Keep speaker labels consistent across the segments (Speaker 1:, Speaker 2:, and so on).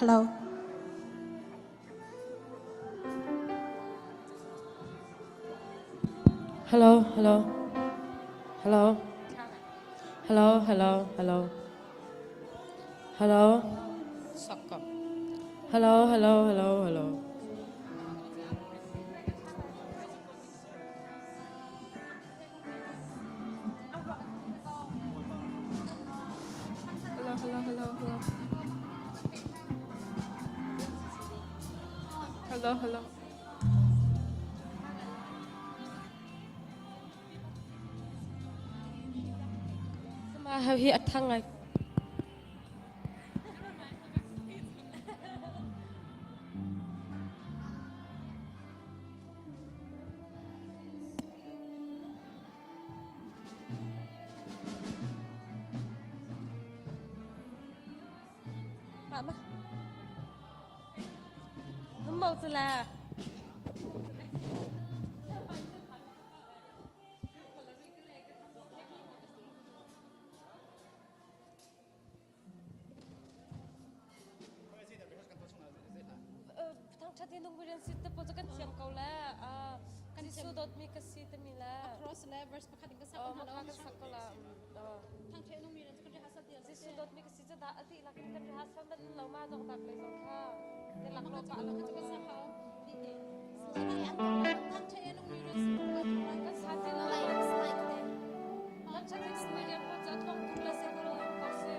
Speaker 1: Hello.
Speaker 2: Hello, hello. Hello. Hello, hello, hello. Hello. Hello, hello, hello, hello.
Speaker 1: Hello, hello, hello, hello. Hello, hello.
Speaker 2: Ma hau hi a thang ngai. Mah ma. Mau cu la. Thangṭhat hi nungmirian si te pawl cu kan thiam ko le kan Jesuh dawtmi ka si timi le
Speaker 1: Across le verse pakhat in ka sak
Speaker 2: oh
Speaker 1: ko
Speaker 2: maka
Speaker 1: hna
Speaker 2: kan sak ko la
Speaker 1: Thangṭhat nungmirian cu kan rehearsal ti
Speaker 2: Jesuh dawtmi ka si cu dah a dihlak in kan rehearsal manh lo ma dong tak lei zong kha te lak lo pa lo
Speaker 1: Kan sak hau.
Speaker 2: Kan sa ti lo Thangṭhat hi nungmirian pawl cu a thawng tuk le seh ko ko si.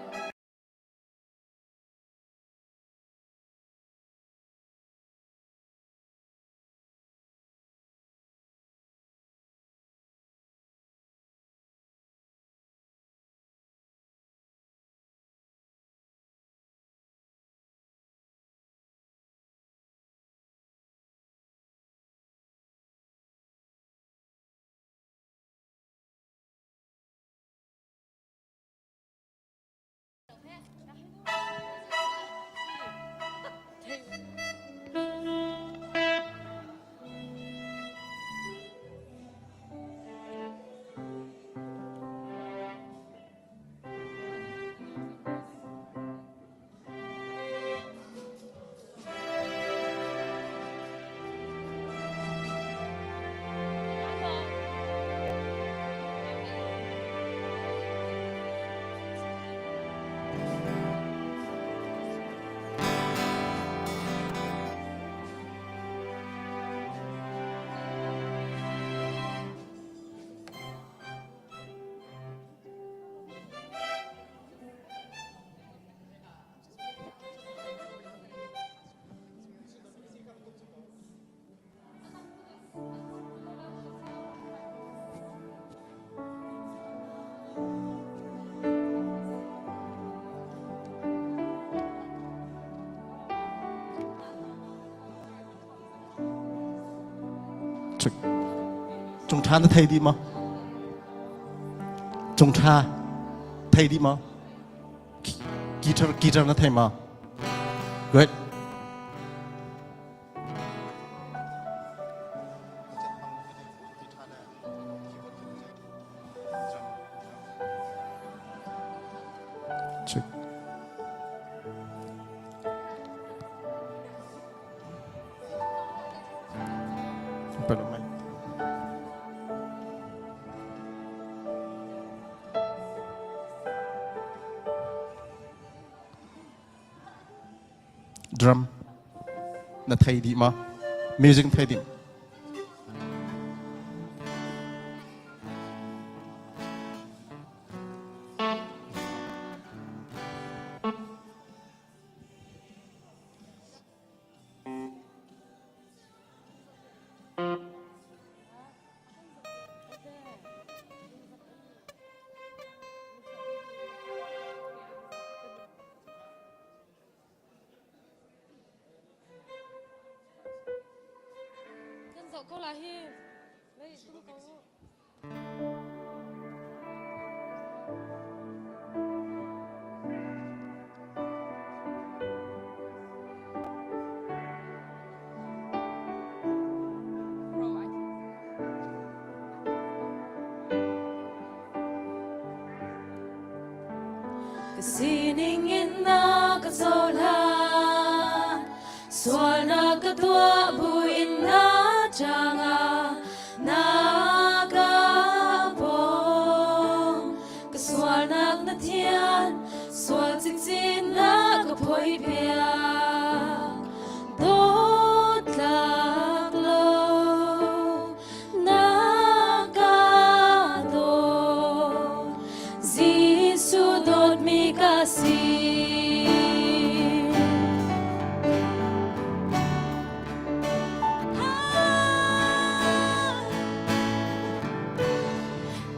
Speaker 3: Cung ṭha na thei dih maw? Cung ṭha thei dih maw? Guitar guitar na thei maw? Good. Check. Pero may. Drum na thei dih ma? Music thei dih.
Speaker 2: Kan zoh ko la hi. Lei tum ko. Ka sining in na ka cohlan. Sualnak ka tuah buin na cangah na ka pawng. Ka sualnak na thian, sual cikcin na ka phoih piak. Dawtlak lo na ka dawt. Jesuh dawtmi ka si.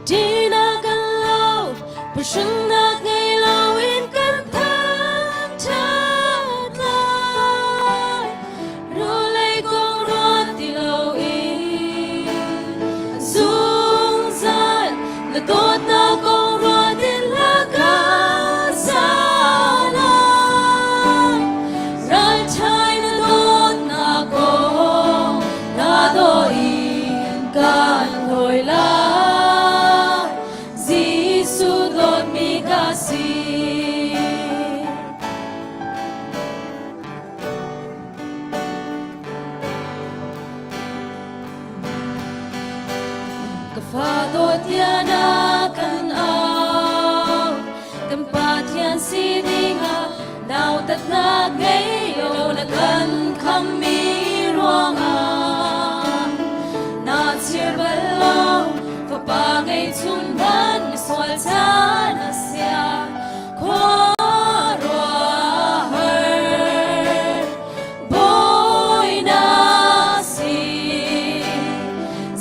Speaker 2: Ṭihnak kan lo, phuhrunnak ngei loin kan thangṭhat lai. Rawlei kong ruat ti loin zungzal na dawtnak kong ruat in hla ka sa lai. Ralṭhai na dawtnak kong na daw in kan hlawi lai. Jesuh dawtmi ka si. Ka fa dawt na kan au, kan Pathian si dingah nautatnak ngei lo na kan khammi ruangah na chir bal lo fapa ngei chung ban misual caan a sia khuaruahhar Bawi na si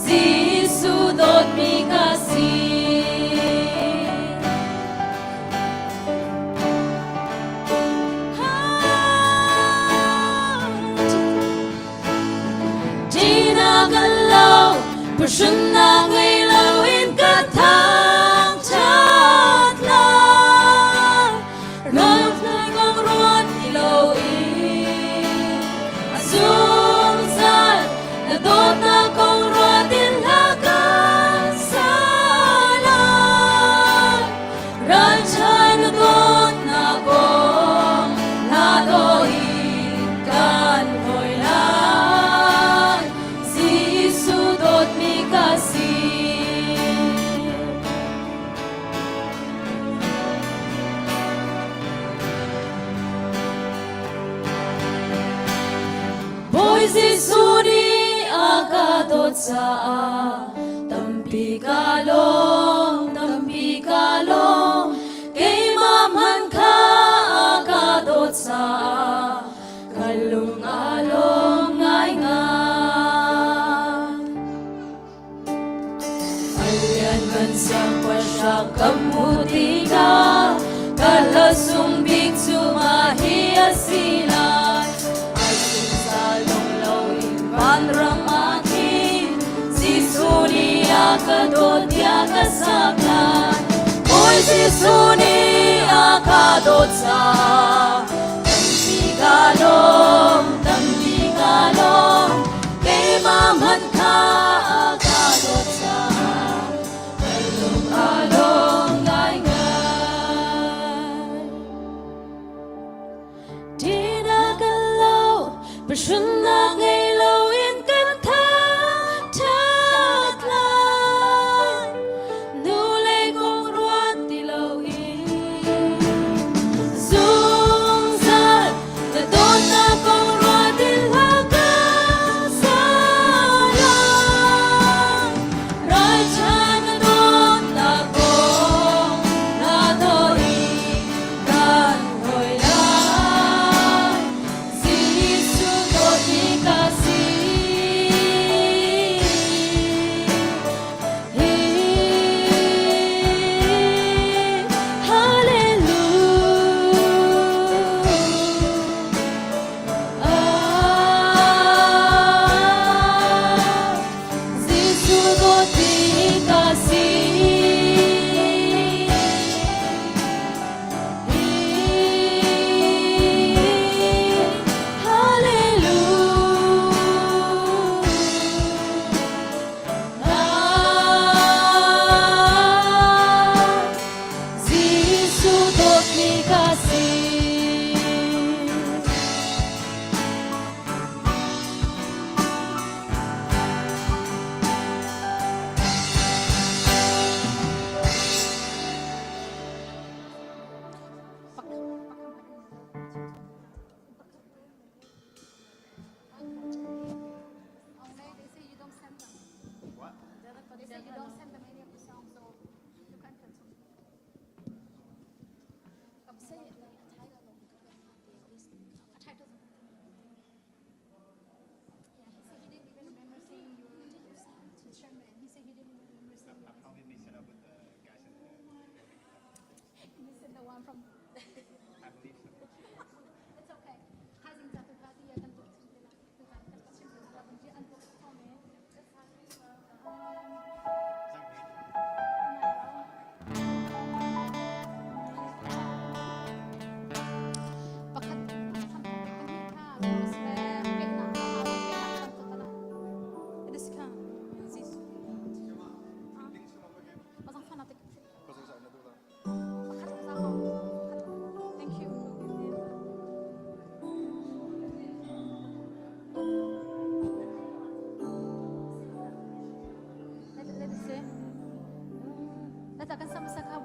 Speaker 2: Jesuh dawtmi ka si. Ṭihnak kan lo, phuhrunnak ngei loin ka thangṭhat lai. Ral kong ruat ti loin a zungzal na dawtnak kong ruat in hla kan sa lai. Ralchai na dawtnak kong na daw in kan hawi lai. Jesuh dawtmi ka si. Bawi Jesuh nih a ka dawt caah tampi ka lawm, tampi ka lawm. Keimah hmanh kha a ka dawt caah ka lung a lawm ngaingai. A lianngan siangpahrang ka hmuh tikah ka hla sung bik cu mah hi a si lai. A zungzal dong loin vanram ah khin Jesuh nih a ka dawt tiah ka sak lai. Bawi Jesuh nih a ka dawt caah tampi ka lawm, tampi ka lawm. Keimah hmanh kha a ka dawt caah ka lung a lawm ngaingai. Ṭihnak kan lo, phuhrunnak ngei loin kan thangṭhat lai. Nu le kong ruat ti loin zungzal Na dawtnak kong ruat in hla ka sa lai. Ralchan na dawtnak kong na daw i kan hawi lai. Jesuh dawtmi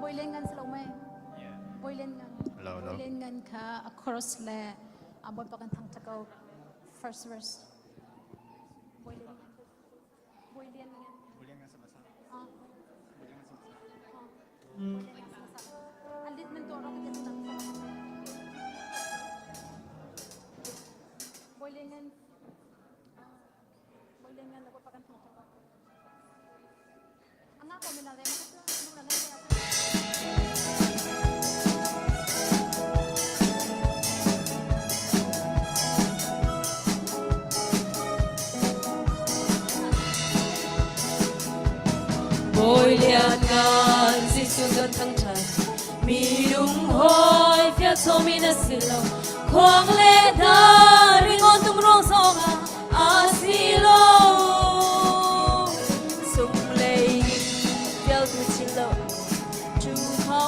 Speaker 1: Bawi Lian Ngan si lo mei? Bawi Lian Ngan.
Speaker 3: Hello, hello.
Speaker 1: Bawi Lian Ngan kha a chorus le a Bawipa kan thangṭhat ko. First verse. Bawi Lian Ngan. Bawi Lian Ngan. Ah. Ah. Bawi Lian Ngan sa. An lit nan tuah ro ka ti nang. Bawi Lian Ngan. Bawi Lian Ngan le Bawipa kan thangṭhat ko.
Speaker 2: Bawi lian ngan Jesuh kan thangṭhat mi lunghawi fial sawmi na si lo khuang le hna ringawn tum ruang zongah a si lo Cunglei in fialtu chin lo cu kho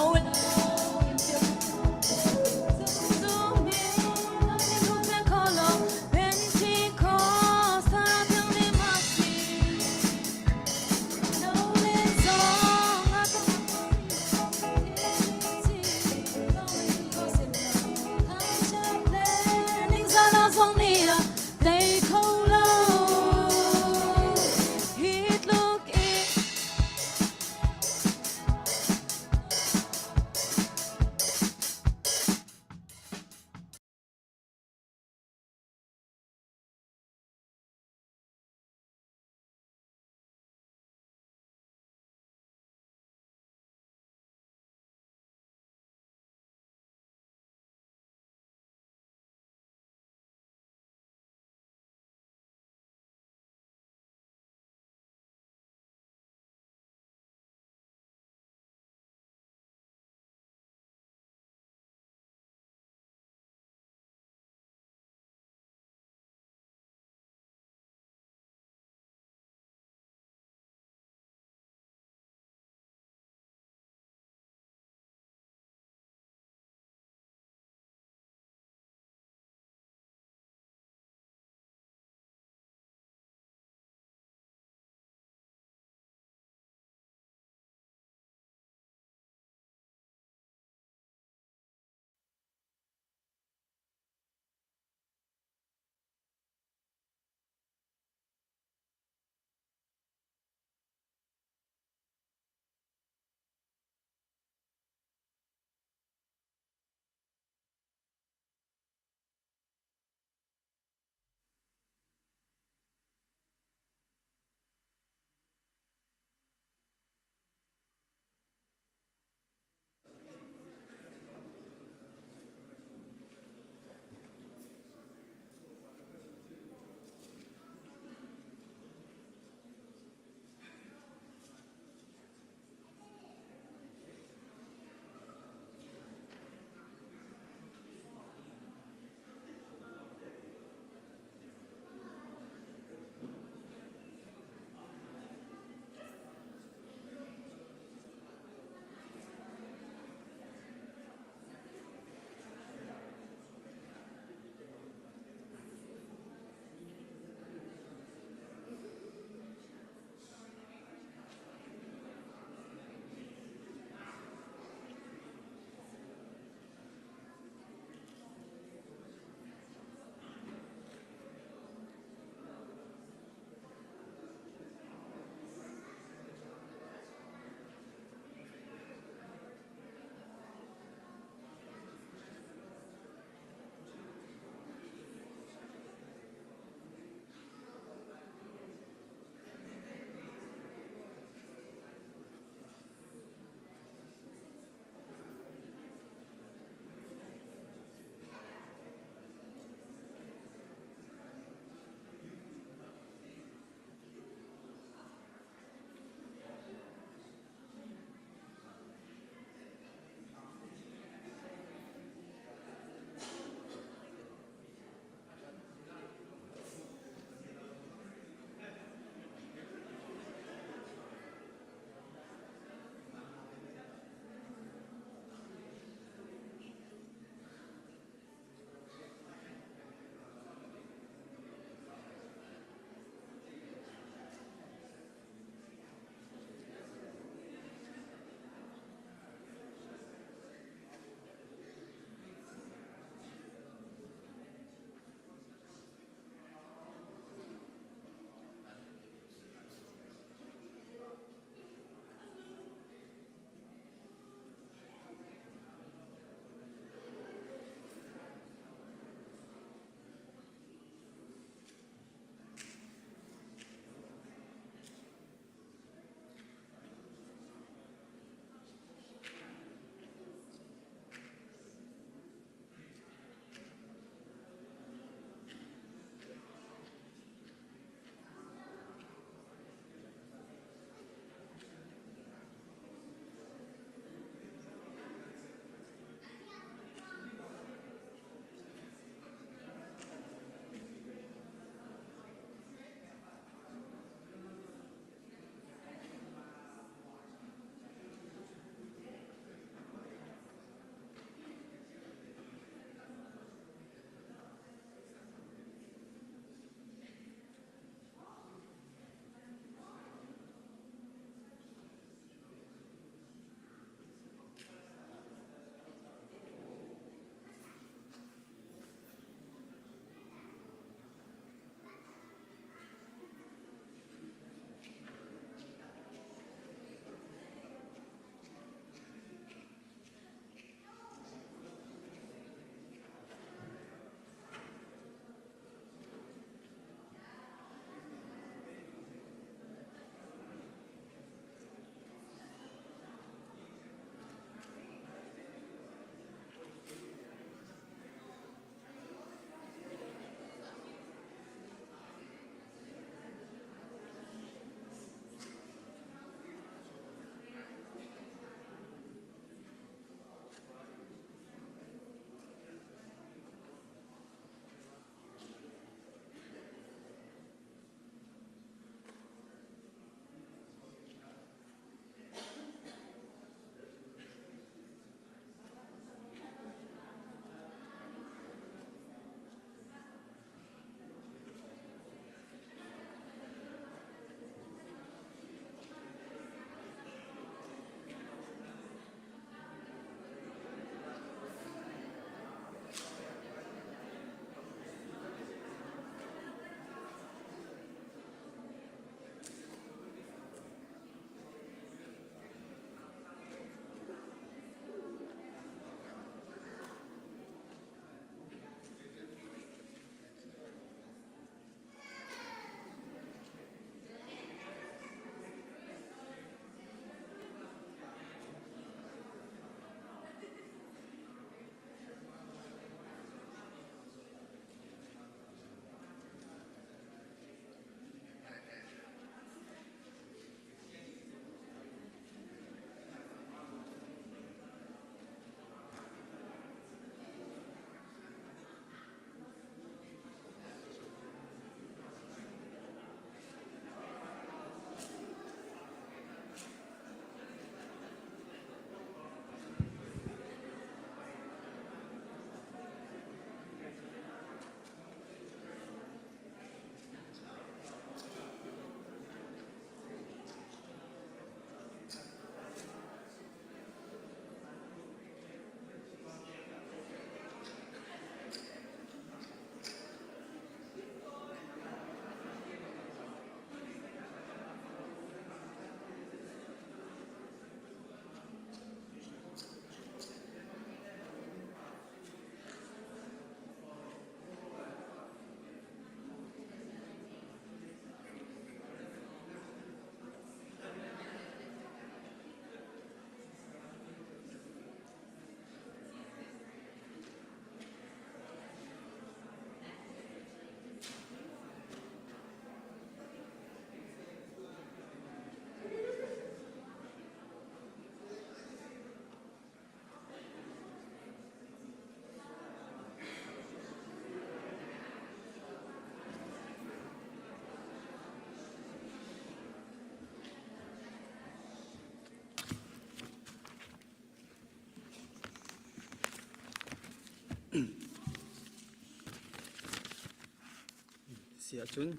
Speaker 4: Si ahcun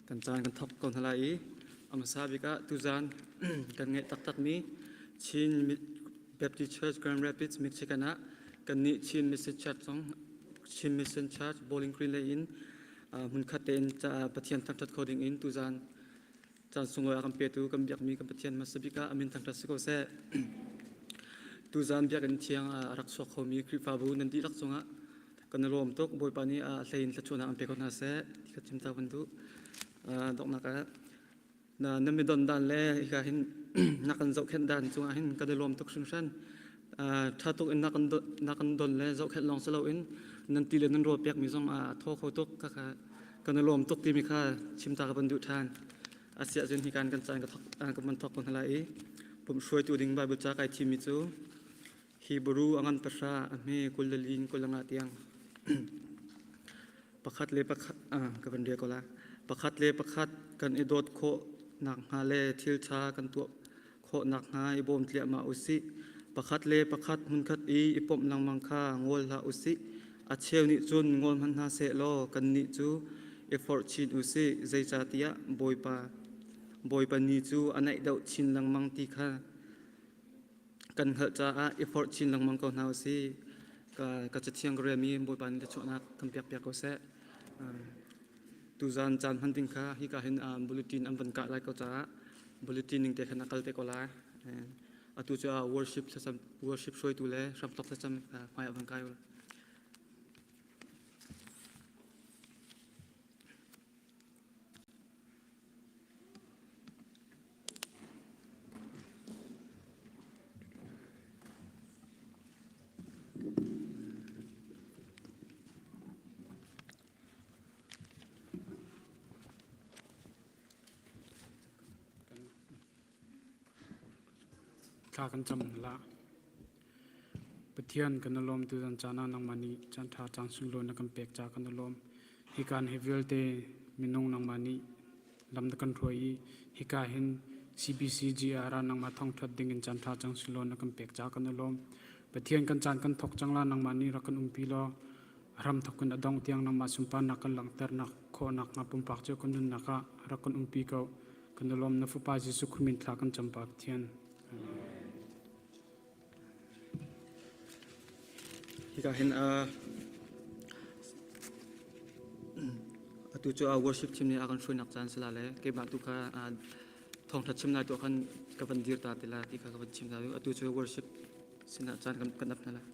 Speaker 4: kan caan kan thawk ko hna lai i a hmasa bik ah tuzaan kan ngeih taktakmi Chin Baptist Church Grand Rapids, Michigan ah kannih Chin Mission Church zong Chin Mission Church Bowling Green lei in hmunkhat tein Pathian thangṭhat kho ding in tuzaan caan sunglawi a kan petu kan biakmi kan Pathian hmasa bik ah a min thangṭhat si ko seh. Tuzaan biakinn thiang a rak chuak khomi Khrihfabu nan dihlak cungah kan i lawm tuk. Bawipa nih a hlei in thluachuahnak an pe ko hna seh ti kha chim ta kan duh. Donghnak ah na mi don dan le hika hin na kan zohkhenh dan cungah hin kan i lawm tuk hringhran. Ṭha tuk in na kan don le zohkhenh lawng si loin nan ti le nan rawl pekmi zong a thaw kho tuk. Khakha kan i lawm tuk timi kha chim ta ka van duh ṭhan. Asiah cun hi kan kan caan ka thok ka van thok ko hna lai i pumh hruaitu ding Bible ca kai thimmi cu Hebrew a ngan pahra a hme 20 le lin 25 tiang pakhat le pakhat ka van rel ko la pakhat le pakhat kan i dawt khawh nakhnga le thil ṭha kan tuah khawh nakhnga i bawm tliahmah u sih. Pakhat le pakhat hmunkhat i i pawmh lengmang kha ngol hlah u sih. A cheu nih cun ngol hmanh hna seh law kannih cu i forh chin u sih, zeicahtiah Bawipa Bawipa ni cu a naih deuh chin lengmang ti kha kan hngalh caah i forh chin lengmang ko hna u sih. Ka, ka cathiang ka relmi Bawipa nih thluachuahnak kan pekpiak ko seh. Tuzaan caan hman ding kha hika hin bulletin an van kah lai ko caah bulletin ning te khan a kal te ko lai. Atu cu worship thlacam worship hruaitu le hramthok thlacam hmai ah van kai u.
Speaker 5: Thla kan cam la. Pathian kan i lawm tuzan caan ah nangmah nih caan ṭha caan sunglawi na kan pek ca kan i lawm. Hi kaan hi vialte minung nangmah nih lam na kan hruai i hika hin CBCGR ah nangmah thawngṭhat ding in caan ṭha cang sulaw na kan pek ca kan i lawm. Pathian kan caan kan thawk cang la nangmah nih rak kan umpi law ram thawk in a dong tiang nangmah sunparnak kan langhternak khawhnak hnga pumpak cio kan nunnak ah rak kan umpi ko. Kan i lawm na Fapa Jesuh Khrih min thla kan cam pa Pathian.
Speaker 4: Hika hin atu cu worship team nih a kan hruainak caan si la le keimah tu kha thawngṭha chim lai tu khan ka van dir ta ti la ti kha ka van chim ta atu cu worship sinah caan kan kan ap hna lai.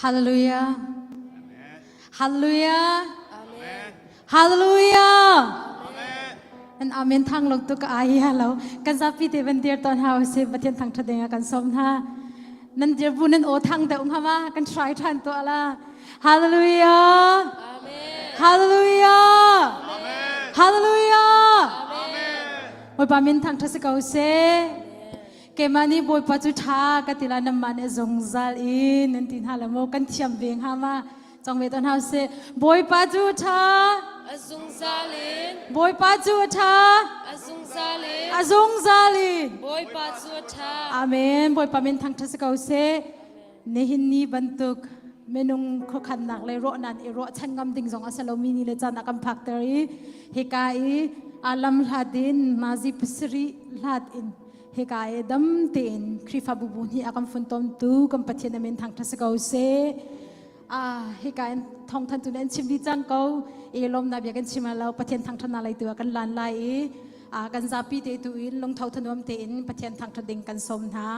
Speaker 1: Hallelujah. Hallelujah. Amen. Hallelujah. Amen. An amen thang lok tu ka ai ya lo. Kan zapi te van dir ton hau se Pathian thang tha ding kan som na. Nan dir bu nan o thang de um hama kan try than to ala. Hallelujah. Amen. Hallelujah. Amen. Hallelujah. Amen. Bawipa min thang tha se ko se. Keimah nih Bawipa cu ṭha ka ti lai nanmah nih zungzal in nan ti hna le maw kan thiam ve hnga ma cong ve tawn hau sih Bawipa cu ṭha
Speaker 2: A zungzal in
Speaker 1: Bawipa cu a ṭha
Speaker 2: A zungzal in
Speaker 1: A zungzal in
Speaker 2: Bawipa cu a ṭha
Speaker 1: Amen Bawipa min thangṭhat si ko seh nihin ni bantuk minung khuakhannak le ruahnak i ruahchan ngam ding zong a si lomi ni le caan a kan phakter i hika i alam hlat in nazi pasarih hlat in hika i dam tein Khrihfabu bu nih a kan funtomtu kan Pathian amin thangṭhat si ko seh. Ah hika in thawngthan tu nan chim dih cang ko i lawmnak bia kan chim lo Pathian thangṭhatnak lei tu ah kan lan lai i kan zapi te tu in lungtho thanuam tein Pathian thangṭhat ding kan sawm hna.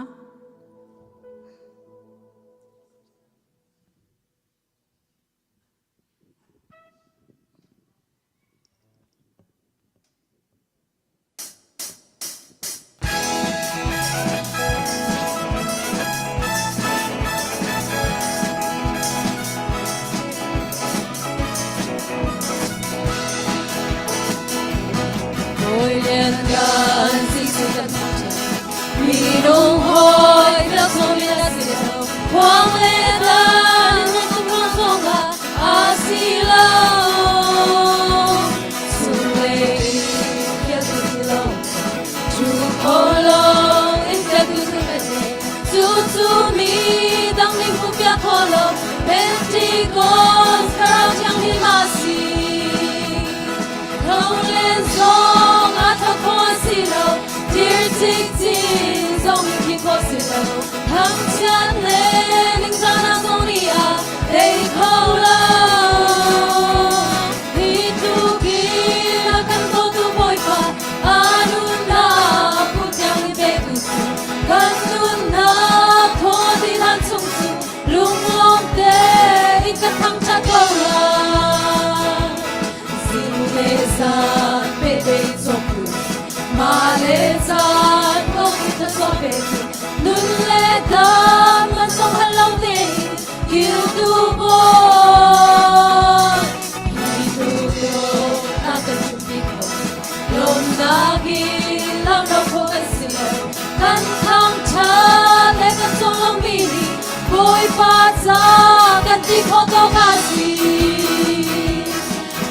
Speaker 2: Bawi lianngan Jesuh kan thangṭhat. Minung hawi tlakchom in a si lo. Khuang le tlang in na zongah a si lo. Sunglei in pialtu ti lo. Cu kholong in pialtu cu kan si. Cu Cucu mi dang nih hmuhpiak khawh lo Pentecost Thlarau Thianghlim a si. Tho len zong a tho khawh a si lo, thir cikcin zong in khih khawh si lo. Thangchiat le ningzahnak zong nih a tei kho lo. Hi tluk in a kan dawtu Bawipa a nunnak phu tiang in petu cu kan nunnak thaw ti hlan chung cu lunglawm tein kan thangṭhat ko lai. Zing le zan pehtlaih cawk u, mah le caan kong i thlachuah petu nun le dam man zong hal lo tein kiltu bawi. Hi tluk na kan chimpi kho, lawmnak in lamro kho kan si lo. Kan thangṭhat le kan conglawmhmi nih Bawipa ca kan ti khawh tawk a si.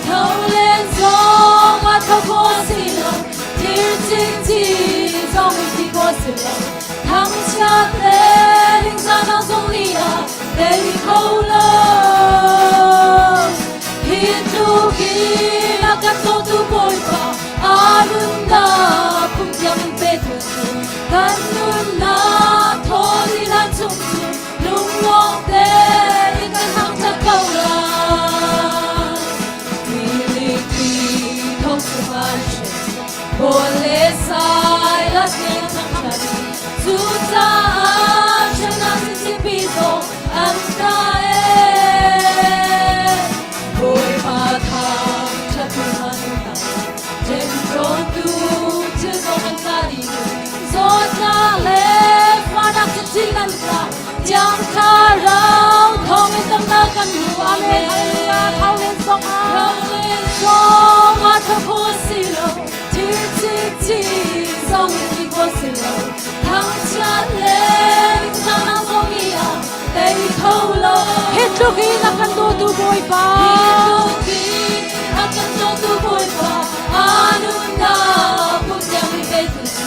Speaker 2: Tho len zong a tho khawh si lo, thir cikcin zong in ti khawh si lo. Thangchiat le ningzahnak zong nih a tei kho lo. Hi tluk in a kan dawtu Bawipa a nunnak kum tiang in petu cu kan nunnak thaw ti hlan chung cu lunglawm tein kan thangṭhat ko lai. Tilipi thong chungah Paul le Silas nih thangṭhat cucaah hremnak sisihpi zong an tla ee. Bawipa thangṭhat hna Ṭemṭawntu thil zong an tla dih. Zawtnak le fahnak cicin an tla. Thiang Thlarau thawngin damnak kan hmu. Amen.
Speaker 1: Hallelujah. Thau len zong ah.
Speaker 2: Thau len zong ah tho kho si lo. Thir cikcin zong in ti kho si lo. Thangchiat le ningzahnak zong i ah tei kho lo.
Speaker 1: Hi tluk in a kan dawtu Bawipa.
Speaker 2: Hi tluk in a kan dawtu Bawipa. A nunnak pum tiang in petu cu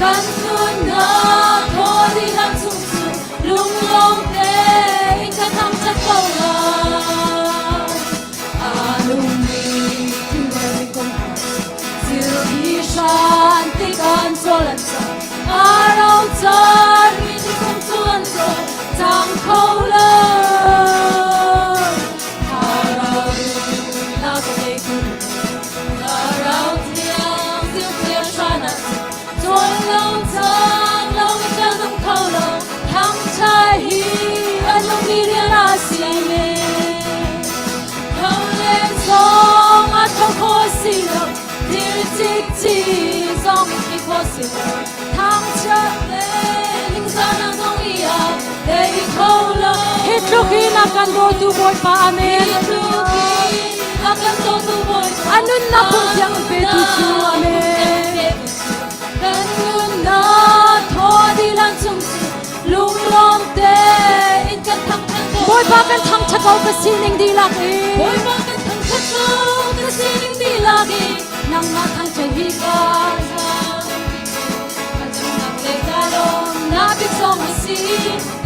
Speaker 2: kan nunnak thaw dihlak chung cu lunglawm tein kan thangṭhat ko lai. A nungmi thingvel kong thil hi hran tik an cawl an cang. A ro caan mi kum cu an cawl cang kho lo. Thlarau nunnak ngei tu Thlarau thiang zilthia hran ah cawl lo cang lo i kan um kho lo. Thangṭha hi a nungmi rian a si men. Tho le zong a tho kho si lo, thil cikcin zong in ti kho si lo. Thangṭhat le ningzahnak zong i a tei kho lo.
Speaker 1: Hi tluk in a kan dawtu Bawipa Amen.
Speaker 2: Hi tluk in a kan dawtu Bawipa.
Speaker 1: A nunnak phung thiang petu cu Amen.
Speaker 2: Kan nunnak thaw dihlak chung cu lunglawm tein kan thangṭhat ko.
Speaker 1: Bawipa kan thangṭhat ko ka sining dihlak in.
Speaker 2: Bawipa kan thangṭhat ko ka sining dihlak in. Nangmah thangṭhat hi ka Ka chungnak le ka lawmnak bik zong a si.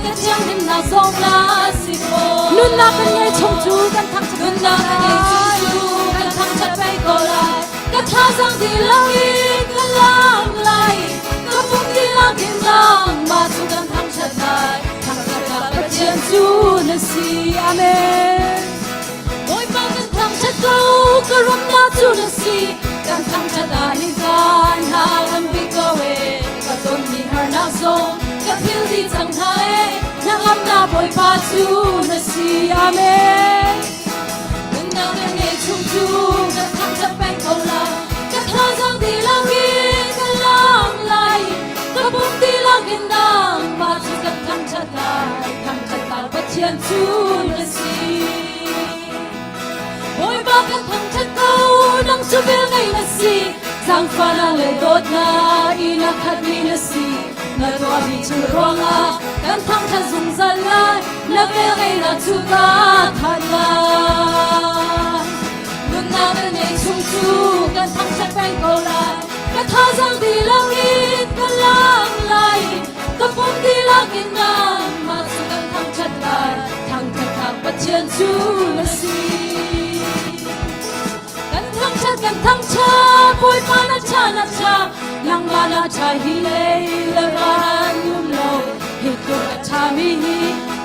Speaker 2: Ka thianghlimnak zong na si ko.
Speaker 1: Nunnak kan ngei chung cu kan thangṭhat.
Speaker 2: Nunnak kan ngei chung cu kan thangṭhat peng ko lai. Ka thazaang dihlak in ka lam lai. Ka pum dihlak in nangmah cu kan thangṭhat lai. Thangṭhatnak Pathian cu na si.
Speaker 1: Amen.
Speaker 2: Bawipa kan thangṭhat ko, ka rumnak cu na si. Kan thangṭhat ah hin kan hna lam bik ko e. Ka tonmi harnak zong ka phil dih cang hna e. Hnangamnak Bawipa cu na si.
Speaker 1: Amen.
Speaker 2: Nunnak na ngei chung cu kan thangṭhat peng ko lai. Ka thazaang dihlak in ka lam lai. Ka pum dihlak in nangmah cu kan thangṭhat lai. Thangṭhatnak Pathian cu na si. Bawipa kan thangṭhat ko, nang cu vel ngei na si. Zaangfahnak le dawtnak in a khatmi na si. Na tuahmi thil ruangah kan thangṭhat zungzal lai. Na vel ngeihnak cu ka thanh lai. Nunnak na neih chung cu kan thangṭhat peng ko lai. Ka thazaang dihlak in ka lang lai. Ka pum dihlak in nangmah cu kan thangṭhat lai, thangṭhatnak Pathian cu na si. Kan thangṭhat, kan thangṭhat, Bawipa na ṭha, na ṭha, nangmah na ṭha hi lei le van um lo, hi tluk a ṭhami hi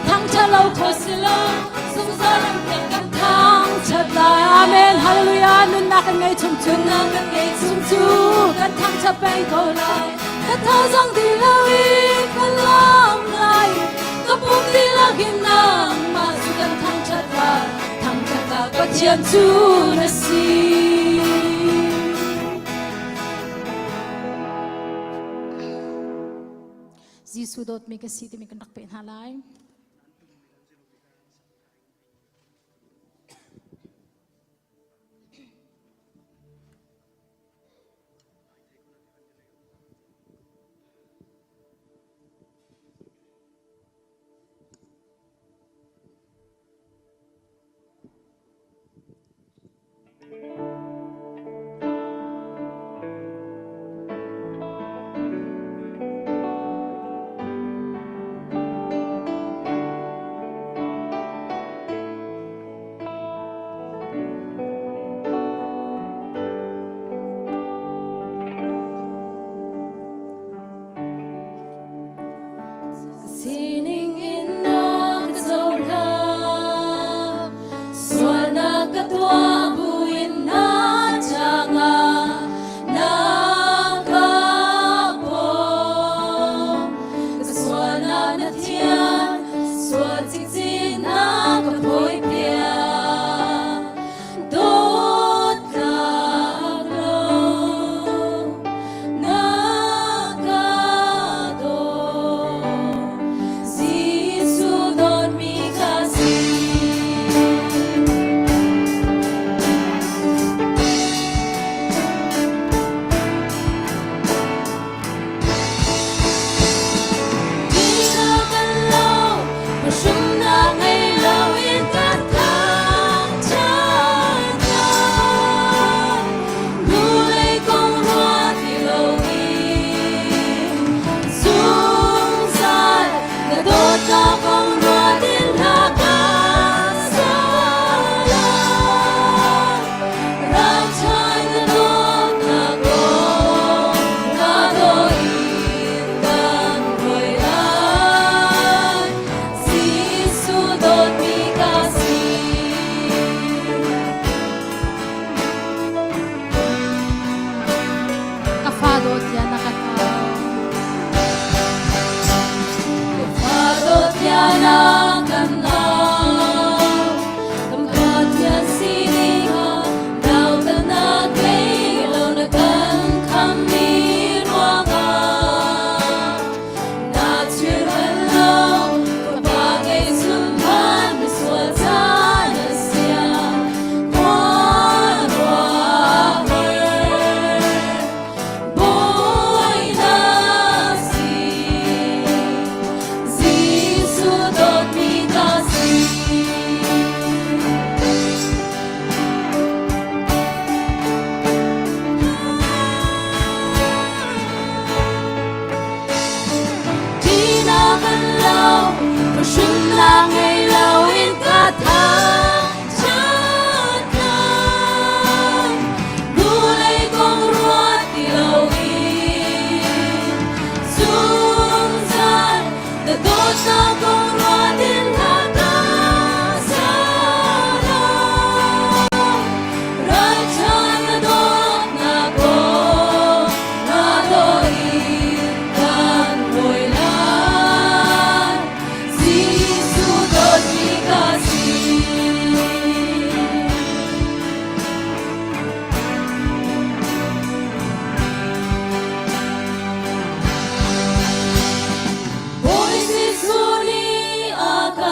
Speaker 2: thangṭhat lo kho si lo, zungzal in tiang kan thangṭhat lai. Amen. Hallelujah. Nunnak kan ngei chung cu, nunnak kan ngei chung cu, kan thangṭhat peng ko lai. Ka thazaang dihlak in kan lam lai, ka pum dihlak in nangmah cu kan thangṭhat lai. Thangṭhatnak Pathian cu na si.
Speaker 1: Jesuh dawtmi ka si timi kan rak peh hna lai.
Speaker 2: Sining in na ka cohlang, sualnak ka tuah buin na cangah na ka bawm. Ka sualnak na thian, sual cikcin na ka phawipiak. Dawtnak lo na ka daw, Jesuh dawtmi ka si. Tina kan lo, hrimnak ngei loin kan thangṭhat lai. Hnulei kong ruat ti loin, zungzal na dawtnak kong ruat in hla kan sa lai. Ralchanh na dawtnak kong ka daw in kan hruai lai. Jesuh dawtmi ka si.
Speaker 1: Ka fa dawt tiah na kan au.
Speaker 2: Ka fa dawt tiah na kan au. Kan Pathian sining ah nautatnak ngei lo na kan khammi ruangah na chir bal lo. Ka Pa ngei chungkhan misual ca na siang khuaruahhar Bawi na si. Jesuh dawtmi ka si. Tina kan lo, hrimnak ngei lo in ka thangṭhat lai. Hnulei kong ruat ti loin, zungzal na dawtnak kong ruat in hla ka sa lai. Ralchan na dawtnak kong na daw in kan rawi lai. Jesuh dawtmi ka si. Bawi Jesuh nih a ka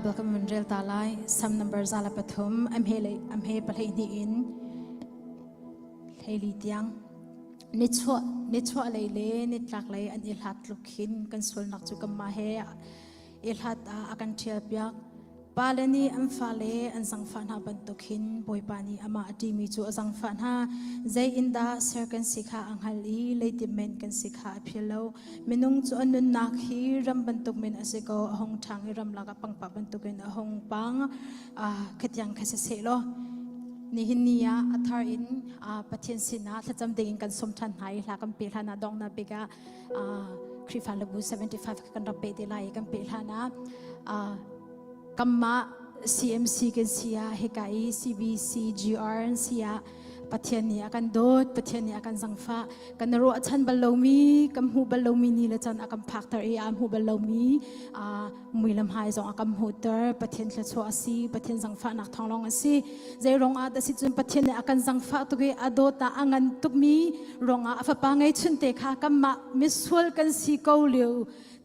Speaker 1: Bible kan vun rel ta lai. Psalm number 103 amhe 12 in hleili tiang. Nichuah nichuah lei le nitlak lei an i hlat tluk khin kan sualnak cu kanmah he i hlat ah a kan ṭhial piak. Pale nih an fale an zangfah hna bantuk hin Bawipa nih amah a ṭihmi cu a zangfah hna. Zei in dah ser kan si kha a hngalh i leitim men kan si kha a phil lo. Minung cu a nunnak hi ram bantuk men a si ko, a hung ṭhang i ramlak ah pangpah bantukin a hung pang. Khatiang kha si seh law nihin ni ah a thar in Pathian sinah thlacam dingin kan sawm ṭhan hna i hla kan pe hlan ah donghnak bik ah Khrihfa Labu 75 kan rak pe te lai i kan pe hlan ah kanmah CMC kan si ah hika i CBC GR an si ah Pathian nih a kan dawt, Pathian nih a kan zangfah, kan ruahchan bal lomi, kan hmuh bal lomi ni le chan a kan phakter i a hmuh bal lomi mui le hmai zong a kan hmuhter. Pathian thluachuah a si, Pathian zangfahnak thawng lawng a si. Zei rong ah dah si cun Pathian nih a kan zangfah tuk i a dawt ah a ngan tukmi rong ah a fapa ngeihchun te kha kanmah misual kan si ko lio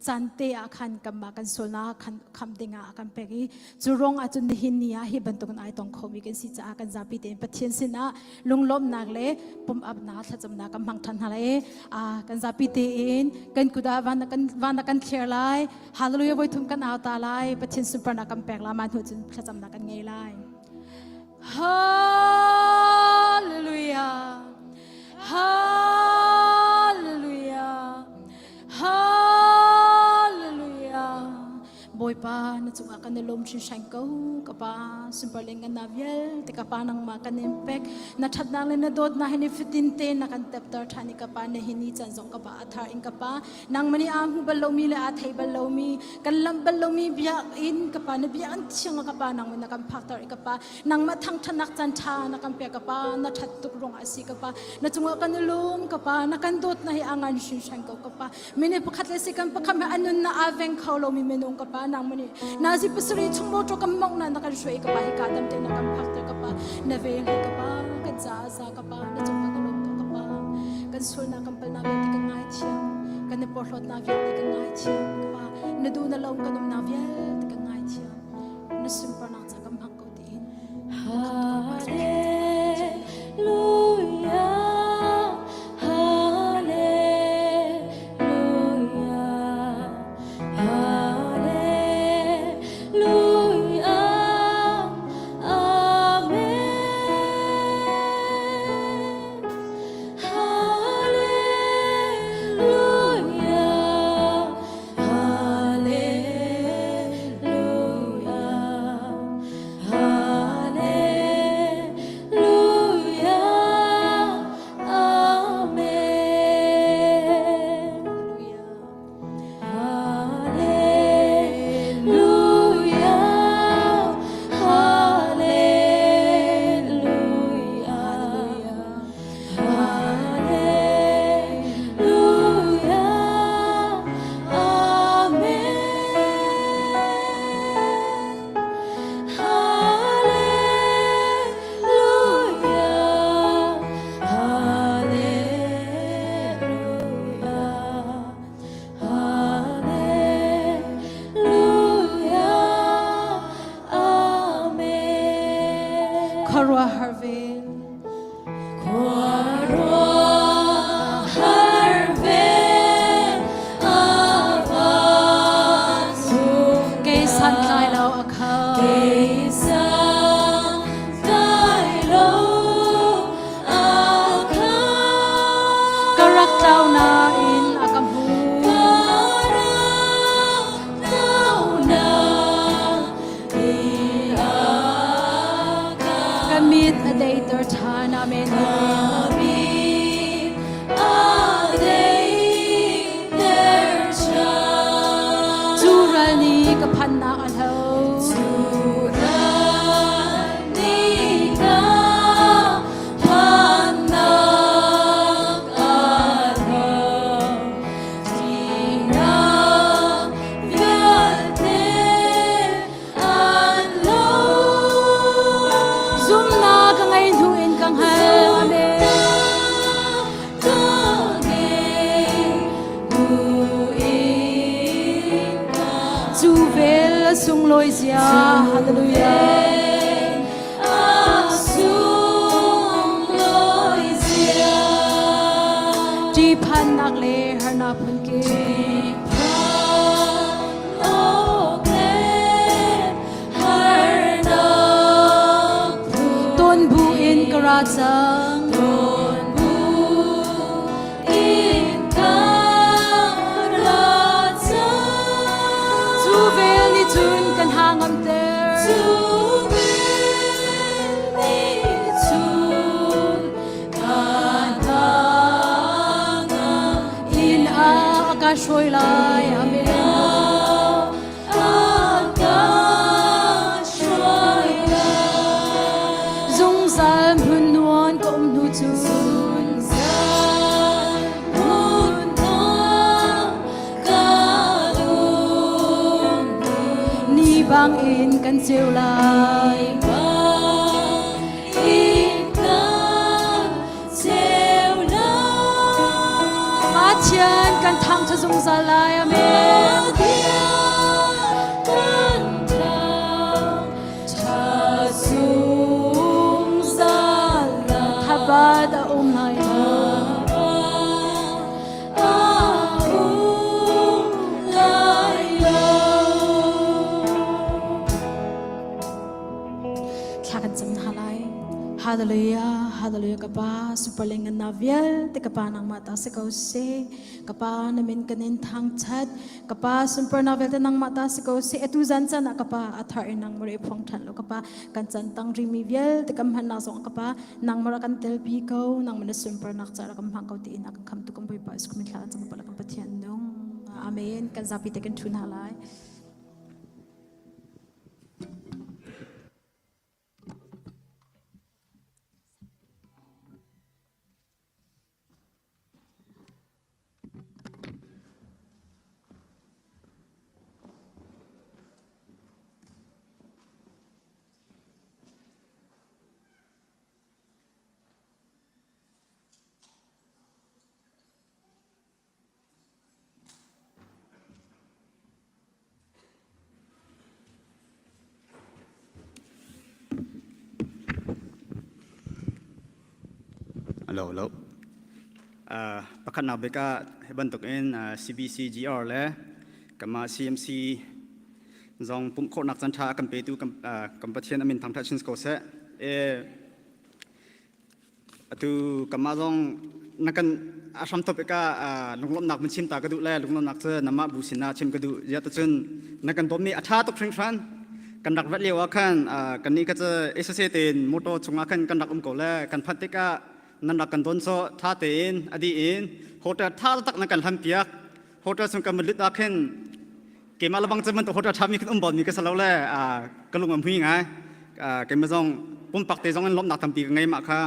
Speaker 1: caan te ah khan kanmah kan sualnak khan kham dingah a kan pek i cu rong ah cun nihin ni ah hi bantukin ai tong khomi kan si caah kan zapi tein Pathian sinah lunglawmhnak le pum-apnak thlacamnak kan hmang ṭhan hna lai kan zapi tein kan kut ah van kan van kan thler lai. Hallelujah voi thum kan au ta lai. Pathian sunparnak kan pek la ma hnu cun thlacamnak kan ngei lai. Hallelujah, Hallelujah, Hallelujah. Bawipa na cungah kan i lawm hringhran ko ka pa. Sunpar le ngannak vialte ka pa nangmah kan in pek. Na ṭhatnak le na dawtnak hi nifatin te na kan tepter ṭhan i ka pa, na hi ni can zong ka pa a thar in ka pa nangmah nih aa hmu bal lomi le aa thei bal lomi kan lamh bal lomi biakinn ka pa, na biakinn thiang ah ka pa nangmah na kan phakter i ka pa nangmah thangṭhatnak caan ṭha na kan pek. Ka pa, na ṭhat tuk ruangah a si. Ka pa, na cungah kan i lawm. Ka pa, na kan dawtnak hi a ngan hringhran ko. Ka pa, mine pakhat le second pakhat he a nunnak aa veng kho lomi minung ka pa nangmah nih nazi 7 chung motor kan mongh na na kan hruai. Ka pa, hika dam te na kan phakter. Ka pa, na vel hi ka pa kan caah za. Ka pa, na cungah ka lawm ko. Ka pa, kan sualnak kan palnak vialte kan ngaithiam, kan i porhlawtnak vialte kan ngaithiam. Ka pa, na duh na lo kan umnak vialte kan ngaithiam, na sunparnak ca kan hmang ko tiin.
Speaker 2: Hallelujah, Hallelujah, Hallelujah, Amen. Hallelujah, Hallelujah, Hallelujah, Amen. Hallelujah, Hallelujah, Hallelujah, Amen. Hallelujah, Hallelujah, Hallelujah, Amen.
Speaker 1: Khuaruahhar vel.
Speaker 2: Khuaruahhar vel a van sung
Speaker 1: Kei santlai lo a kho.
Speaker 2: Kei santlai lo a kho.
Speaker 1: Ka rak tlau nain a ka hmu.
Speaker 2: Ka rak tlau nain a ka
Speaker 1: Ka mit a deiter ṭhan. Amen.
Speaker 2: Ka mit a deiter ṭhan.
Speaker 1: Cu ral nih ka phannak a hlo.
Speaker 2: Cu ral nih ka phannak a hlo. Ṭihnak vialte an lo.
Speaker 1: Zumnak ka ngei hnu in ka hngalh. Amen. sunglawi zia. Hallelujah.
Speaker 2: A sunglawi zia.
Speaker 1: Ṭihphannak le harnak phunkip.
Speaker 2: Awk le harnak phun.
Speaker 1: Ton bu in ka ra cang.
Speaker 2: Ton bu in ka ra cang.
Speaker 1: Cu vel nih cun kan ha ngamter.
Speaker 2: Cu vel nih cun kan ha ngam
Speaker 1: Inn ah a ka hruai lai. Amen.
Speaker 2: A ka hruai lai.
Speaker 1: Zungzal hmun nuan ka um hnu cun.
Speaker 2: Zungzal hmun nuam ka um hnu.
Speaker 1: Ni bang in kan ceu lai.
Speaker 2: Bang in kan ceu lai.
Speaker 1: Pathian kan thangṭhat zungzal lai. Amen.
Speaker 2: Pathian kan thangṭhat zungzal lai.
Speaker 1: Thabat a um lai lo.
Speaker 2: A um lai lo.
Speaker 1: Thla kan cam hna lai. Hallelujah, hallelujah ka pa superling na vialte ka pa nangmah ta si ko seh. Ka pa na min kan in thangṭhat. Ka pa sunparnak vialte nangmah ta si ko seh. Atu zan caan ah ka pa a thar in nang mare phuang ṭhan lo ka pa kan chan tang rimi vialte kan hmannak zong ka pa nangmah rak kan telpi ko nangmah na sunparnak ca rak kan hmang ko tiin a kan khamtu kan Bawipa Jesuh Christ thla kan cam kan Pathian nung. Amen. Kan zapi te kan ṭhu hna lai.
Speaker 6: Alo lo. Pakhatnak bik ah hi bantuk in CBCGR le kanmah CMC zong pumh khawhnak caan ṭha a kan petu kan Pathian a min thangṭhat chin ko seh. Atu kanmah zong na kan a hram topic ah lunglawmhnak mun chim ta ka duh le lunglawmhnak cu namah bu sinah chim ka duh. Ziah cun na kan bawmmi a ṭha tuk hringhran. Kan rak rat lio ah khan kannih kha cu SSA tein motor chungah khan kan rak um ko le kan phanh tikah nan rak kan don sawh ṭha tein a dih in hotel ṭha tak na kan hlampiak. Hotel chung kan lut ah khin keimah lebang cu bantuk hotel ṭhami khin um bawmi ka si lo le ka lung a hmui ngai. Keimah zong pumpak te zong in lawmhnak tampi ka ngei mah kha.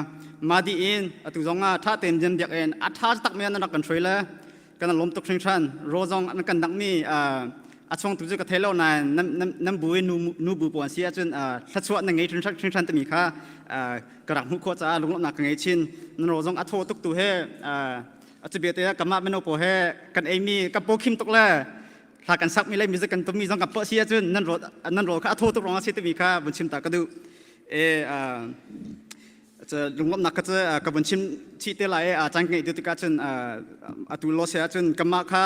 Speaker 6: Mah dih in atu zong ah ṭha tein rian biak in a ṭha tak mi an rak kan hruai le kan lawm tuk hringhran. Raw zong an kan dangmi a chung tu cu ka thei lo nain nan bu i nu bu pawl an si ahcun thluachuah na ngei hringhran timi kha ka rak hmuh khawh caah lunglawmhnak ka ngei chin. Nan raw zong a thaw tuk tu he atu bia te kamah mino pawl he kan eimi kan paw khim tuk le hla kan sakmi le music kan tummi zong kan pawh si ahcun nan rawl nan rawl kha a thaw tuk ruangah si timi kha vun chim ta ka duh. E lunglawmhnak kha cu ka vun chim chih te lai i caan ka ngeih tikah cun atu lo se ahcun kanmah kha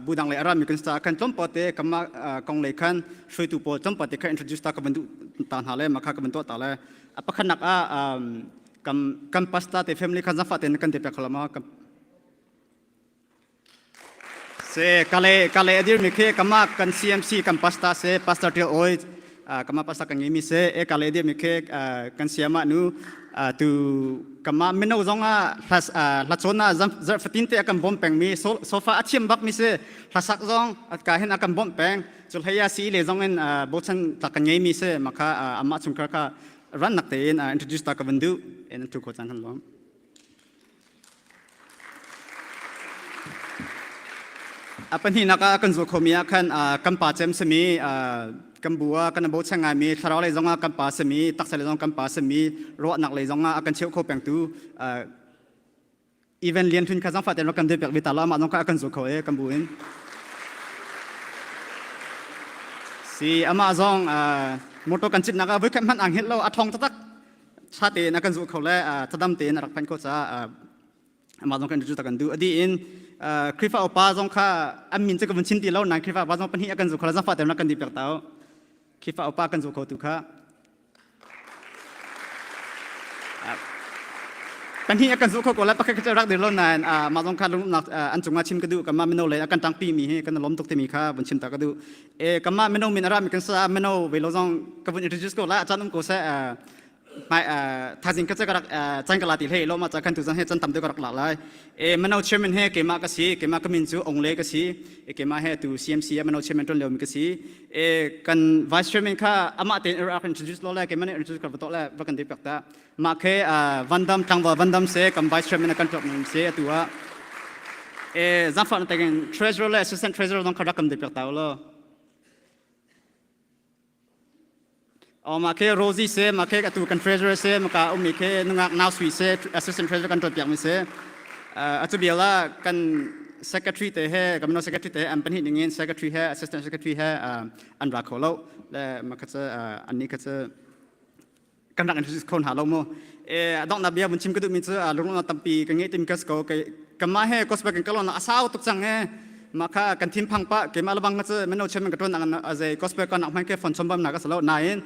Speaker 6: bu dang lei a rami kan si khan tlawmpal te kanmah kong lei khan hruaitu pawl tlawmpal te kha introduce ta ka vun duh ta hna le mah kha ka vun tuah ta le a pakhatnak ah kan kan pastor te family khan zafa te kan te pek khala ma Se kale kale adir mi khe kama kan CMC kan pastor se pastor tel oi kama pastor kan ngimi se e kale adir mi khe kan siama nu tu kama mino zonga hlas hlachona zar fatin te akan bom peng mi sofa athiam bak mi se hlasak zong ka hin akan bom peng chul heya si le zong in bochan ta kan ngei mi se maka amma chungkar ka ran nak tein introduce ta ka van duh en tu ko cang han lom A pahnihnak ah kan zul khomi ah khan kan pa cem simi kan bu ah kan bochan ngaimi thlarau lei zongah kan pa simi taksa lei zong kan pa simi ruahnak lei zongah a kan cheuh kho pengtu even lian thun kha zangfah tein rak kan depek ve ta la mah zong kha a kan zul kho e kan bu in. Si amah zong motor kan citnak ah voikhat hmanh ang hngilh lo a thong taktak tha tein a kan zulh kho le thadam tein a rak phanh kho caah amah zong kan introduce ta kan duh. A dih in Khrihfa upa zong kha an min cu ka vun chim ti lo nain Khrihfa upa zong pahnih a kan zul kho le zangfah tein kan dih piak ta u. Khrihfa upa kan zul kho tu kha pahnih a kan zulh kho ko lai pakhat kha rak dir lo nain mah zong kha lungnak an cungah chim ka duh kanmah mino lei a kan ṭangpi mi hi kan lawm tuk timi kha vun chim ta ka duh e kanmah mino min a ra mi kan sa mino ve lo zong ka vun introduce ko lai a caan um ko seh mai thazing ka ka rak chan ka la ti hlei lo ma cha khan tu zan he chan tam deuh ka rak la lai e mino chairman he keimah ka si keimah ka min cu ong le ka si e keimah he tu CMC a mino chairman ton lio mi ka si e kan vice chairman kha amah tein rak introduce lo le keimah nih introduce ka va to le va kan dei ta mah khe vandam tlangval vandam se kan vice chairman kan tuak ning se atu ah e zangfah na takin treasurer le assistant treasurer dong kha rak kan dei ta lo O mah khe Rosie se mah khe atu kan treasurer se maka ummi khe nungak nau sui se assistant treasurer kan tuan piak mi se atu bial ah kan secretary te he kan mino secretary te an pahnih ning in secretary he assistant secretary he an ra kho lo le mah kha cu an nih kha cu kan rak introduce kho hna lo mu e adonghnak bia vun chim ka duhmi cu lunglawmhnak tampi ka ngei tim ka si ko kanmah he gospel kan kalon a sau tuk cang he mah kha kan thinphang pah keimah lebang kha cu mino chairman ka tuan nak a zei gospel kan nak hman ke phone chom bam na ka salo nain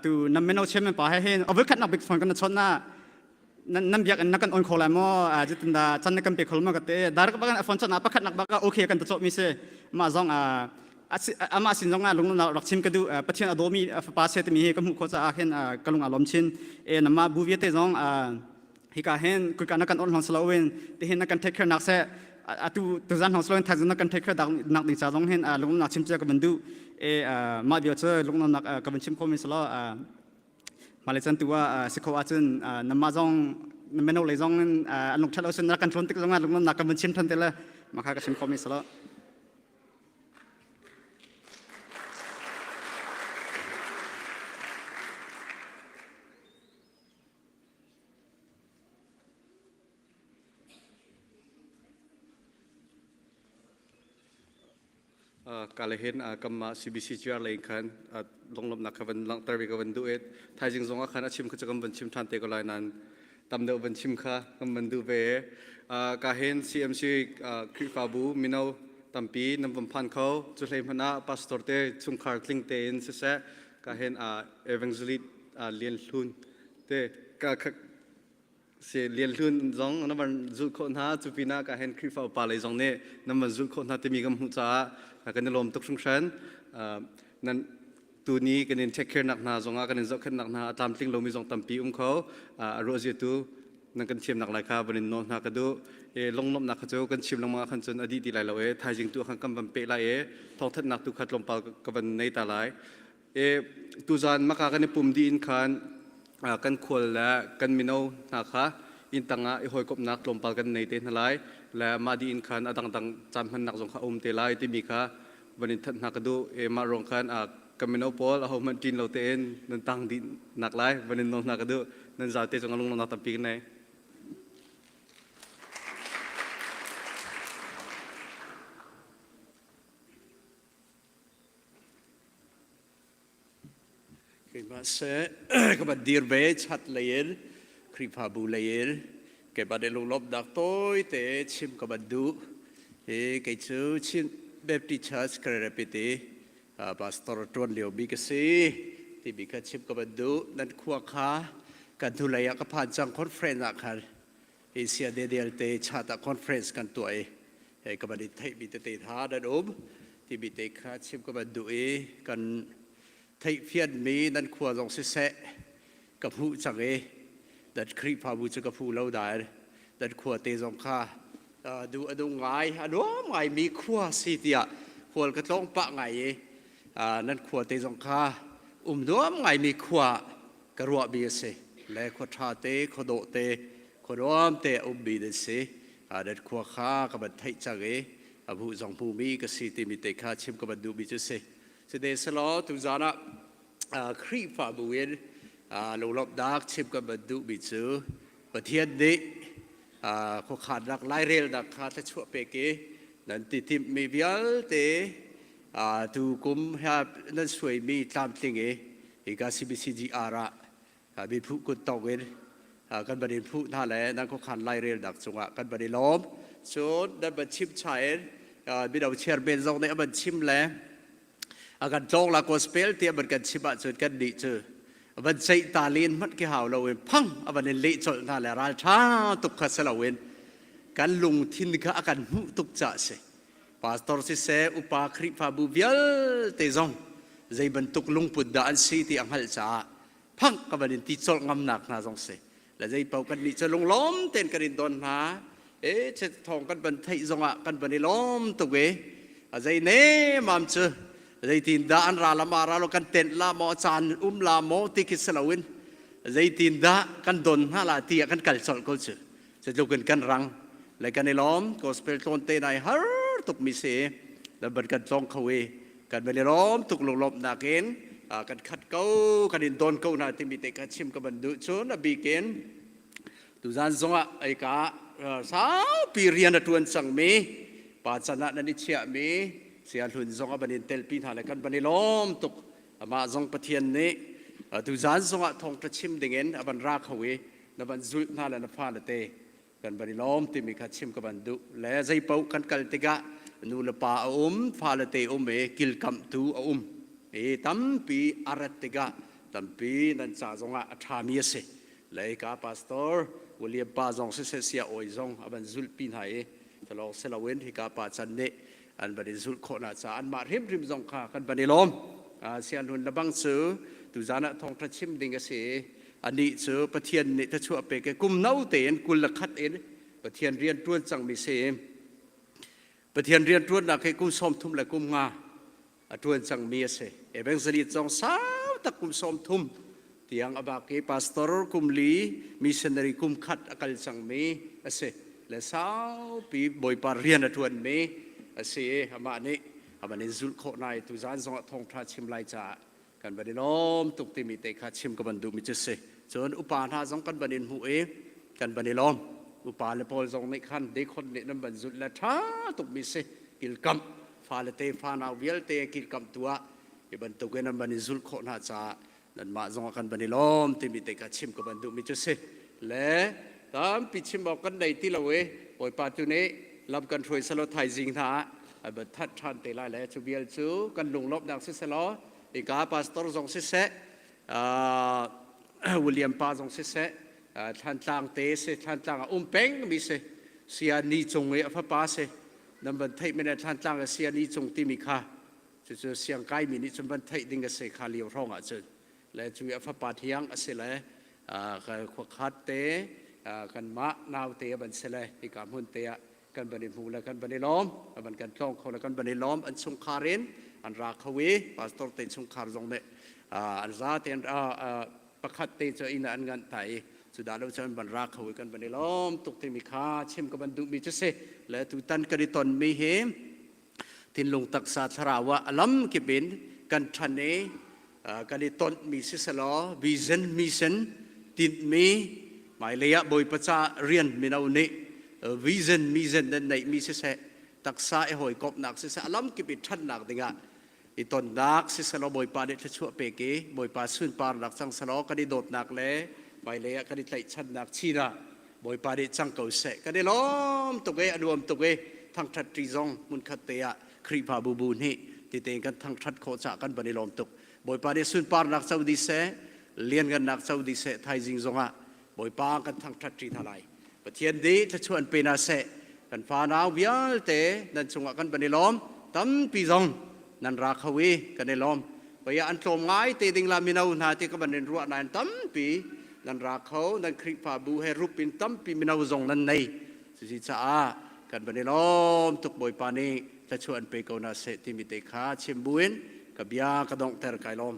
Speaker 6: tu nam mino chairman pa he hin avoi khat nak big phone kan chon na nan biak in na kan on kho lai maw jitin da chan na kan pe khol ma ka te dar ka bakan phone chon na pakhat nak baka okay kan ta chawt mi se ma zong amah sin zong ah lung rak chim ka duh Pathian a dawmi fapa se timi hi ka hmuh khawh caah khin ka lung a lawm chin e nama bu vialte zong hika hin kuika na kan on hlong saloin tihin na kan take care nak se atu tuzan hlong saloin thazin na kan take care nak ding ca zong hin lung nak chim cia ka van duh e mah bia cu lung nak ka van chim kho mi salo male chan tu ah si kho ahcun namah zong na mino lei zong in an lung ṭhat lo sin na kan tlawn tik zong ah lung nak kan van chim ṭhan te le mah kha ka chim kho mi salo
Speaker 4: Ka le hin kanmah CBCGR lei in khan lunglawmhnak kha van langhter ve ka van duh i thaizing zong ah khan a chim kha cu kan van chim ṭhan te ko lai nain tam deuh van chim kha kan van duh ve. Ka hin CMC Khrihfabu mino tampi nan van phan kho. Cu hlei hmanh ah pastor te chungkhar tling tein siseh ka hin evangelist Lian Hlun te ka si Lian Hlun zong na van zulh khawh hna cu pinah ka hen Khrihfa upa lei zong nih nan van zulh khawh hna timi kan hmuh caah kan i lawm tuk hringhran nan tuni kan in take care nak hna zongah kan in zohkhenhnak hna a tlamtling lomi zong tampi um kho a ruah zia tu nan kan thiamnak lai kha van in nawl hna ka duh e lunglawmhnak kha cu kan chim lengmang ah khan cun a dih ti lai lo e thaizing tu khan kan van peh lai e thawngthanhnak tu kha tlawmpal ka van nei ta lai E tuzan maka kan i pum dih in khan kan khual le kan mino hna kha inn tangah i hawikomhnak tlawmpal kan nei te hna lai le mah dih in khan a dangdang caan hmannak zong kha a um te lai timi kha van in thanh hna ka duh. E mah ruang khan kan mino pawl ahohmanh ṭin lo tein nan tang dih nak lai van in nawl hna ka duh. Nan zate cungah lunglawmhnak tampi kan nei.
Speaker 7: Keimah seh ka van dir ve chat lei in Khrihfabu lei in keimah nih lunglawmhnak tawite chim ka van duh. Hi kei cu Chin Baptist Church Grand Rapids i pastor ṭuan liomi ka si timi kha chim ka van duh. Nan khua kha kan hnulei ah ka phan cang conference ah khan Asia dedel te chat ah conference kan tuah i hei ka van in theihmi tete hna nan um timi te kha chim ka van duh i kan theihfianmi nan khua zong siseh ka hmuh cang i nan Khrihfabu cu ka phu lo dai nan khua te zong kha duh a nung ngai a nuam ngaimi khua si tiah khual ka tlawng pah ngai i nan khua te zong kha um nuam ngaimi khua ka ruahmi a si le khua ṭha te khua dawh te khua nuam te a ummi nan si nan khua kha ka van theih cang i a hmuh zong hmumi ka si timi te kha chim ka van duhmi cu si side selaw tuzan ah Khrihfabu in lunglawmhnak chim ka van duhmi cu Pathian nih khuakhannak lairelnak kha thluachuah pek i nan ti timhmi vialte. Tu kum ha nan suaimi tlamtling i hika CBCGR ah miphu kut tong in kan van in phu hna le nan khuakhan lairelnak cungah kan van i lawm. Cun nan van chim cha in mino chairman zong nih a van chim le a kan tlawng la gospel ti a van kan chim ahcun kan nih cu van ceih ta len hmanh ki hau lo in phang a van in leh colh hna le ral ṭha tuk kha si lo in kan lungthin kha a kan hmuh tuk ca si. Pastor siseh, upa Khrihfabu vialte zong zei bantuk lungput dah an si ti a hngalh caah phang ka van in ti colh ngamnak hna zong si. Le zei paoh kan nih cu lunglawm tein kan in don hna. E thawng kan van theih zongah kan van i lawm tuk i a zei ne mam cu zeitin dah an ra la ma ra lo kan tenh la maw caan um la maw ti khi si loin zeitin dah kan don hna la ti ah kan kal colh ko cu. Zeitluk in kan rang le kan i lawm gospel tlawn te nai har tuk mi si le ban kan tlong kho i kan van i lawm tuk lunglawmhnak in kan khat ko kan in don ko hna timi te kha chim ka van duh cun a bikin tuzan zongah ei ka saupi rian a tuan cangmi pa can ah nan i chiahmi sia hlun zong a van in telpi hna le kan van i lawm tuk amah zong Pathian nih tuzan zongah thawngṭha chim dingin a van ra kho i na van zulh hna le na fale te kan van i lawm timi kha chim ka van duh le zeipaoh kan kal tikah nu le pa a um fale te um i kilkamhtu a um i tampi a rat tikah tampi nan ca zongah a ṭhami a si leika pastor William pa zong siseh sia awi zong a van zulhpi hna i talawng si loin hika pa chan nih an van i zulh khawh na ca anmah hrimhrim zong kha kan van i lawm sianhlun lebang cu tuzan ah thawngṭha chim ding a si anih cu Pathian nih thluachuah pek i kum no tein 21 in Pathian rian ṭuan cangmi si Pathian rian ṭuannak hi kum 30 le kum nga a ṭuan cangmi a si. Evangelist zong sau tak kum 30 tiang a bak i pastor kum li missionary kum khat a kal cangmi a si. Le saupi Bawipa rian a ṭuanmi a si i amah nih a van in zulh khawh nai tuzaan zongah thawngṭha chim lai caah kan van i lawm tuk timi te kha chim ka van duhmi cu si. Cun upa hna zong kan van in hmuh i kan van i lawm. Upa le pawl zong nih khan dekhon nih nan van zulh le ṭha tukmi si. Kilkamh fale te fanau vialte kilkamhtu ah hi bantuk in an van i zulh khawh hna caah nanmah zong ah kan van i lawm timi te kha chim ka van duhmi cu si le tampi chim awk kan nei ti lo i Bawipa tu nih lam kan hruai selaw thaizing hna ah an van that ṭhan te lai le cu vial cu kan lunglawmhnak si selaw hika pastor zong siseh William pa zong siseh Thlantlang te si Thlantlang ah um peng mi si sia ni cung i a fapa si nan van theih men Thlantlang a sia ni cung timi kha cucu siang kaimi nih cun van theih ding a si kha lio hrawng ah cun le cu a fapa thiang a si le khuakhat te kanmah nau te a van si le hika hmun te ah kan van i hmu le kan van i lawm a van kan tlawng kho le kan van i lawm an chungkhar in an ra kho i pastor te chungkhar zong nih an za te pakhat te cu inn ah an nganh ta i cu dah lo cun van ra kho i kan van i lawm tuk timi kha chim ka van duhmi cu si le tutan kan i tonmi hi thinlung taksa thlarau ah a lam kip in kan ṭhan i kan i tonhmi siselaw vision mission tinhmi hmailei ah Bawipa ca rian mino nih vision mission nan neihmi siseh taksa i hawikomhnak siseh a lam kip i ṭhannak dingah i tonnak siselaw Bawipa nih thluachuah pek i Bawipa sunparnak cang selaw kan i dawtnak le hmailei ah kan i tlaihchannak chin ah Bawipa nih cang ko seh. Kan i lawm tuk i a nuam tuk i thangṭhat ṭi zong hmunkhat te ah Khrihfabu bu nih ti tein kan thangṭhat khawh caah kan van i lawm tuk. Bawipa nih sunparnak co dih seh, lianngannak co dih seh thaizing zongah Bawipa kan thangṭhat ṭi hna lai. Pathian nih thluachuah an pe hna seh. Kan fanau vialte nan cungah kan van i lawm. Tampi zong nan ra kho i kan i lawm. Pei ah an tlawm ngai te ding la mino hna ti ka van in ruah nain tampi nan ra kho nan Khrihfabu he rup in tampi mino zong nan nei. Cuci caah kan van i lawm tuk Bawipa nih thluachuah an pe ko hna seh timi te kha chim buin ka bia ka donghter kai lawm.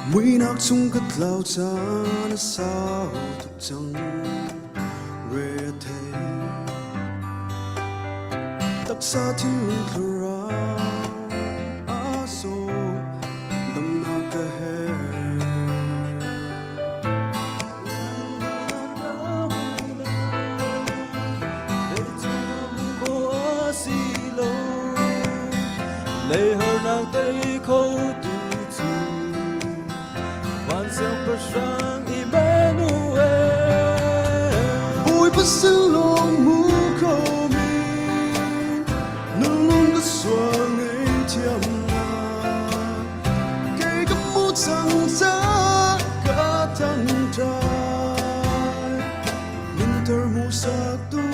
Speaker 8: Muinak chung ka tlau caan a sau tuk cang re a thei Taksa thinlung thlarau a zaw damnak ka herh.
Speaker 9: Lei tei kho tu cu van siangpahrang Emmanuel.
Speaker 8: Bawipa sin lawng mu kho mi nunlung ka sual ngei thiam nak kei ka mu cang ca ka thang ṭai nunter mu sak tu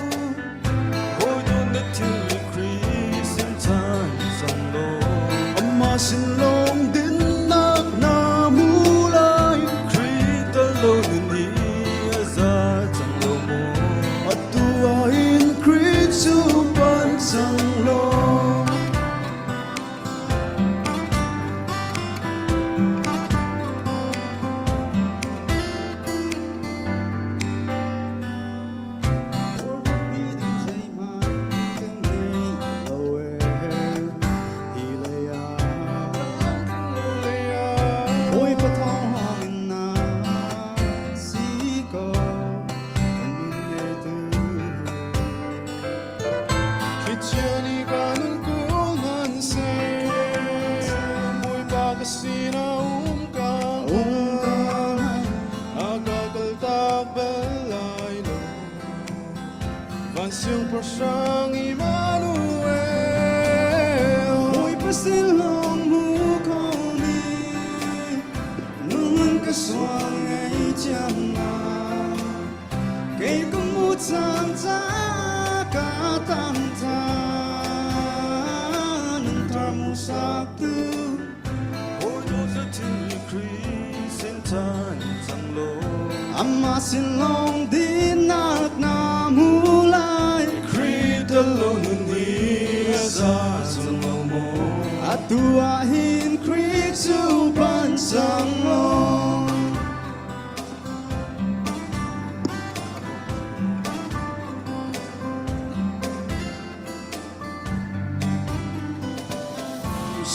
Speaker 9: Bawitu na thil Khrih sin chan cang law.
Speaker 8: Amah sin lawng dinnak na mu lai.
Speaker 9: Khrih tal lo nun hi a za cang lo maw?
Speaker 8: Atu ah hin Khrih cu pan cang law.
Speaker 9: Van siangpahrang Immanuel.
Speaker 8: Bawipa sin lawng mu ko mi nung ka sual ngei chiam na kei ka mu cang ca ka tam ta nung tar mu sak tu
Speaker 9: Bawitu cu thil Khrih sin chan cang law.
Speaker 8: Amah sin lawng dinnak na mu lai.
Speaker 9: Khrih tal lo nun hi a za cang lo maw?
Speaker 8: Atu ah hin Khrih cu pan cang law.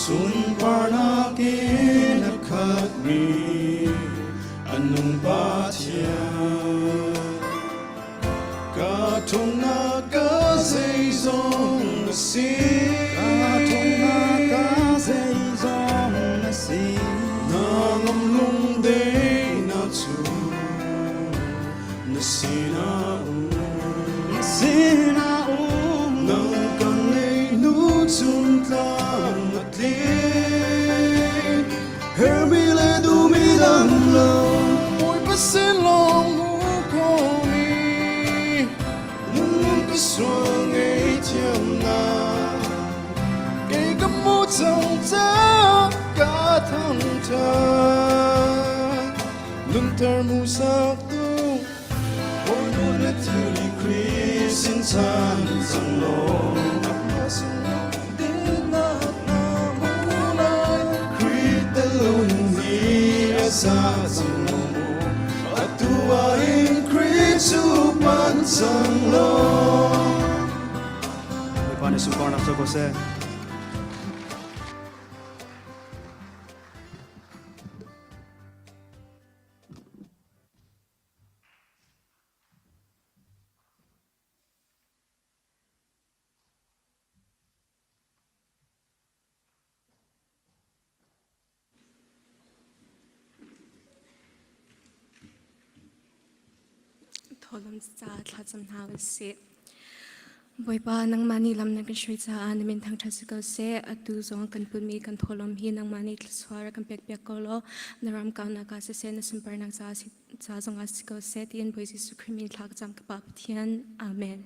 Speaker 8: Sunparnak in a khatmi a nung Pathian. Ka ṭhawnnak ka zeizong na si. Ka ṭhawnnak ka zeizong na si. Na ngam lungdenak cu na sinah um. Na sinah um. Nang kan neinu chung tlang na tling. Hermi le duhmi dang lo.
Speaker 9: Bawipa sin lawng mu ko mi nung ka sual ngei thiam na kei ka mu cang ca ka thang ṭhan nunter mu sak tu Bawipa na thil Khrih sin chan cang law Amah sin lawng dinnak na mu lai Khrih tel lo nun hi a za cang lo maw atu ah hin Khrih cu pan cang law
Speaker 6: Bawipa nih sunparnak co ko seh.
Speaker 10: Tholom ca thlacam hna usih. Bawipa nangmah nih lam na kan hruai caah na min thangṭhat si ko seh. Atu zong kan putmi kan tholom hi nangmah nih thluachuah rak kan pekpiak ko law na ram kaunak ah siseh na sunparnak caah ca zongah si ko seh tiin Bawi Jesuh Khrih min thla ka cam ka Pa Pathian. Amen.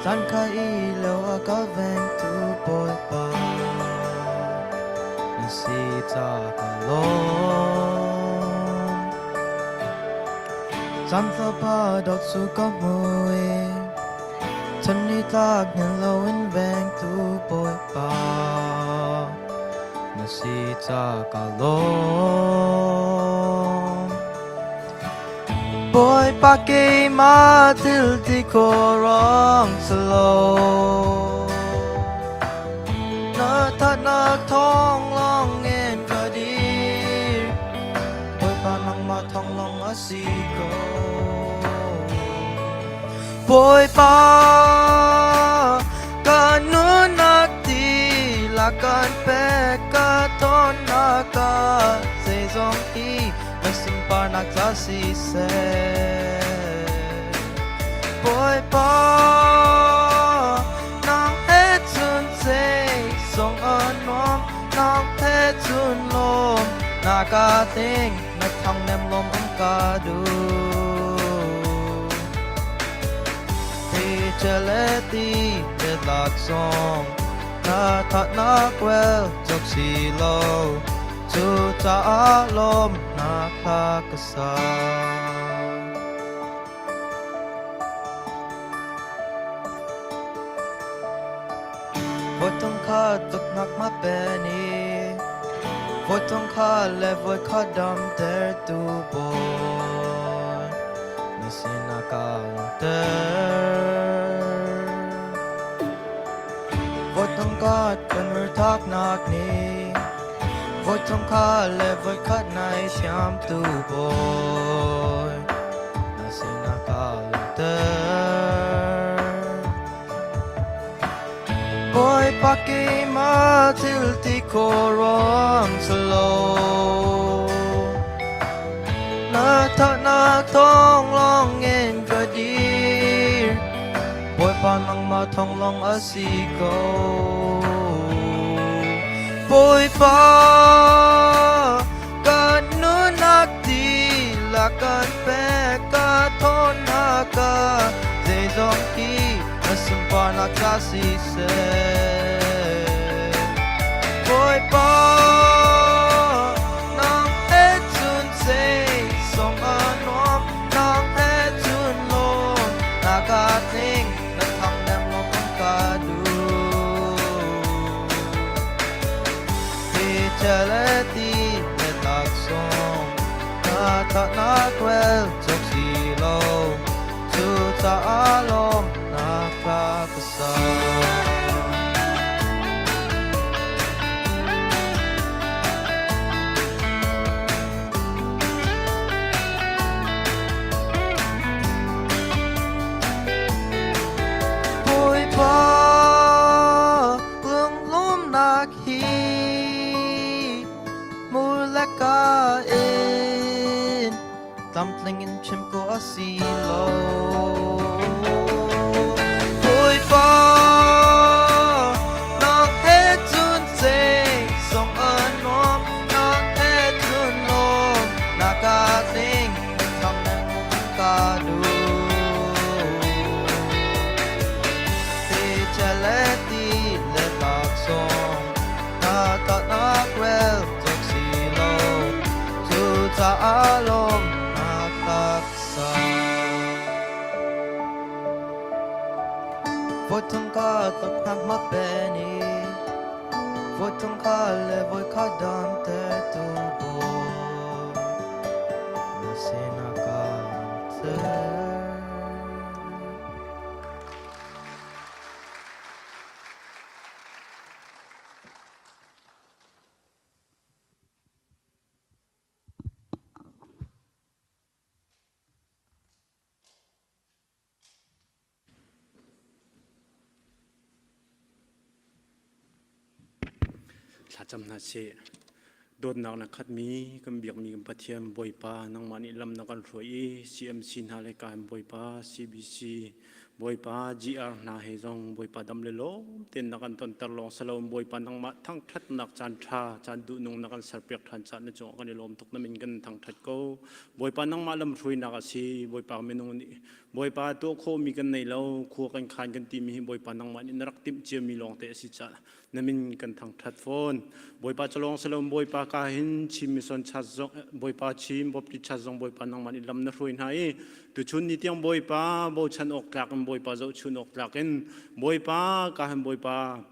Speaker 11: Chan kha i lo a ka vengtu Bawipa na si ca ka lawm. Chan fapa dawt cu ka hmu i chan ni tlak hngilh loin vengtu Bawipa na si ca ka lawm. Bawipa keimah thil ti khawrong silo Na thatnak thawng lawng in ka dir Bawipa nangmah thawng lawng a si ko Bawipa ka nunnak ti la kan pek ka tonnak ah zeizong hi na sunparnak ca siseh. Bawipa, nang he cun zeizong a nuam, nang he cun lawm na ka ting, na thang nem lawm um ka duh. Ti chele ti te lak zong, na thatnak wel cok si lo. Cucaah lawmhnak hla ka sa. Voi thong khat tuknak ma pen i voi thong khat le voi khat damtertu Bawi na sinah kaa lawmter. Voi thong khat kan murthaknak nih Voi thong khat le voi khat nai siamtu bawi na sinah kaa lawmter. Bawipa keimah thil ti khawh ruang silo na thatnak thawng lawng in ka dir Bawipa nangmah thawng lawng a si ko. Bawipa kan nunnak dihlak kan pek ka thawnnak ah zeizong hi na sunparnak ca siseh. Bawipa nang he cun zeizong a nuam nang he cun lawm na ka tling na thang nem lawm an ka duh. Ti chele ti le tak song na that na kwel chok si lo cu caah lawm na ka ka sa. Bawipa lunglawmnak hi hmur le ka in tlamtling in chim ko a si lo. Bawipa nang he cun zeizong a nuam nang he cun lawm na ka tling thang le ka duh. Ti chele ti le tak song na ta nak rel tuk si lo cu caah lawm na taksa. Voi thong ka tok nak ma pen i voi thong kha le voi kha dam te tu bawi na sinah ka ter.
Speaker 4: Thlacam hna sih. Dawtnak na khatmi kan biakmi kan Pathian Bawipa nangmah nih lam na kan hruai i CMC hna le kan Bawipa CBC Bawipa GR hna he zong Bawipa dam le lawm tein na kan tonter lawng si lo Bawipa nangmah thangṭhatnak caan ṭha caan duhnung na kan serpiak ṭhan caan na cungah kan i lawm tuk na min kan thangṭhat ko Bawipa nangmah lamhruainak a si Bawipa minung nih.
Speaker 12: Bawipa tuah khawhmi kan nei lo, khua kan khan kan timi hi Bawipa nangmah nih na rak timh ciami lawngte a si caah na min kan thangṭhat fawn. Bawipa calawng salom Bawipa ka hin Chin Mission Church zong Bawipa Chin Baptist Church zong Bawipa nangmah nih lam na hruai hna i tuchun ni tiang Bawipa bochan awk tlak in Bawipa zohchun awk tlak in Bawipa ka hin Bawipa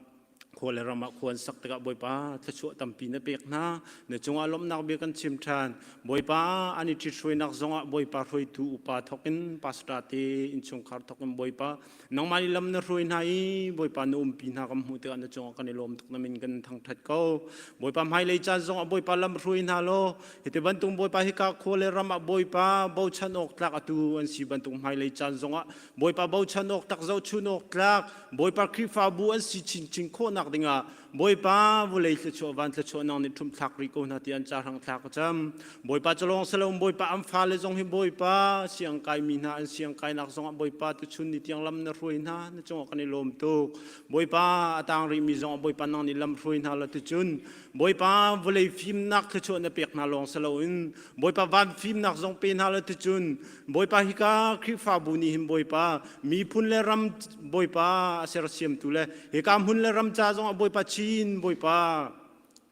Speaker 12: khua le ram ah khua an sak tikah Bawipa thluachuah tampi na pek hna. Na cungah lawmhnak bia kan chim ṭhan. Bawipa an i ṭhithruainak zongah Bawipa hruaitu upa thawkin pastor te innchungkhar thawkin Bawipa nangmah nih lam na hruai hna i Bawipa na umpi hna kan hmuh tikah na cungah kan i lawm tuk na min kan thangṭhat ko. Bawipa hmailei caan zongah Bawipa lam hruai hna law hiti bantuk Bawipa hika khua le ram ah Bawipa bochan awk tlak atu an si bantuk hmailei caan zongah Bawipa bochan awk tak zohchun awk tlak Bawipa Khrihfabu an si chinchin khawhnak dingah Bawipa vulei thluachuah van thluachuah nang nih ṭhumh rih ko hna ti an ca hrang thla ka cam. Bawipa calawng salom Bawipa an fale zong hi Bawipa siang kaimi hna an siang kainak zongah Bawipa tuchun ni tiang lam na hruai hna na cungah kan i lawm tuk. Bawipa a tang rihmi zongah Bawipa nang nih lam hruai hna la tuchun Bawipa vulei fimnak thluachuah na pek hna lawng saloin Bawipa van fimnak zong pe hna la tuchun Bawipa hika Khrihfabu nih hin Bawipa miphun le ram Bawipa a sersiamtu le hika hmun le ram ca zongah Bawipa chin Bawipa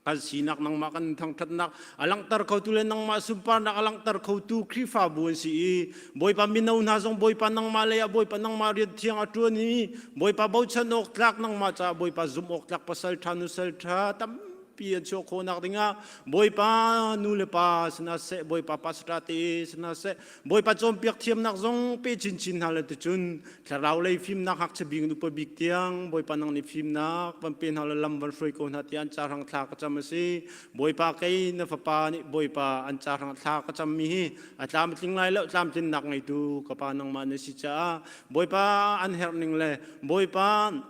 Speaker 12: kan sinak nangmah kan thangṭhatnak a langhter khotu le nangmah sunparnak a langhter khotu Khrihfabu an si i Bawipa mino hna zong Bawipa nangmah lei ah Bawipa nangmah rian thiang a ṭuan i Bawipa bochan awk tlak nangmah caah Bawipa zumh awk tlak pasal ṭha nusal ṭha tam tampi an chuah khawhnak dingah Bawipa nu le pa sina seh Bawipa pastor te sina seh Bawipa cawnpiak thiamnak zong pe chinchin hna le ticun thlarau lei fimnak ngakchia bik nupa bik tiang Bawipa nang nih fimnak van pe hna le lam van hruai ko hna tiah an ca hrang thla ka cam a si Bawipa kei na fapa nih Bawipa an ca hrang thla ka cam mi hi a tlam tling lai lo tlamtlinnak ngeitu ka pa nangmah na si caah Bawipa an herh ning le Bawipa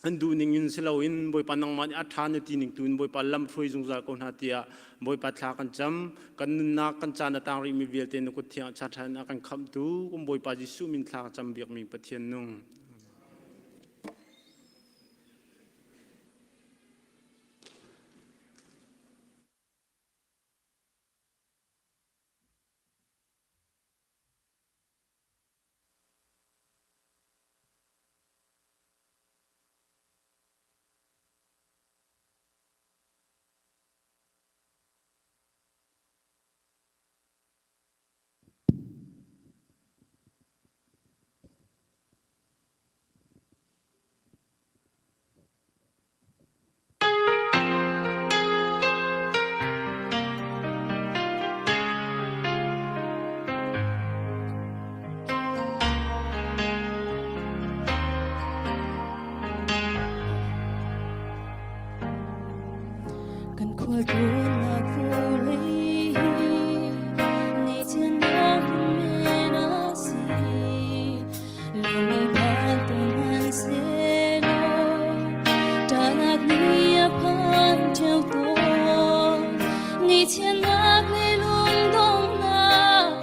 Speaker 12: an duh ning in si loin Bawipa nangmah nih a ṭha na ti ning tu in Bawipa lam hruai zungzal ko hna tiah Bawipa thla kan cam kan nunnak kan caan a tang rihmi vialte na kut thiang ah ṭhan a kan khamhtu kan Bawipa Jesuh min thla ka cam biakmi Pathian nung.
Speaker 2: Kan khualtlawnnak vawlei hi ngaihchiatnak men a si. Lungmi phan tawn hmanhsehlaw ṭahnak nih a phan ṭheo tawn. Ngaihchiatnak le lungdonghnak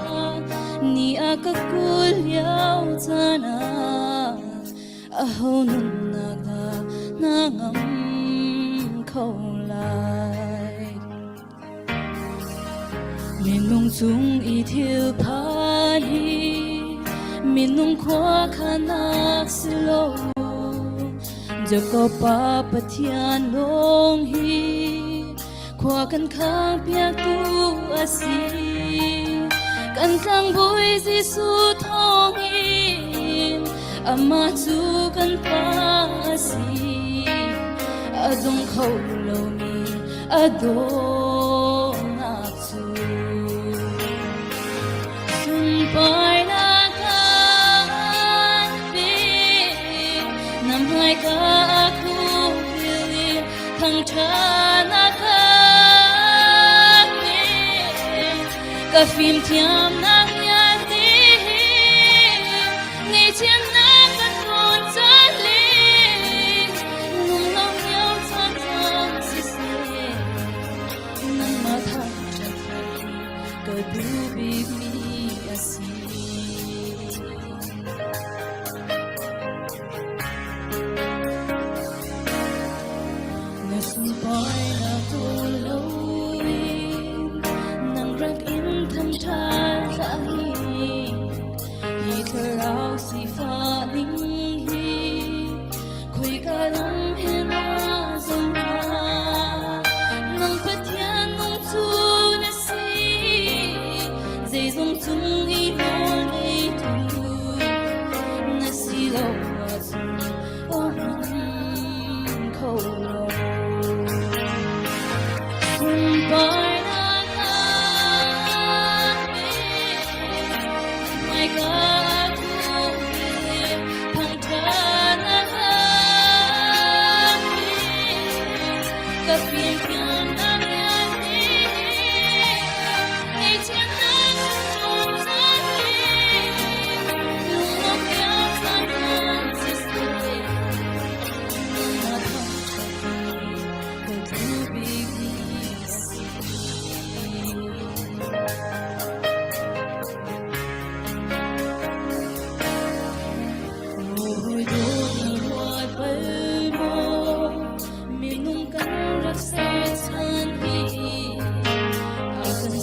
Speaker 2: ni a ka kul lio caan ah aho nunnak dah na ngam kho lai? Minung cung i thil phan hi minung khuakhanak si lo. Jakob pa Pathian lawng hi khua kan khang piaktu a si. Kan tlangbawi Jesuh thawngin amah cu kan pa a si. A dong kho lomi a dawtnak cu sunparnak kan pek na hmaika a khupil i thangṭhatnak kan pek ka fimthiamnak vialte hi ngaihthiamnak kan rawn chalin nung lo lio siseh nangmah thangṭhat hi ka duh bikmi a si. Na sunparnak kawl loin nang rak in thangṭhat hlah hi hi thlarau.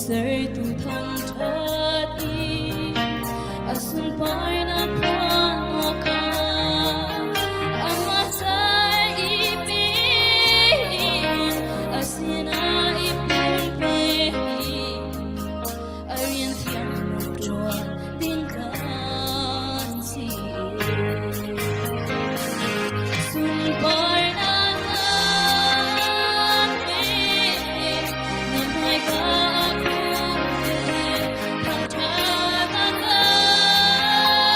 Speaker 2: Sertu thangṭhat i a sunparnak phuan awkah amah ca i pe in a sinah i pumpe a rian thiang ṭuan ding kan si. Sunparnak na hmaika a khum thangṭhat a kan.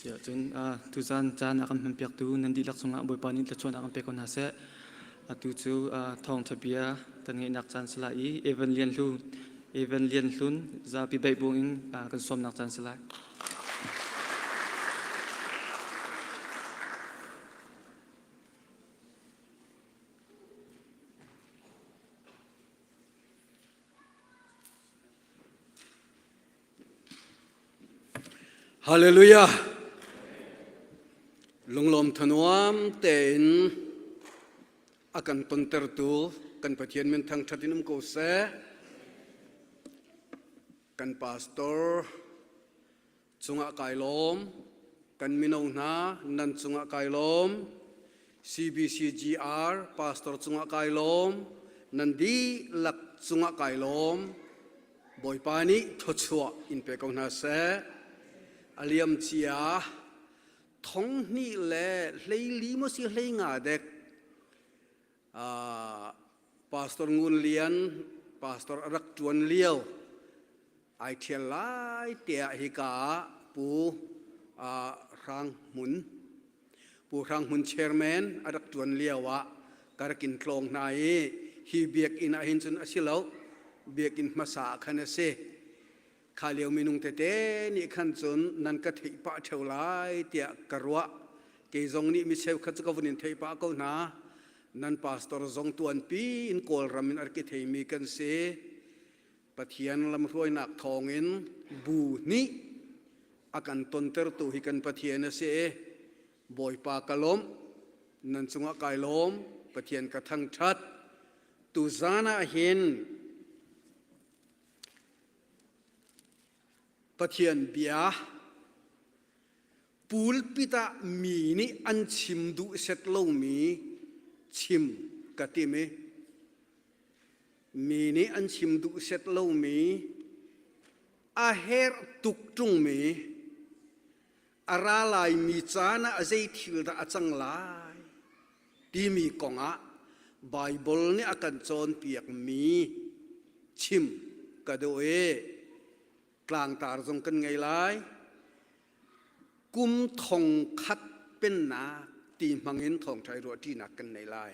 Speaker 4: Siah cun tuzan caan a kan hmanpiaktu nan dihlak cungah Bawipa nih thluachuahnak an pe ko hna seh. Atu cu thawngṭha bia kan ngeihnak caan si lai i Evan Lian Hlu Evan Lian Hlun zapi beih bu in kan sawmnak caan si lai.
Speaker 7: Hallelujah! Lunglawm thanuam tein a kan tontertu kan Pathian min thangṭhat in um ko seh. Kan pastor cungah kai lawm, kan mino hna nan cungah kai lawm, CBCGR pastor cungah kai lawm, nan dihlak cungah kai lawm. Bawipa nih thluachuah in pe ko hna seh. A liam cia thong hnih le hleili maw si hlei nga dek Pastor Ngun Lian pastor a rak ṭuan lio ai ṭhial lai te ah hika ah Pu Hrang Hmun Pu Hrang Hmun chairman a rak ṭuan lio ah ka rak in tlawng hna i hi biakinn ah hin cun a si lo biakinn hmasa ah khan a si kha lio minung tete nih khan cun nan ka theih pah ṭheo lai tiah ka ruah kei zong nih mi cheukhat cu ka vun in theih pah ko hna nan pastor zong tuanpi in Kawlram in a rak i theimi kan si Pathian lamhruainak thawngin bu nih a kan tontertu hi kan Pathian a si i Bawipa ka lawmh, nan cungah kai lawm, Pathian ka thangṭhat. Tuzan ah hin Pathian bia pulpit ah mi nih an chim duh set lomi chim ka tim i mi nih an chim duh set lomi a herh tuk ṭungmi a ra laimi caan ah zei thil dah a cang lai timi kongah Baibal nih a kan cawnpiakmi chim ka duh i tlangtar zong kan ngei lai. Kum thong khat pennak ti hmangin thawngṭha i ruahṭinak kan nei lai.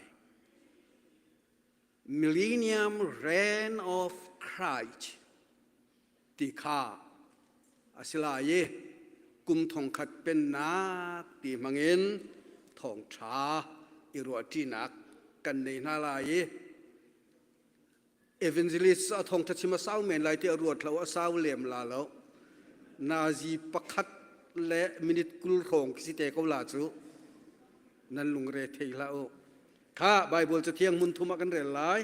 Speaker 7: Millennium Reign of Christ ti kha a si lai i kum thongkhat pennak ti hmangin thawngṭha i ruahṭinak kan nei hna lai i evangelist a thawngṭha chim a sau men lai ti a ruat lo a sau lem la lo nazi pakhat le minute 20 hrawng khi si te ko la cu nan lungre thei hlah u Kha Baibal Cathiang hmun thum ah kan rel lai.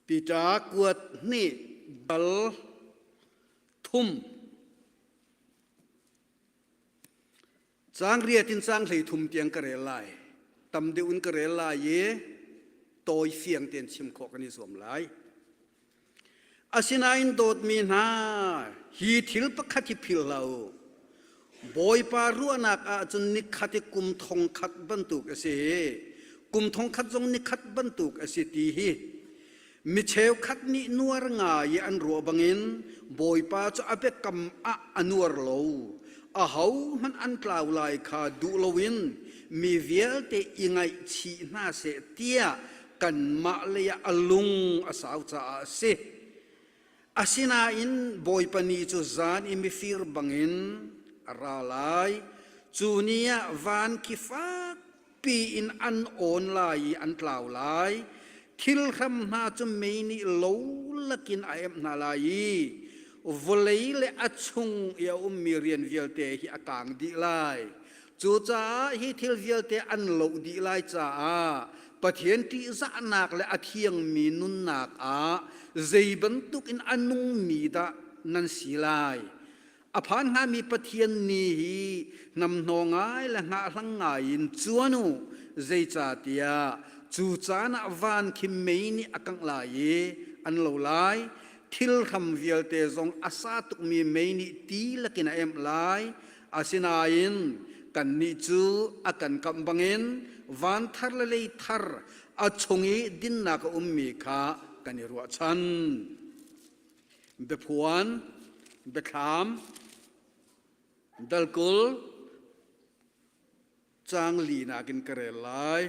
Speaker 7: Peter kuat hnih dal thum Caang riat in caang 33 tiang ka rel lai. Tam deuh in ka rel lai i tawi fiang tein chim khawh kan i zuam lai. Asinain dawtmi hna, hi thil pakhat hi philh hlah u. Bawipa ruahnak ahcun nikhat i kum thongkhat bantuk a si i kum thongkhat zong nikhat bantuk a si ti hi mi cheukhat nih nuar ngai i an ruah bangin Bawipa cu a biakam ah a nuar lo. Ahohmanh an tlau lai kha duh loin mi vialte i ngaihchih hna seh tiah kanmah lei ah a lung a sau caah a si. Asinain Bawipa ni cu zan i mifir bangin a ra lai. Cu ni ah van khi fakpi in an awn lai i an tlau lai. Thil hram hna cu mei nih lo lakin a emh hna lai i vawlei le a chung i a ummi rian vialte hi a kaang dih lai. Cucaah hi thil vialte an loh dih lai caah Pathian ṭihzahnak le a thiangmi nunnak ah zei bantuk in a nungmi dah nan si lai. A phan hngami Pathian ni hi namhnaw ngai le hngahhlang ngai in cuan u, zeicahtiah cu caan ah van khi mei nih a kangh lai i an lo lai. Thil hram vialte zong a sa tukmi mei nih ti lakin a emh lai. Asinain kannih cu a kan kamh bangin van thar le lei thar a chung i dinnak a ummi kha kan i ruahchan. Biaphuan, Biathlam, Dalkul, caang linak in ka rel lai.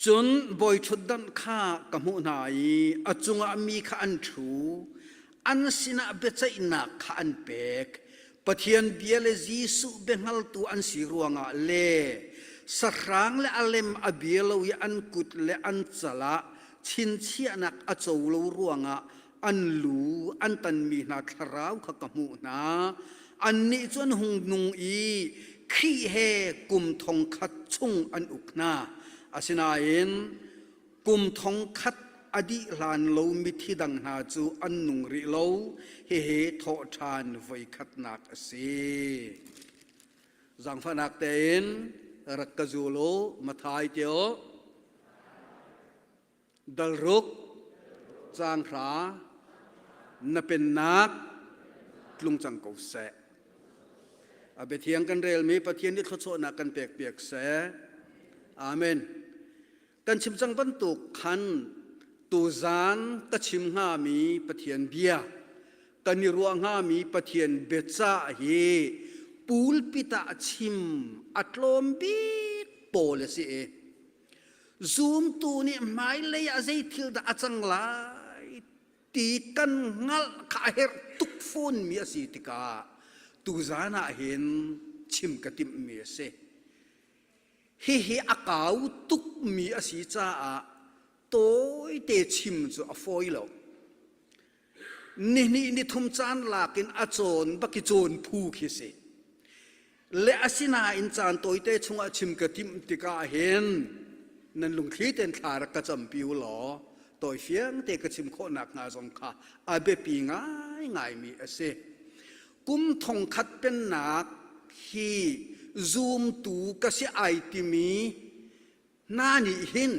Speaker 7: Cun bawiṭhutdanh kha ka hmuh hna i a cungah mi kha an ṭhu, an sinah biaceihnak kha an pek. Pathian bia le Jesuh biahngaltu an si ruangah le sahrang le a lem a bia lo i an kut le an cal ah chinchiahnak a co lo ruangah an lu an tanmi hna thlarau kha ka hmuh hna. Annih cu an hung nung i Khrih he kum thong khat chung an uk hna. Asinain kum thong khat a dih hlan lo mithi dang hna cu an nung rih lo. Hihi thawhṭhan voikhatnak a si. Zaangfahnak tein rak ka zul u, Mathai te u. Dalruk caang hra na pennak tlung cang ko seh. A biathiang kan relmi Pathian nih thluachuahnak kan pek piak seh. Amen. Kan chim cang bantuk khan tuzaan ka chim hngami Pathian bia kan i ruah hngami Pathian biacah hi pulpit ah chim a tlawm bik pawl a si i Zumtu nih hmailei ah zei thil dah a cang lai ti kan hngalh kha a herh tuk fawnmi a si tikah tuzaan ah hin chim ka timhmi a si. Hihi a kau tukmi a si caah tawite chim cu a fawi lo. Nihnih nithum caan lak in a cawn bak i cawn phu khi si. Le asinain caan tawite chungah chim ka timh tikah hin nan lungthli tein thla rak ka campi u law tawifiang te ka chim khawh nakhnga zong kha a biapi ngaingaimi a si. Kum thongkhat pennak hi zumtu ka si ai timi hna nih hin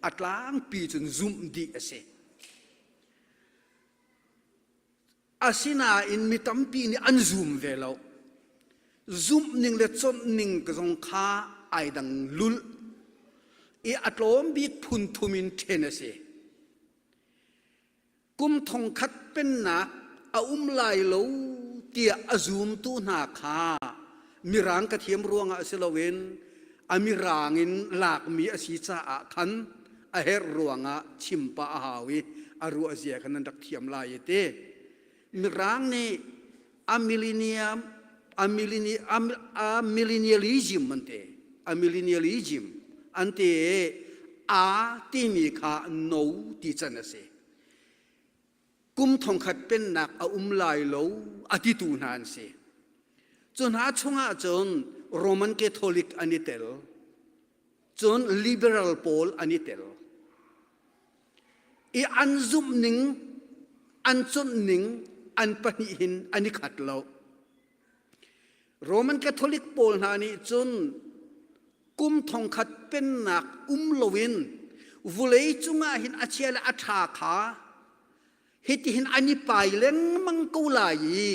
Speaker 7: a tlangpi cun zumh dih a si. Asinain mi tampi nih an zum ve lo. Zumh ning le conh ning zong kha ai dang lulh i a tlawm bik phun thum in ṭhen a si. Kum thongkhat pennak a um lai lo tiah a zumtu hna kha mirang ka thiam ruangah si loin a mirang in lakmi a si caah khan a herh ruangah chim pah a hau i a ruah zia kha nan rak thiam lai i ti. Mirang nih a millennium a millennium a millennialism an ti a millennialism an ti a timi kha no ti can a si. Kum thongkhat pennak a um lai lo a titu hna an si. Cu hna chungah cun Roman Catholic an i tel. Cun liberal pawl an i tel. I an zumh ning, an conh ning an pahnih hin an i khat lo. Roman Catholic pawl hna nih cun kum thongkhat pennak um loin vulei cungah hin a chia le a ṭha kha hitihin an i pai lengmang ko lai i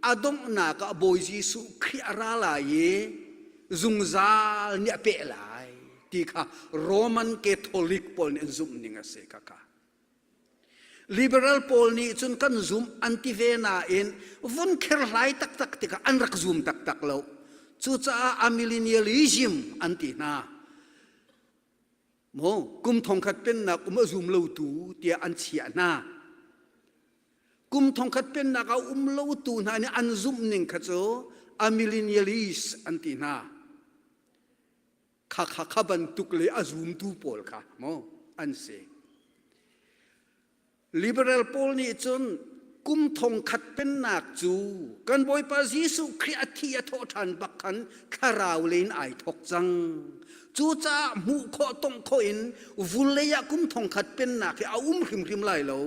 Speaker 7: a donghnak ah Bawi Jesuh Khrih a ra lai i zungzal nih a peh lai ti kha Roman Catholic pawl nih an zumh ning a si kha kha. Liberal pawl nih cun kan zum an ti ve nain vun kherhlai taktak tikah an rak zum taktak lo. Cucaah a millennialism an ti hna. Maw kum thongkhat pennak um a zum lotu tiah an chiah hna. Kum thongkhat pennak a um lotu hna nih an zumh ning kha cu a millennialist an ti hna. Kha kha kha bantuk le a zumtu pawl kha maw an si. Liberal pawl nih cun kum thongkhat pennak cu kan Bawipa Jesuh Khrih a thi a thawh ṭhan bak khan thlarau lei in ai thawk cang. Cucaah hmuh khawh tongh khawh in vulei ah kum thongkhat pennak hi a um hrimhrim lai lo.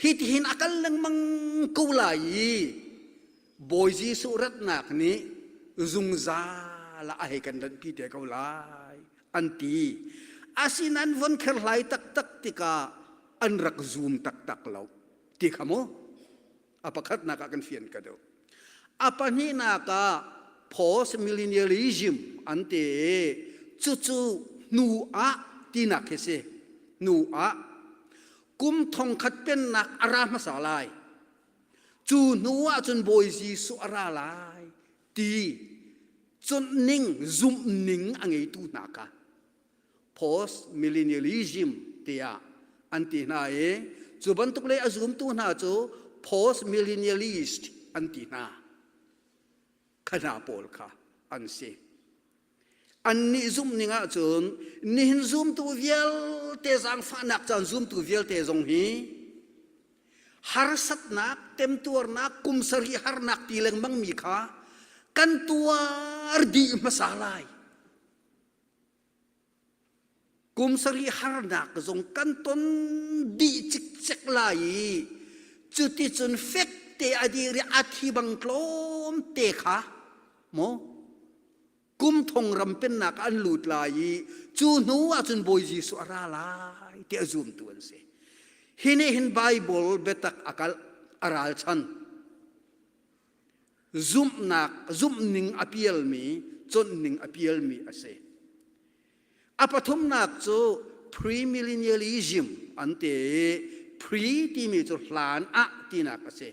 Speaker 7: Hitihin a kal lengmang ko lai i Bawi Jesuh ratnak nih zungzal ah a hei kan lanhpi te ko lai an ti. Asinain von kherhlai taktak tikah an rak zum taktak lo ti kha mu a pakhatnak ah kan fian ka duh. A pahnihnak ah post millennialism an ti i cucu hnu ah tinak khi si.
Speaker 13: hnu ah kum thongkhat pennak a ra hmasa lai. Cu hnu ah cun Bawi Jesuh a ra lai ti ning zumh ning a ngeitu hna kha post millennialism tiah an ti hna i cu bantuk lei a zumtu hna cu post millennialist an ti hna. Kha hna pawl kha an si. Annih zumh ning ahcun nihin zumtu vialte zaangfahnak caan zumtu vialte zong hi harsatnak, temtuarnak, kum sarih harnak ti lengmang mi kha kan tuar dih hmasa lai. Kum sarih harnak zong kan ton dih cikcek lai i cuticun fekte a dir i a thi bang tlawmte kha maw kum thong ram pennak ah an lut lai i cu hnu ah cun Bawi Jesuh a ra lai ti a zumtu an si. Hi nih hin Bible biatak a kalh a ralchan. Zumhnak zumhning a pialmi cawnning a pialmi a si. A pathumnak cu premillennialism an ti i pre timi cu hlan ah tinak a si.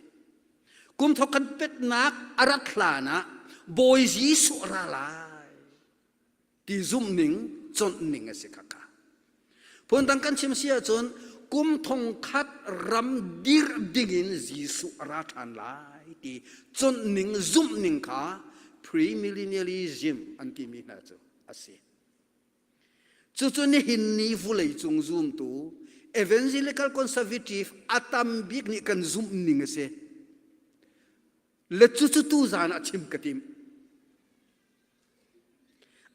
Speaker 13: Kum thok kan petnak a rat hlan ah Bawi Jesuh a ra lai ti zumhning cawnhning a si khakha. Phundang kan chim si ahcun kum thong khat ram dirh dingin Jesuh a ra ṭhan lai ti cawnhning zumhning kha premillennialism an timi hna cu a si. Cucu nihin ni vuleicung zumtu evangelical conservative a tam bik nih kan zumh ning a si. Le cucu tu zan ah chim ka tim.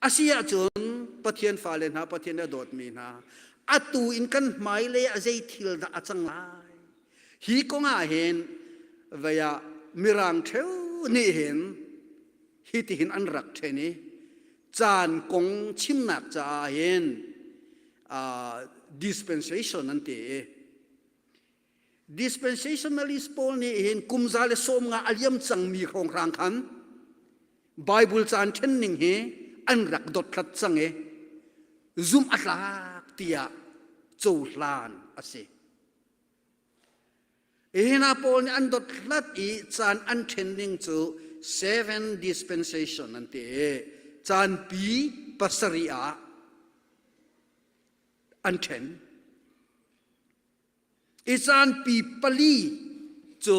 Speaker 13: Asi ahcun Pathian fale hna, Pathian a dawtmi hna, atu in kan hmailei ah zei thil dah a cang lai? Hi kong ah hin vei ah Mirang ṭheu nih hin hitihin an rak ṭhen i caan kong chimnak caah hin dispensation an ti i dispensationalist pawl nih hin kum za le sawm nga a liam cangmi hrawnghrang khan Bible caan ṭhen ning hi an rak dothlat cang i zumh a tlak tiah cohlan a si. Hi hna pawl nih an dothlat i caan an ṭhen ning cu seven dispensation an ti i caan pi pasarih ah an ṭhen. I caan pi pali cu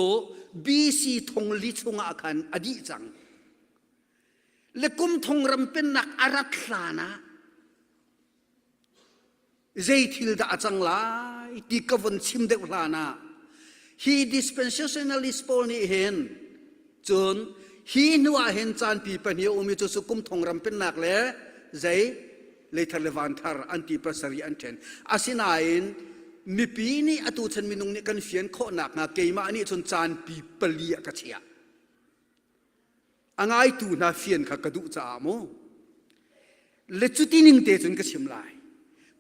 Speaker 13: BC thongli chungah khan a dih cang. Le kum thong ram pennak a rat hlan ah zei thil dah a cang lai ti ka von chim deuh hlan ah hi dispensationalist pawl nih hin cun hi hnu ah hin caan pi pahnih a um i cucu kum thong ram pennak le zei leithar le vanthar an ti pasarih an ṭhen asinain mipi nih atu chan minung nih kan fian khawh nakhnga keimah nih cun caan pi pali ah ka chiah A ngaitu hna fian kha ka duh caah mu. Le cuti ning te cun ka chim lai.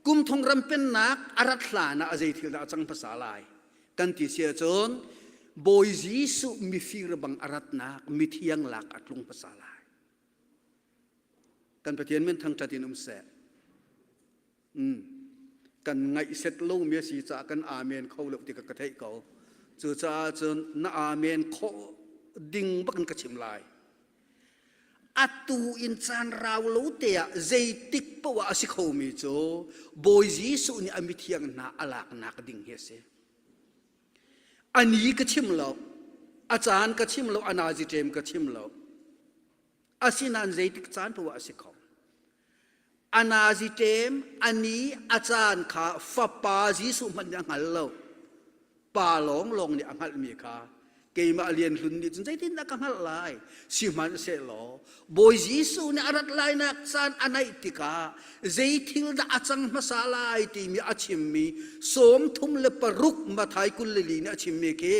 Speaker 13: Kum thong ram pennak a rat hlan ah a zei thil dah a cang hmasa lai kan ti si ahcun Bawi Jesuh mifir bang a ratnak mithiang lak a tlung hmasa lai. Kan Pathian min thangṭhat in um seh. Mm. Kan ngaih set lomi a si caah kan amen kho lo ti ka ka theih ko. Cucaah cun na amen khawh ding bak in ka chim lai. Atu in caan rau lo te ah zeitik poah a si khomi cu Bawi Jesuh nih a mithiang hna a laknak ding hi a si. A ni ka chim lo, a caan ka chim lo, a nazi ṭem ka chim lo. Asinain zeitik caan poah a si kho. A nazi ṭem, a ni, a caan kha Fapa Jesuh hmanh nih a hngal lo. Pa lawnglawng nih a hngalhmi kha keimah Lian Hlun nih cun zeitindah ka hngalh lai? Sihmanhsehlaw Bawi Jesuh nih a rat lainak caan a naih tikah zei thil dah a cang hmasa lai timi a chimmi 36 Matthai 24 nih a chimmi khi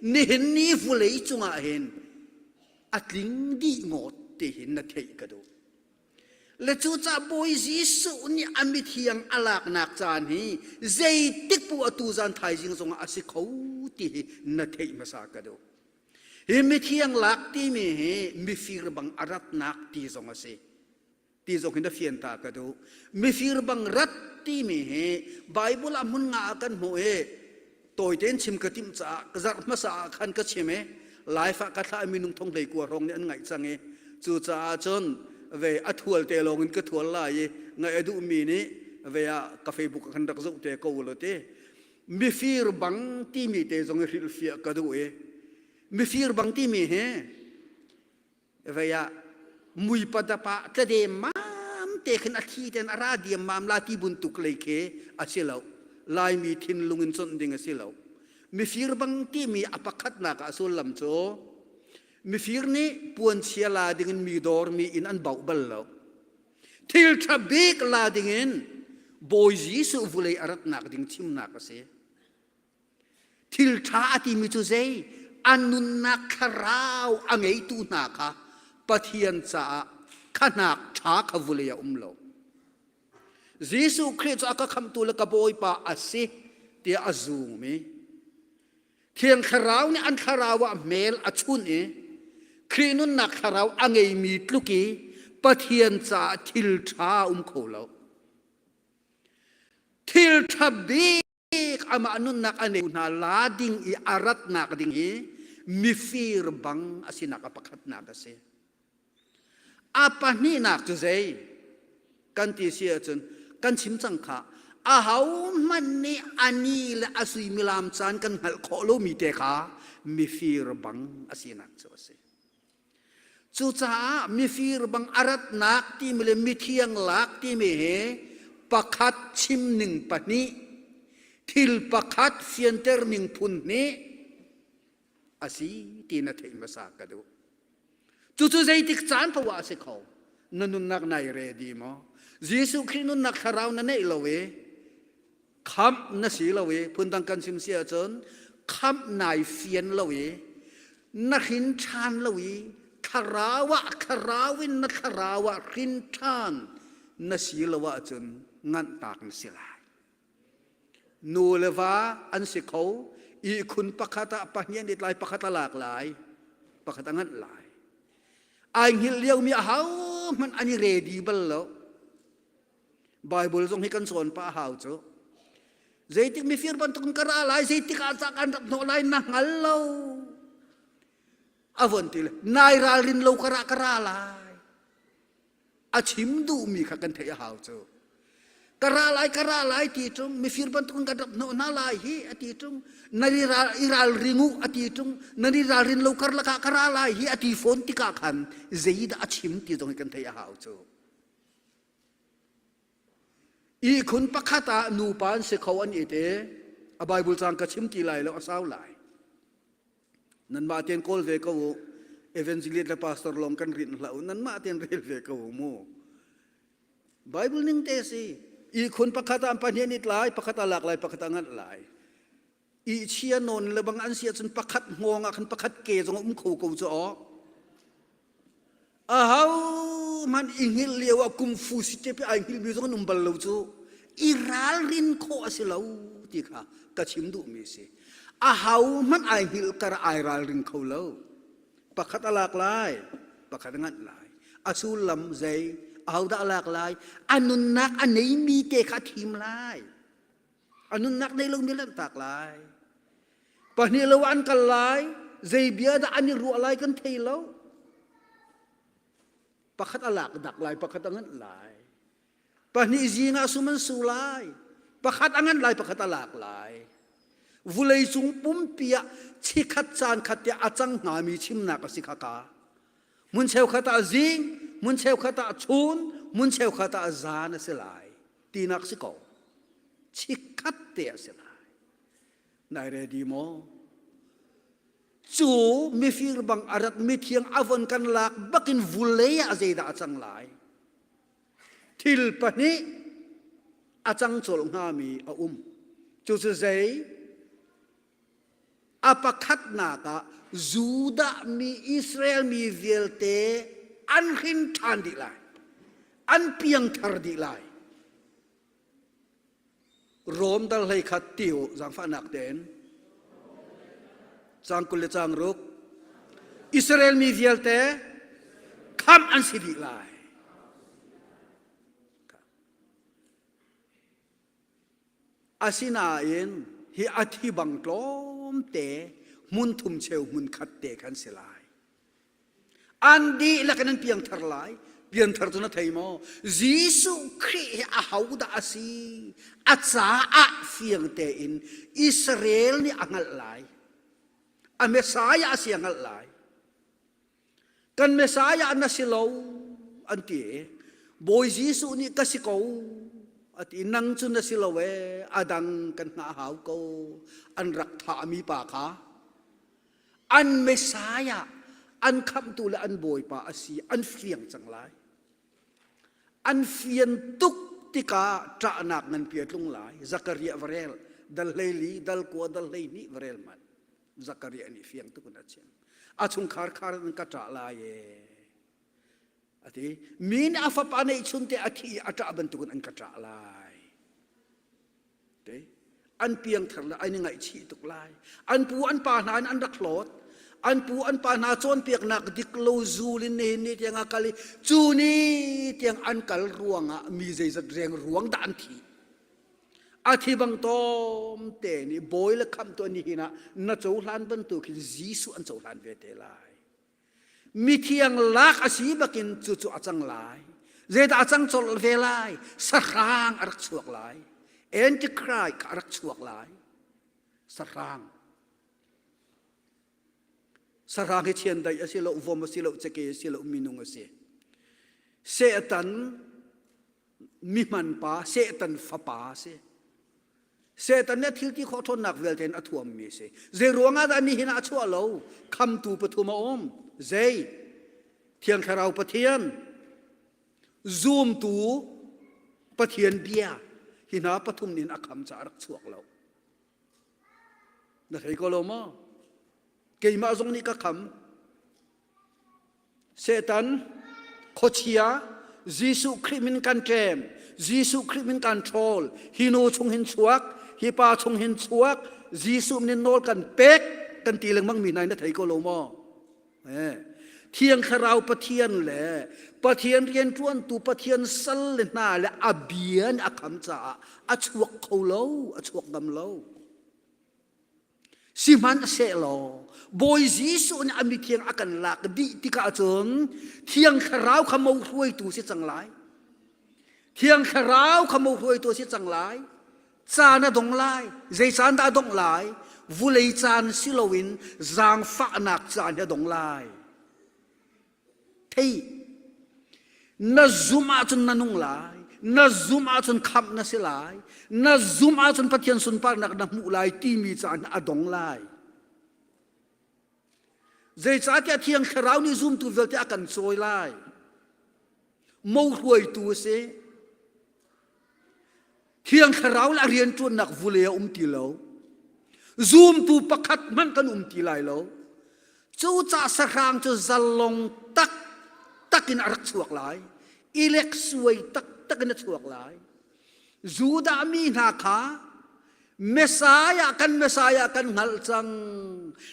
Speaker 13: nihin ni vulei cungah hin a tling dih ngawt ti hin na theih ka duh. Le cucaah Bawi Jesuh nih a mithiang a laknak caan hi zeitik poah atu zan thaizing zongah a si kho ti hi na theih hmasa ka duh. Hi mithiang lak timi hi mifir bang a ratnak ti zong a si. Ti zong hin a fian ta ka duh. Mifir bang rat timi hi Bible ah hmun nga ah kan hmuh i tawi tein chim ka timh caah ka zarh hmasa ah khan ka chim i live ah ka thlah i minung thong hlei kua hrawng nih an ngaih cang i cucaah cun ve a thual te lawng in ka thual lai i ngaih a duhmi nih ve ah ka Facebook ah khan rak zoh te ko ulaw ti mifir bang timi te zong i hrilhfiah ka duh i mifir bang timi hi vei ah muipadapa tlade mam te khin a thi ten a ra diam mam la ti buntuk lei khi a si lo laimi thinlung in chonh ding a si lo mifir bang timi a pakhatnak ah sullam cu mifir nih puanchia la ding in mi dawr mi in an bauh bal lo thil ṭha bik la ding in Bawi Jesuh vulei a ratnak ding chimnak a si Thil ṭha a timi cu zei? A nunnak thlarau a ngeitu hna kha Pathian caah khanak ṭha kha vulei a um lo. Jesuh Khrih cu a ka khamhtu le ka Bawipa a si tiah a zummi Thiang Thlarau nih an thlarau ah hmel a chunh i Khrih nunnak thlarau a ngeimi tluk i Pathian caah thil ṭha a um kho lo. Thil ṭha bik amah nunnak a nei hna la ding i a ratnak ding hi mifir bang a sinak a pakhatnak a si. A pahnihnak cu zei? Kan ti si ahcun kan chim cang kha ahohmanh nih a ni le a suimilam caan kan hngalh khawh lomi te kha mifir bang a sinak cu a si. Cucaah mifir bang a ratnak timi le mithiang lak timi hi pakhat chimning pahnih, thil pakhat fianter ning phun hnih a si ti na theih hmasa ka duh. Cucu zeitik caan paoh ah a si kho. Na nunnak nai ready maw? Jesuh Khrih nunnak thlarau na neih lo i khamh na si lo i phundang kan chim si ahcun khamh nai fian lo i na hrin ṭhan lo i thlarau ah thlarau in na thlarau ah hrin ṭhan na si lo ahcun nganhtak na si lai nu le va an si kho ihkhun pakhat ah pahnih an it lai pakhat a lak lai pakhat a nganh lai ai hngilh liomi ahohmanh an i ready bal lo Bible zong hi kan cawn pah hau cu. Zeitik mifir bantukin ka ra lai, zeitik ah cah kan rak hnawh lai na hngal lo. A von ti le, nai ralrin lo ka ra ka ra lai. A chim duhmi kha kan theih a hau cu. Ka ra lai, ka ra lai ti ṭung, mifir bantukin kan rak hnawh hna lai hi a ti ṭung, na i ral, i ralring u a ti ṭung, nan i ralrin lo karlak ah ka ra lai hi a ti fawn tikah khan zeidah a chim ti zong hi kan theih a hau cu. Ihkhun pakhat ah nupa an si kho an it i a Bible cang ka chim ti lai lo a sau lai. Nanmah tein kawl ve ko u. Evangelist le pastor lawng kan rinh hlah u. Nanmah tein rel ve ko u mu. Bible ning te si. Ihkhun pakhat ah pahnih an it lai, pakhat a lak lai, pakhat a nganh lai. Ihchia nawn le bang an si ahcun pakhat hngawng ah khan pakhat ke zong a um kho ko cu aw. Ahohmanh i hngilh lio ah kungfu step i ai hngilhmi zong an um bal lo cu i ralrin khawh a si lo ti kha ka chim duhmi a si. Ahohmanh ai hngilh kar ai ralring kho lo. Pakhat a lak lai, pakhat a nganh lai. A sullam zei? Ahodah a lak lai? A nunnak a neimi te kha a thim lai. A nunnak nei lomi lanhtak lai. Pahnih lo an kal lai, zei bia dah an i ruah lai kan thei lo. Pakhat a lak dak lai, pakhat a nganh lai. Pahnih zing ah sum an su lai. Pakhat a nganh lai, pakhat a lak lai. Vulei cung pumpi ah chikhat caan khat tiah a cang hngami chimnak a si kha ka. Hmun cheukhat ah zing, hmun cheukhat ah chun, hmun cheukhat ah zan a si lai. Tinak si ko. Chikhat te a si lai. Nai ready maw? Cu mifir bang a rat mithiang a von kan lak bakin vulei ah zeidah a cang lai? Thil pahnih a cang colh hngami a um. Cucu zei? A pakhatnak ah Judah mi Israel mi vialte an hrin ṭhan dih lai. An piangthar dih lai. Rom dal hlei khat ti u zaangfahnak tein cang 20 le cang ruk Israel mi vialte khamh an si dih lai. Asinain hi a thi bang tlawmte hmun thum cheu hmun khat te khan si lai. An dihlak in an piangthar lai. Piangthar cu na thei maw? Jesuh Khrih hi ahodah a si? A caah fiang tein Israel nih a hngalh lai. A Messiah a si a hngalh lai. Kan Messiah na si lo an ti. Bawi Jesuh nih ka si ko a ti. Nang cu na si lo ee, a dang kan hngah hau ko. An rak thahmi pa kha an Messiah an khamhtu le an Bawipa a si an fiang cang lai. An fian tuk tikah ṭahnak nganpi a tlung lai. Zakariah va rel, dal 14, dal 9, dal 12 va rel hmanh. Zakariah nih fiang tuk in a chim. A chungkhar khar in ka ṭah lai ee. A ti. Mi nih a fapa neihchun te a thi i a ṭah bantukin an ka ṭah lai. An piangthar le an i ngaihchih tuk lai. An pu an pa hna in an rak hlawt. An pu an pa hna cawnpiaknak dik lo zul in nihin ni tiang a kal i cu ni tiang an kal ruangah mi zeizat reng ruang dah an thi. A thi bang tawm te nih bawi le khamhtu nihin ah na cohlan bantuk hin Jesuh an cohlan ve te lai. Mithiang lak a si bakin cucu a cang lai. Zeidah a cang colh ve lai? Sahrang a rak chuak lai. Antichrist a rak chuak lai. Sahrang. Sahrang hi chiandeih a si lo, vom a si lo, cakei a si lo, minung a si. Satan mihman pa, Satan fapa a si. Satan nih a thil ti khawh ṭhawnnak vialte in a thuammi a si. Zei ruangah dah nihin ah a chuah lo? Khamtu pathum a um. Zei? Thiang Thlarau Pathian, zumtu Pathian bia, hi hna pathum nih a kham caah a rak chuak lo. Na thei ko lo maw? Keimah zong nih ka kham. Satan, khuachia, Jesuh Khrih min kan ṭem, Jesuh Khrih min kan ṭhawl, hi nu chung hin chuak, hi pa chung hin chuak, Jesuh min nawl kan pek, kan ti lengmang mi hna na thei ko lo maw? Eh. Thiang Thlarau Pathian le Pathian rianṭuantu Pathian sal le hna le a bia nih a kham caah a chuak kho lo, a chuak ngam lo. Sihmanhsehlaw Bawi Jesuh nih a mithiang a kan lak dih tikah cun Thiang Thlarau kha mo hruaitu si cang lai. Thiang Thlarau kha mo hruaitu si cang lai. Caan a dong lai. Zei caan dah a dongh lai? Vulei caan si loin zaangfahnak caan hi a dong lai. Thei na zumh ahcun na nung lai na zumh ahcun khamh na si lai na zumh ahcun Pathian sunparnak na hmuh lai timi caan a dong lai zeicahtiah Thiang Thlarau nih zumtu vialte a kan cawi lai mo hruaitu a si Thiang Thlarau le a rianṭuannak vulei a um ti lo. Zumtu pakhat hmanh kan um ti lai lo. Cucaah sahrang cu zalong taktak in a rak chuak lai. Ilek suai taktak in a chuak lai. Judah mi hna kha Messiah kan Messiah kan hngalh cang.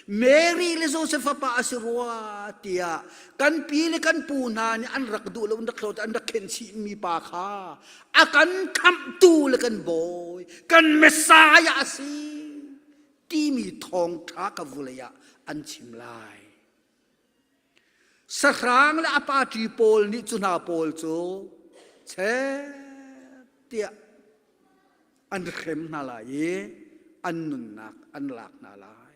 Speaker 13: Mary le Joseph fapa a si rua tiah kan pi le kan pu hna nih an rak duh lo an rak hlawt an rak khenh chihmi pa kha a kan khamhtu le kan bawi kan Messiah a si timi thawngṭha ka vulei ah an chim lai. Sahrang le a party pawl nih cu hna pawl cu chet tiah an hrem hna lai i an nunnak an lak hna lai.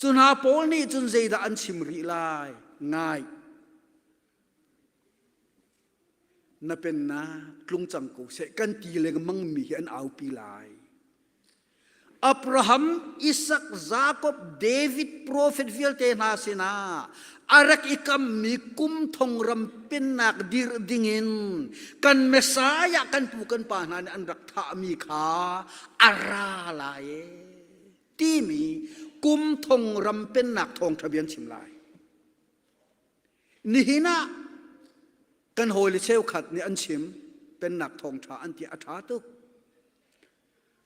Speaker 13: Cu hna pawl nih cun zeidah an chim rih lai? Ngai. Na pennak tlung cang ko seh kan ti lengmang mi hi an aupi lai. Abraham, Isak, Jakob, David profet vialte hna sinah a rak i kammi kum thong ram pennak dirh dingin kan Messiah kan pu kan pa hna nih an rak thahmi kha a ra lai e timi kum thong ram pennak thawngṭha bia an chim lai. Nihin ah kan hawile cheukhat nih an chim pennak thawngṭha an ti a ṭha tuk.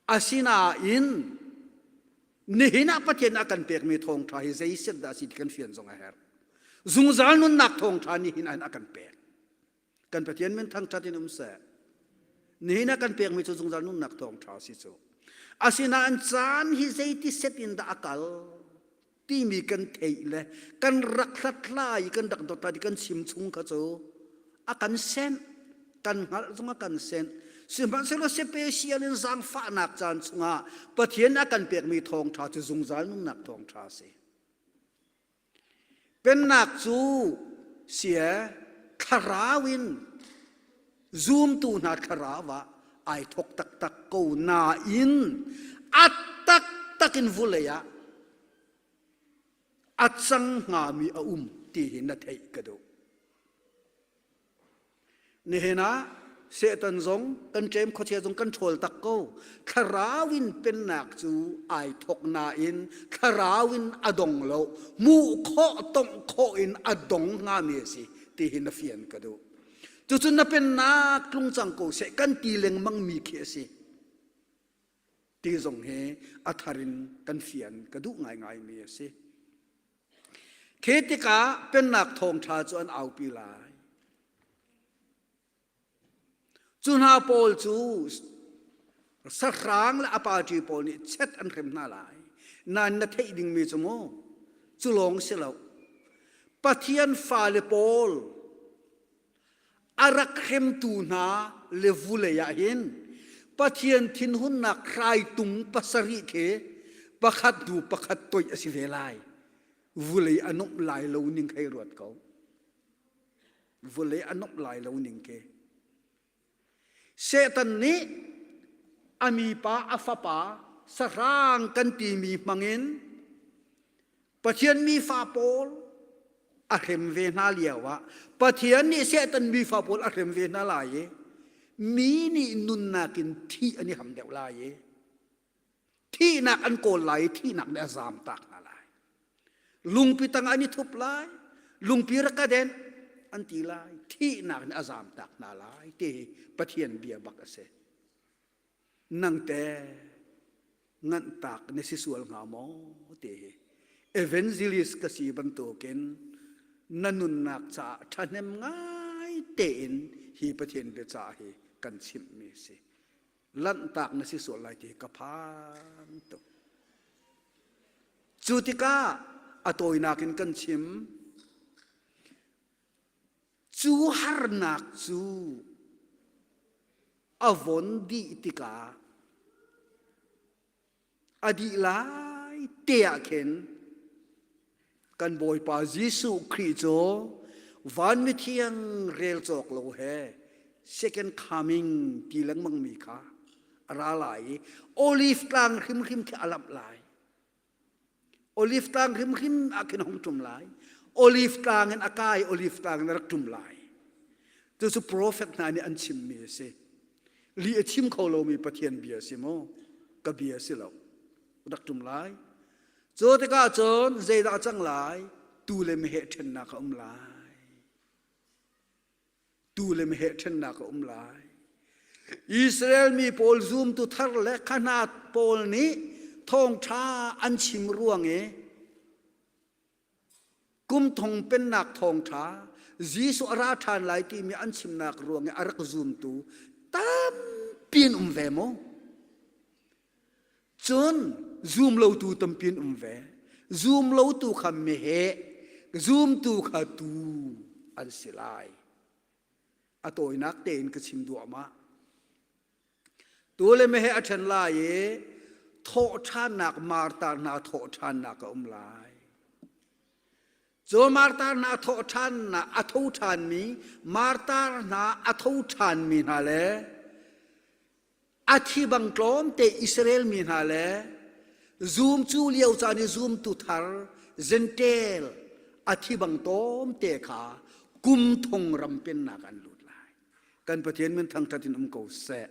Speaker 13: Asinain nihin ah Pathian a kan pekmi thawngṭha hi zei set dah a si ti kan fian zong a herh. Zungzal nunnak thawngṭha nihin ah a kan pek. Kan Pathian min thangṭhat in um seh. Nihin ah kan pekmi cu zungzal nunnak thawngṭha a si cu. Asinain caan hi zeiti set in dah a kal timi kan theih le kan rak hlathlai i kan rak dotlat i kan chim chung kha cu a kan senh kan hngalh zong a kan senh sihmanhsehlaw special in zaangfahnak caan chungah Pathian a kan pekmi thawngṭha cu zungzal nunnak thawngṭha a si. Pennak cu sia thlarau in zumtu hna thlarau ah ai thawk taktak ko nain a taktak in vulei ah a cang hngami a um ti hi na theih ka duh. Nihin ah Satan zong kan ṭem khuachia zong kan ṭhawl tak ko. Thlarau in pennak cu ai thawk nain thlarau in a dong lo. Hmuh khawh tongh khawh in a dong hngami a si ti hi na fian ka duh. Cucu na pennak tlung cang ko seh kan ti lengmang mi khi a si. Ti zong hi a thar in kan fian ka duh ngaingai mi a si. Khi tikah pennak thawngṭha cu an aupi lai. Cu hna pawl cu sahrang le a party pawl nih chet an hrem hna lai. Nain na theih dingmi cu mu, cu lawng si lo. Pathian fale pawl a rak hremtu hna le vulei ah hin Pathian thinhunnak hraitung pasarih khi pakhat hnu pakhat toih a si ve lai. Vulei a nomh lai lo ning hei ruat ko. Vulei a nomh lai lo ning ke. Satan nih a mipa a fapa sahrang kan timi hmangin Pathian mifa pawl a hrem ve hna lio ah Pathian nih Satan mifa pawl a hrem ve hna lai i mi nih nunnak in thih an i ham deuh lai i thihnak an kawl lai i thihnak nih a zaam tak hna lai. Lungpi tang an i thup lai, lungpi rak ka den an ti lai, thihnak nih a zaam tak hna lai ti hi Pathian bia bak a si. Nangte nganhtak na si sual hnga maw ti hi evangelist ka si bantukin na nunnak caah ṭhahnem ngai tein hi Pathian biacah hi kan chimhmi si. Lanhtak na si sual lai ti ka phan tuk. Cu tikah a tawinak in kan chim. Cu harnak cu a von dih tikah a dih lai te ah khin kan Bawipa Jesuh Khrih cu van mithiang rel cawk lo he second coming ti lengmang mi kha a ra lai i olive tlang hrimhrim khi a lamh lai. Olive tlang hrimhrim ah khin a hung ṭum lai. Olive tlang in a kai, olive tlang in a rak ṭum lai. Cucu profet hna nih an chimmi a si. Lih a chim kho lomi Pathian bia a si maw? Ka bia a si lo. Rak ṭum lai. Cu tikah cun zeidah a cang lai? Tu le meheh ṭhennak a um lai. Tuu le meheh ṭhennak a um lai. Israel mi pawl zumtu thar le khanat pawl nih thawngṭha an chim ruang i kum thong pennak thawngṭha Jesuh a ra ṭhan lai timi an chimnak ruang i a rak zumtu tampi an um ve maw? Cun zumlotu tampi an um ve. Zumlotu kha meheh, zumtu kha tuu an si lai. A tawinak tein ka chim duahmah. Tuu le meheh a ṭhen lai i thawhṭhannak martar hna thawhṭhannak a um lai. Cu martar hna thawhṭhannak a tho ṭhanmi martar hna a tho ṭhanmi hna le A thi bang tlawmte Israel mi hna le zum cu lio caan i zumtu thar Gentile a thi bang tlawmte kha kum thong ram pennak an lut lai. Kan Pathian min thangṭhat in um ko seh.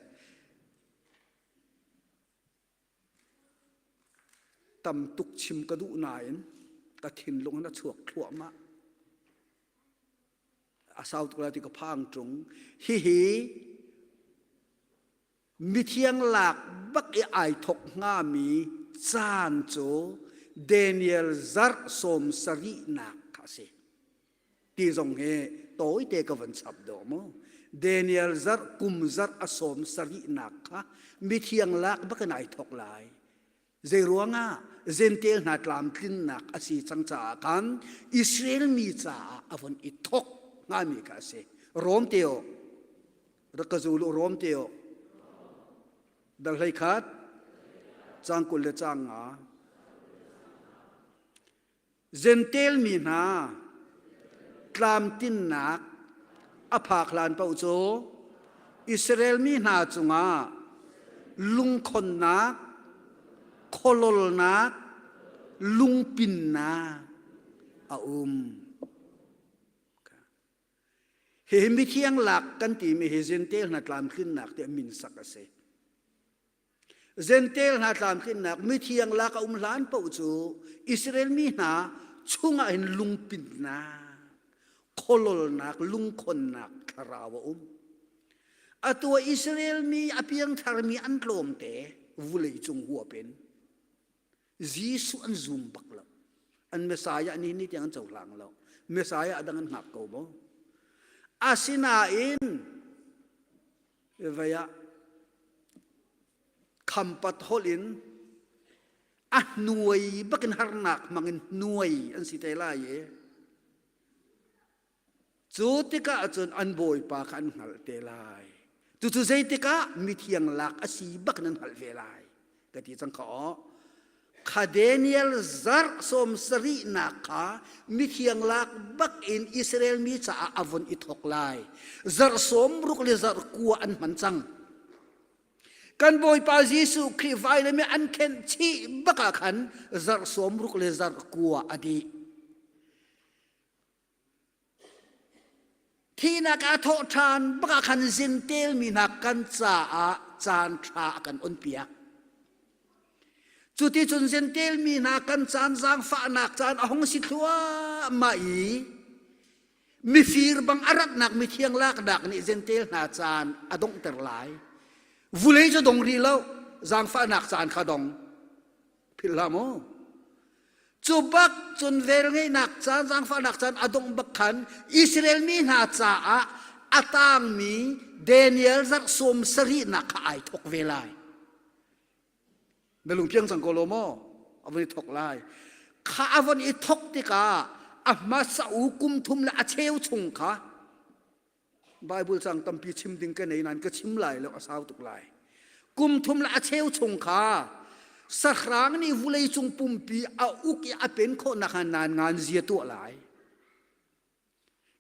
Speaker 13: Tam tuk chim ka duh nain ka thinlung in a chuak thluahmah. A sau tuk lai ti ka phang ṭung. Hihi Mithiang lak bak i ai thok hngami caan cu Daniel zarh sawm sarihnak kha a si. Ti zong hi tawite ka van chap dawh mu. Daniel zarh kum zarh a sawm sarihnak kha mithiang lak bak in ai thok lai. Zei ruangah Gentile hna tlamtlinnak a si cang caah khan Israel mi caah a von i thok hngami kha a si. Rom te o, rak ka zul u Rom te o. Dal hlei khat, cang 20 le cang nga. Gentel mi hna tlamtinnak a phak hlan paoh cu Israel mi hna cungah lungkhonnak, khualolnak, lungpinnak a um. Hihi mithiang lak kan timi hi Gentel hna tlamtlinnak tiah min sak a si. Gentel hna tlamtlinnak mithiang lak a um hlan paoh cu Israel mi hna chungah hin lungpinnak, khualolnak, lungkhonnak thlarau a um. Atu ah Israel mi a piangtharmi an tlawmte vulei cung huap in Jesuh an zum bak lo. An Messiah ni ni tiang an cohlang lo. Messiah dang an hngak ko maw? Asinain vei ah khampat holh in a hnuai bakin harnak hmangin hnuai an si te lai i Cu tikah cun an bawipa kha an hngalh te lai. Cucu zeitikah mithiang lak a si bak nan hngalh ve lai. Ka ti cang kha aw. Kha Daniel zarh sawm sarihnak kha mithiang lak bak in Israel mi caah a vun i thok lai. Zarh sawm ruk le zarh kua an hman cang. Kan Bawipa Jesuh Khrih vailam i an khenh chih bak ah khan zarh sawm ruk le zarh kua a dih. Thihnak ah thawh ṭhan bak ah khan zintelmi hna kan caah caan ṭha a kan onpiak. Cuti cun zintelmi hna kan caan zaangfahnak caan a hung si thluahmah i mifir bang a ratnak mithiang laknak nih zintel hna caan a donghter lai. Vulei cu dong rih lo, zaangfahnak caan kha dong. Philh hlah mu. Cu bak cun velngeihnak caan, zaangfahnak caan a dongh bak khan Israel mi hna caah a tangmi Daniel zarh sawm sarihnak kha ai thok ve lai. Na lungpiang cang ko lo maw? A von i thok lai. Kha a von i thok tikah a hmasa u kum thum le a cheu chung kha Bible cang tampi chim ding ka nei nain ka chim lai lo a sau tuk lai. Kum thum le a cheu chung kha sahrang nih vulei cung pumpi a uk i a pen khawhnak ah naan ngan zia tuah lai.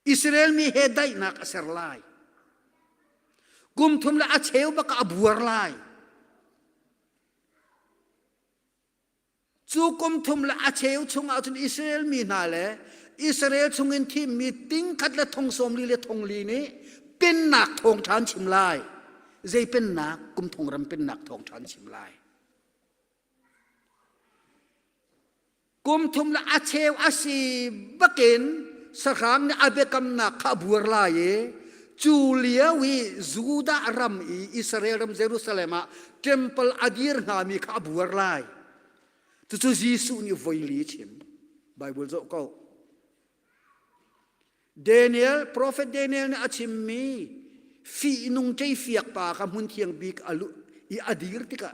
Speaker 13: Israel mi he daihnak a ser lai. Kum thum le a cheu bak a buar lai. Cu kum thum le a cheu chungah cun Israel mi hna le Israel chungin thimmi ting khat le thong sawm li le thong li nih pennak thawngṭha an chim lai. Zei pennak? Kum thong ram pennak thawngṭha an chim lai. Kum thum le a cheu a si bakin sahrang nih a biakamnak kha a buar lai i cu lio i Judah ram i Israel ram Jerusalem ah temple a dir hngami kha a buar lai. Cucu Jesuh nih voili chim. Bible zoh ko. Daniel, prophet Daniel nih a chimmi fihnung ṭeifiak pa kha hmun thiang bik a luh i a dir tikah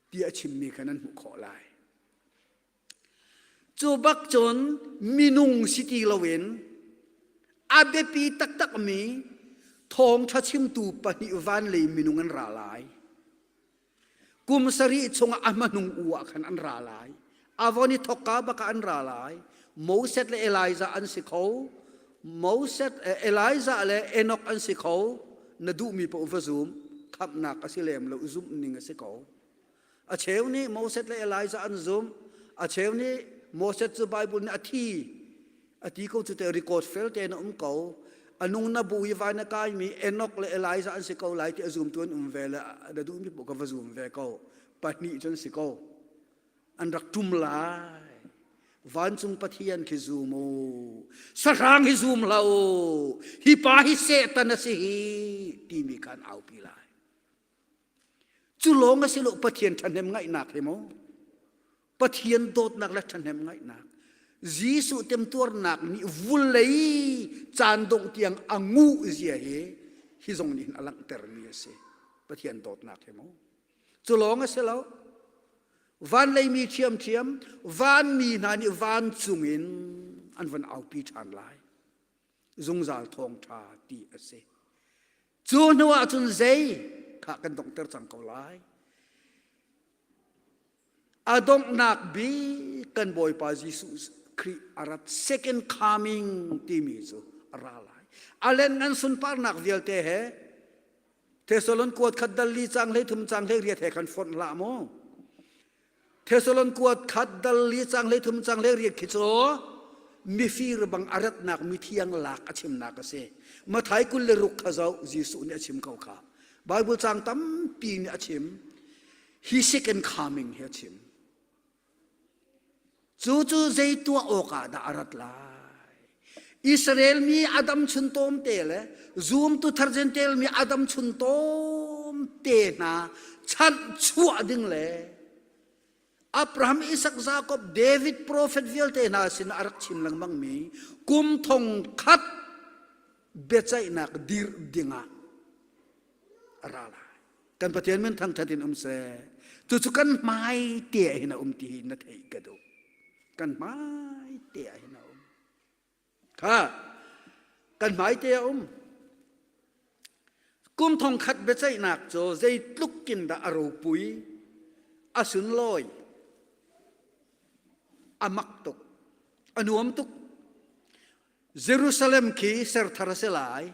Speaker 13: ti a chimmi kha nan hmuh khawh lai. Cu bak cun minung si ti loin a biapi taktakmi thawngṭha chimtu pahnih van lei minung an ra lai. Kum sarih chungah a hmanung u ah khan an ra lai. A von i thokka bak ah an ra lai. Moses le Elijah an si kho. Moses, Elijah le Enoch an si kho. Na duhmi paoh va zum. Khamhnak a si lem lo, zumh ning a si ko. A cheu nih Moses le Elijah an zumh. A cheu nih Moses cu Bible nih a thi. A ti ko cu te record fel tein a um ko. A nung na bu i vai na kaimi Enoch le Elijah an si ko lai ti a zumtu an um ve le na duhmi paoh ka va zum ve ko. Pahnih cu an si ko. An rak ṭum lai. Vancung Pathian khi zum u. Sahrang hi zum hlah u. Hi pa hi Satan a si hi timi kha an aupi lai. Cu lawng a si lo Pathian ṭhahnem ngaihnak hi mu. Pathian dawtnak le ṭhahnem ngaihnak. Jesuh temtuarnak nih vulei caan dongh tiang a nguh zia hi hi zong nih hin a langhtermi a si. Pathian dawtnak hi mu. Cu lawng a si lo. Van leimi ṭhiamṭhiam, vanmi hna nih vancung in an van aupi ṭhan lai. Zungzal thawngṭha ti a si. Cu hnu ah cun zei kha kan donghter cang ko lai. A donghnak bik kan Bawipa Jesuh Khrih a rat second coming timi cu a ra lai. A len ngan sunparnak vialte he Thessalon kuat khat dal li cang hlei thum cang hlei riat he khan fonh hlah mu. Thessalon kuat khat dal li cang hlei thum cang hlei riat khi cu mifir bang a ratnak mithiang lak a chimnak a si. Mathai 26 kha zoh Jesuh nih a chim ko kha. Bible cang tampi nih a chim. Hi second coming hi a chim. Cu cu zei tuah awkah dah a rat lai? Israel mi Adam chun tawm te le zumtu thar Gentile mi Adam chun tawm te hna chanh chuah ding le Abraham, Isak, Jacob, David prophet vialte hna sin a rak chim lengmang mi kum thong khat biaceihnak dirh dingah a ra lai. Kan Pathian min thangṭhat in um seh. Cucu kan hmai te ah hin a um ti hi na theih ka duh. Kan hmai te ah hin a um. Kha kan hmai te a um. Kum thong khat biaceihnak cu zeitluk in dah a ropui, a sunlawi, a mak tuk, a nuam tuk. Jerusalem khi serthar a si lai.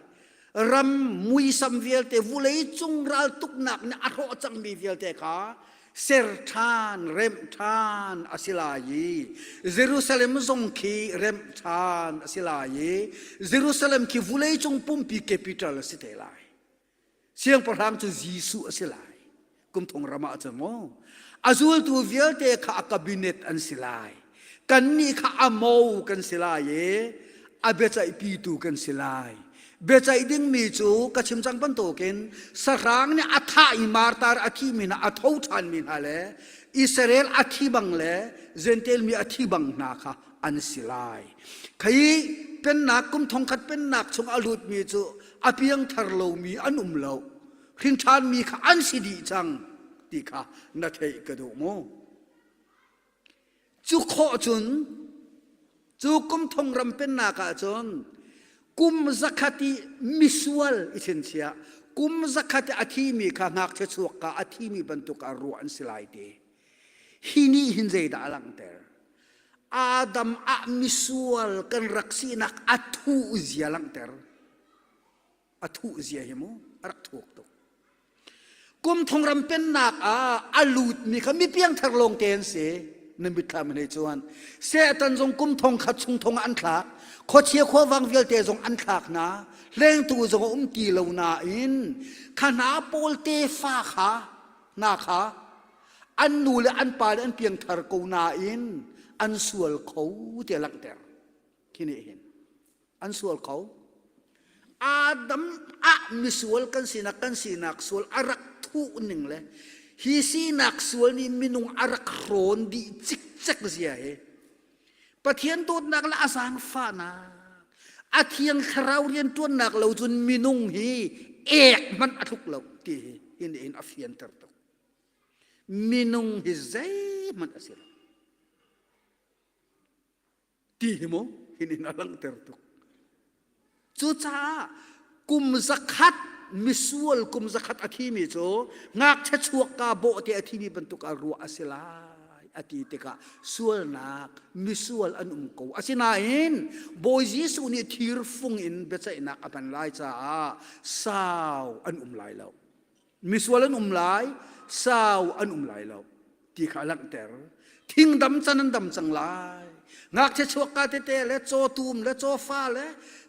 Speaker 13: Ram muisam vialte vulei cung raltuknak nih a hrawh cangmi vialte kha ser ṭhan, remh ṭhan a si lai i Jerusalem zong khi remh ṭhan a si lai i Jerusalem khi vulei cung pumpi capital a si te lai. Siangpahrang cu Jesuh a si lai. Kum thong ram ah cun maw? A zultu vialte kha a cabinet an si lai. Kannih kha a mo kan si lai i a biaceihpitu kan si lai. Biaceih dingmi cu ka chim cang bantukin sahrang nih a thah i martar a thimi hna a tho ṭhanmi hna le Israel a thi bang le Gentile mi a thi bang hna kha an si lai. Khi pennak kum thongkhat pennak chung a lutmi cu a piangthar lomi an um lo. Hrin ṭhanmi kha an si dih cang ti kha na theih ka duh mu. Cu khawh cun cu kum thong ram pennak ah cun kum zakhat i misual i chinchiah kum zakhat i a thimi kha ngakchia chuak ka a thimi bantuk ah ruah an si lai ti. Hi nih hin zeidah a langhter? Adam ah misual kan rak sinak a thuh zia langhter. A thuh zia hi mu a rak thuk tuk. Kum thong ram pennak ah a lutmi kha mi piangthar lawng te an si. Na mitthlam hei chuan. Satan zong kum thong khat chung thong ah an thlak. Khuachia khuavang vialte zong an thlak hna. Hlengtu zong a um ti lo nain kha hna pawl tefa kha hna kha an nu le an pa le an piangthar ko nain an sual kho ti a langhter khi nih hin an sual kho Adam ah misual kan sinak kan sinak sual a rak thuh ning le hi sinak sual nih minung a rak hrawn dih cikcek zia hi Pathian dawtnak le a zaangfahnak a thiang thlarau rianṭuannak lo cun minung hi ek hmanh a tluk lo ti hi hin in a fianter tuk minung hi zeihmanh a si lo ti hi mu hin in a langhter tuk Cucaah kum zakhat misual kum zakhat a thimi cu ngakchia chuakka bawhte a thimi bantuk ah ruah a si lai a ti tikah sualnak misual an um ko. Asinain Bawi Jesuh nih thirfung in biaceihnak a hman lai caah sau an um lai lo. Misual an um lai, sau an um lai lo ti kha a langhter. Thingdam can an dam cang lai. Ngakchia chuakka tete le cawtum le cawfa le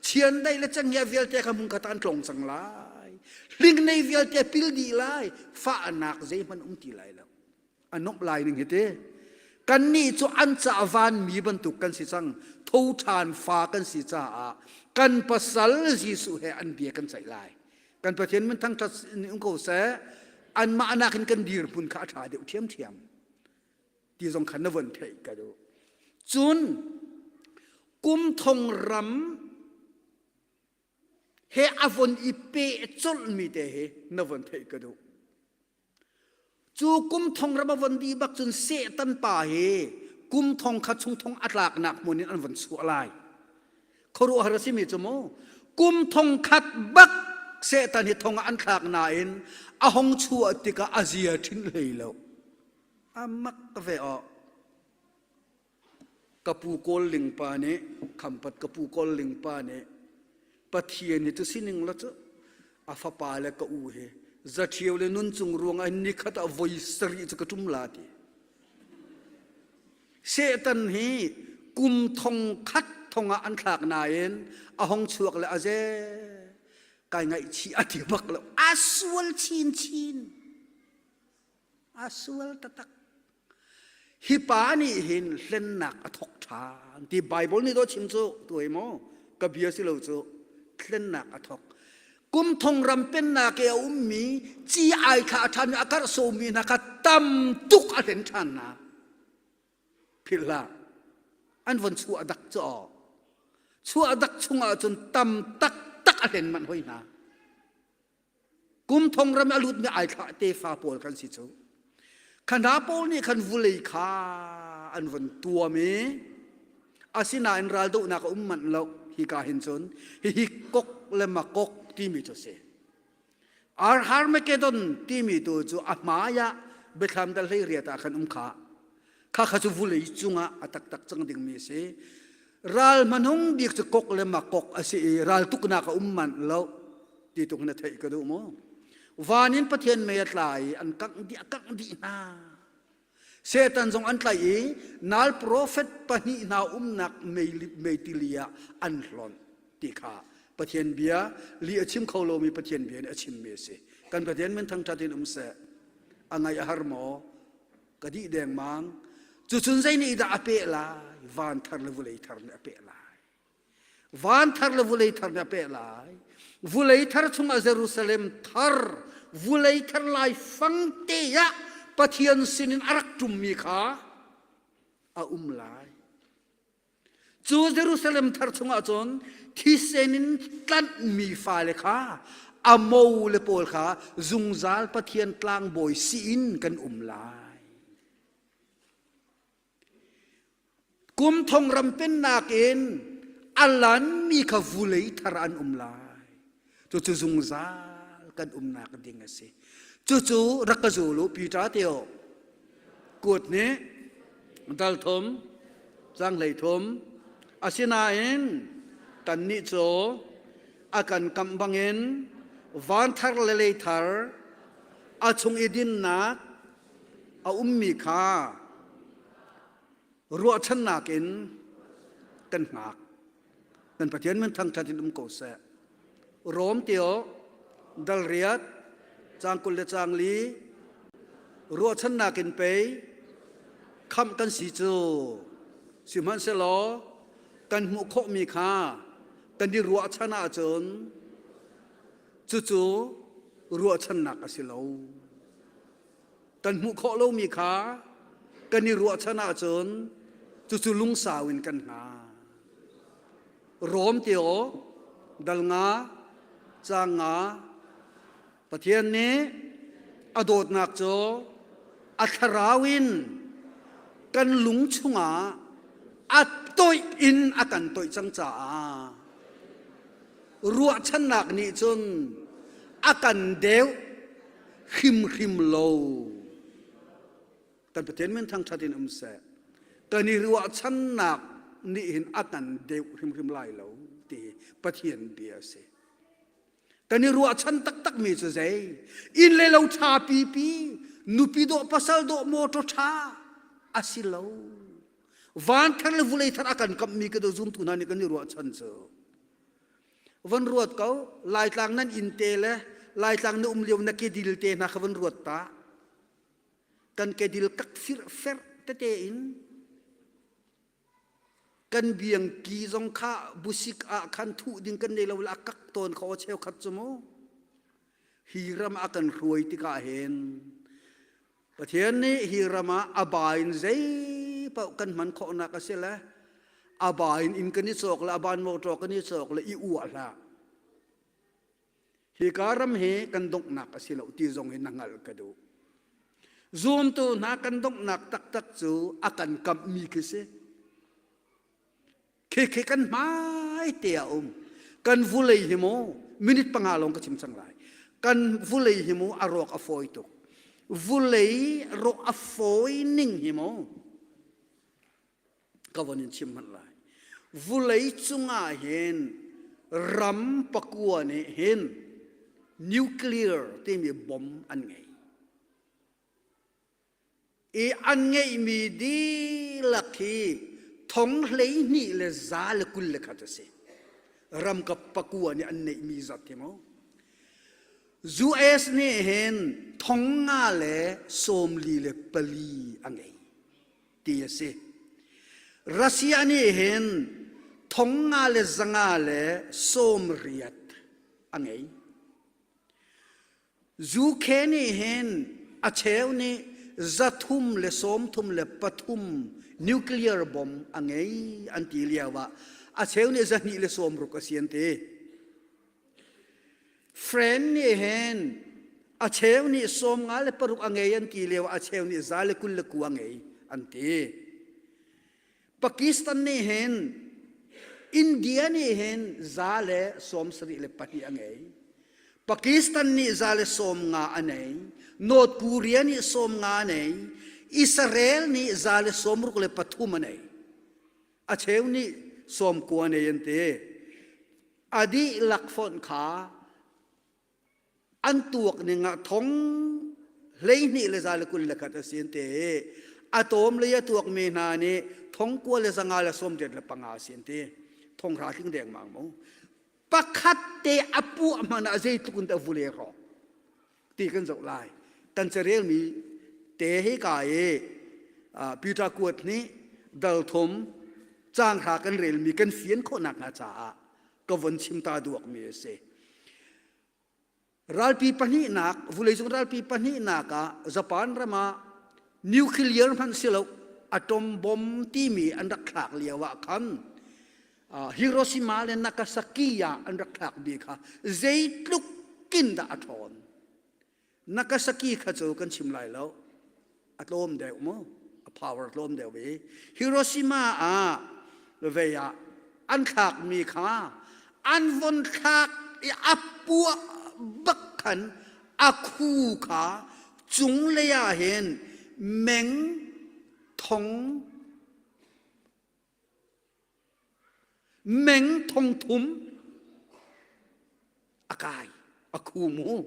Speaker 13: chiandeih le cenghngia vialte kha hmunkhat ah an tlong cang lai. Hlingnei vialte pil dih lai. Fahnak zeihmanh um ti lai lo. A nuamh lai ning hi ti. Kannih cu an ca vanmi bantuk kan si cang. Tho ṭhan fa kan si caah kan pasal Jesuh he an bia kan ceih lai. Kan Pathian min thangṭhat in um ko seh. Anmah nakin kan dirhmun kha a ṭha deuh ṭhiamṭhiam ti zong kha na von theih ka duh. Cun. Kum thong ram he a von i peh colhmi te hi na von theih ka duh. Cu kum thong ram a von dih bak cun Satan pa hi kum thong kha chung thong a tlaknak hmun in an von chuah lai. Khuaruahhar a simi cu mu kum thong khat bak Satan hi thong ah an thlak nain a hong chuah tikah a zia ṭhin hlei lo. A mak ve aw. Ka pu Kawl Ling pa nih Khampat ka pu Kawl Ling pa nih Pathian hi cu sining la cu a fapa le ka u hi zaṭhio le nuncung ruangah hin nikhat ah voi sarih cu ka ṭum la ti. Satan hi kum thong khat thong ah an thlak nain a hong chuak le a ze kai ngaihchih a ti bak lo a sual chinchin. A sual taktak. Hi pa nih hin hlennak a thawk ṭhan ti Baibal nih dawh chim cu tuai maw ka bia si lo cu hlennak a thawk. Kum thong ram pennak i a ummi ci ai thla a ṭhanmi a karh somi hna kha tam tuk a hlen ṭhan hna. Philh hlah. An von chuah dak cu aw. Chuah dak chungah cun tam taktak a hlen manh hoi hna. Kum thong ram a lutmi ai thlah tefa pawl kan si cu. Khana pawl nih khan vulei kha an von tuam i asinain raldohnak a um manh lo hika hin cun hihi kok le makok timi cu si. Armageddon timi tu cu a hmai ah biathlam dal hlei riat ah khan um kha. Kha kha cu vulei cungah a taktak cang dingmi a si. Ral hmanung bik cu kok le makok a si i raltuknak a um manh lo. Ti tuk na theih ka duh mu. Van in Pathian mei a tla i an kangh dih a kangh dih hna. Satan zong an tlaih i nal profet pahnih hna umnak meitili ah an hlonh ti kha Pathian bia li a chim kho lomi Pathian bia nih a chimmi a si. Kan Pathian min thangṭhat in um seh. A ngaih a har maw? Ka dih dengmang. Cucun zei nih dah a peh lai? Van thar le vulei thar nih a peh lai. Van thar le vulei thar nih a peh lai. Vulei thar chungah Jerusalem thar, vulei thar lai fang te ah Pathian sinin a rak ṭummi kha a um lai. Cu Jerusalem thar chungah cun thisen in tlanhmi fale kha a mo le pawl kha zungzal Pathian tlangbawi siin kan um lai. Kum thong ram pennak in a lanmi kha vulei thar an um lai. Cucu zungzal kan umnak ding a si. Cucu rak ka zul u Peter teo kut nih dal thum cang hlei thum asinain kannih cu a kan kamh bangin van thar le lei thar a chung i dinnak a ummi kha ruahchannak in kan hngak. Kan Pathian min thangṭhat in um ko seh. Rom tio dal riat cang 20 le cang li ruahchannak in pei khamh kan si cu sihmanhsehlaw kan hmuh khawhmi kha kan i ruahchan ahcun cucu ruahchannak a si lo. Kan hmuh khawh lomi kha kan i ruahchan ahcun cucu lungsau in kan hnga. Rom tio dal nga caang nga Pathian nih a dawtnak cu a thlarau in kan lung chungah a toih in a kan toih cang caah ruahchannak nih cun a kan deuh hrimhrim lo. Kan Pathian min thangṭhat in um seh. Kan i ruahchannak nih hin a kan deuh hrimhrim lai lo ti Pathian bia a si. Kan i ruahchan taktakmi cu zei? Inn le lo ṭha pipi, nupi dawh pasal dawh motor ṭha a si lo. Van thar le vulei thar a kan kamhmi ka zumtu hna nih kan i ruahchan cu. Von ruat ko, Laitlang nan inn te le Laitlang na um lio na kedil te hna kha von ruat ta. Kan kedil kak firfer tete in kan biangki zong kha busik ah khan thuh ding kan nei lo la kak tawn kha aw cheukhat cu mu. Hi ram a kan hruai tikah hin Pathian nih hi ram ah a ba in zei paoh kan hman khawhnak a si le. A ba in inn kan i cawk le a ban motor kan i cawk le i uah hlah. Hika ram hi kan donghnak a si lo ti zong hi na hngalh ka duh. Zumtu hna kan donghnak taktak cu a kan kamhmi khi si. Khikhi kan hmai te a um. Kan vulei hi mu minute panga lawng ka chim cang lai. Kan vulei hi mu a rawk a fawi tuk. Vulei rawk a fawi ning hi mu ka von in chim hmanh lai. Vulei cungah hin ram pakua nih hin nuclear timi bomb an ngei. I an ngeihmi dihlak hi thong 12 le 121 a si. Ramkap pakua nih an neihmi zat hi mu. US nih hin thong nga le 44 a ngei ti a si. Russia nih hin thong nga le zanga le 80 a ngei. UK nih hin a cheu nih 333 nuclear bomb a ngei an ti lio ah a cheu nih 260 a si an ti. Friend nih hin a cheu nih 56 a ngei an ti lio ah a cheu nih 129 a ngei an ti. Pakistan nih hin India nih hin 172 a ngei. Pakistan nih 150 a nei. North Korea nih 50 a nei. Israel nih 163 a nei. A cheu nih 90 a nei an ti. A dihlak fonh kha An tuak ning ah thong 12 le 121 a si an ti. A tawm lei a tuakmi hna nih thong kua le zanga le 85 a si an ti. Thong hra tling dengmang mu. Pakhat te a puah hmanh ah zeitluk in dah vule rawk ti kan zoh lai. Kan carelmi te hi ka i Peter kuat nih dal thum caang hra kan relmi kan fian khawh nakhnga caah ka von chim ta duakmi a si. Ralpi pahnihnak, vuleicung ralpi pahnihnak ah Japan ram ah nuclear hmanh si lo atom bomb timi an rak thlak lio ah khan Hiroshima le Nagasaki ah an rak thlak mi kha zeitluk kin dah a ṭhawn. Nagasaki kha cu kan chim lai lo. A tlawm deuh mu. A power tlawm deuh i Hiroshima ah vei ah an thlakmi kha an von thlak i a puah bak khan a khu kha cunglei ah hin meng thong Meng thong thum a kai a khu mu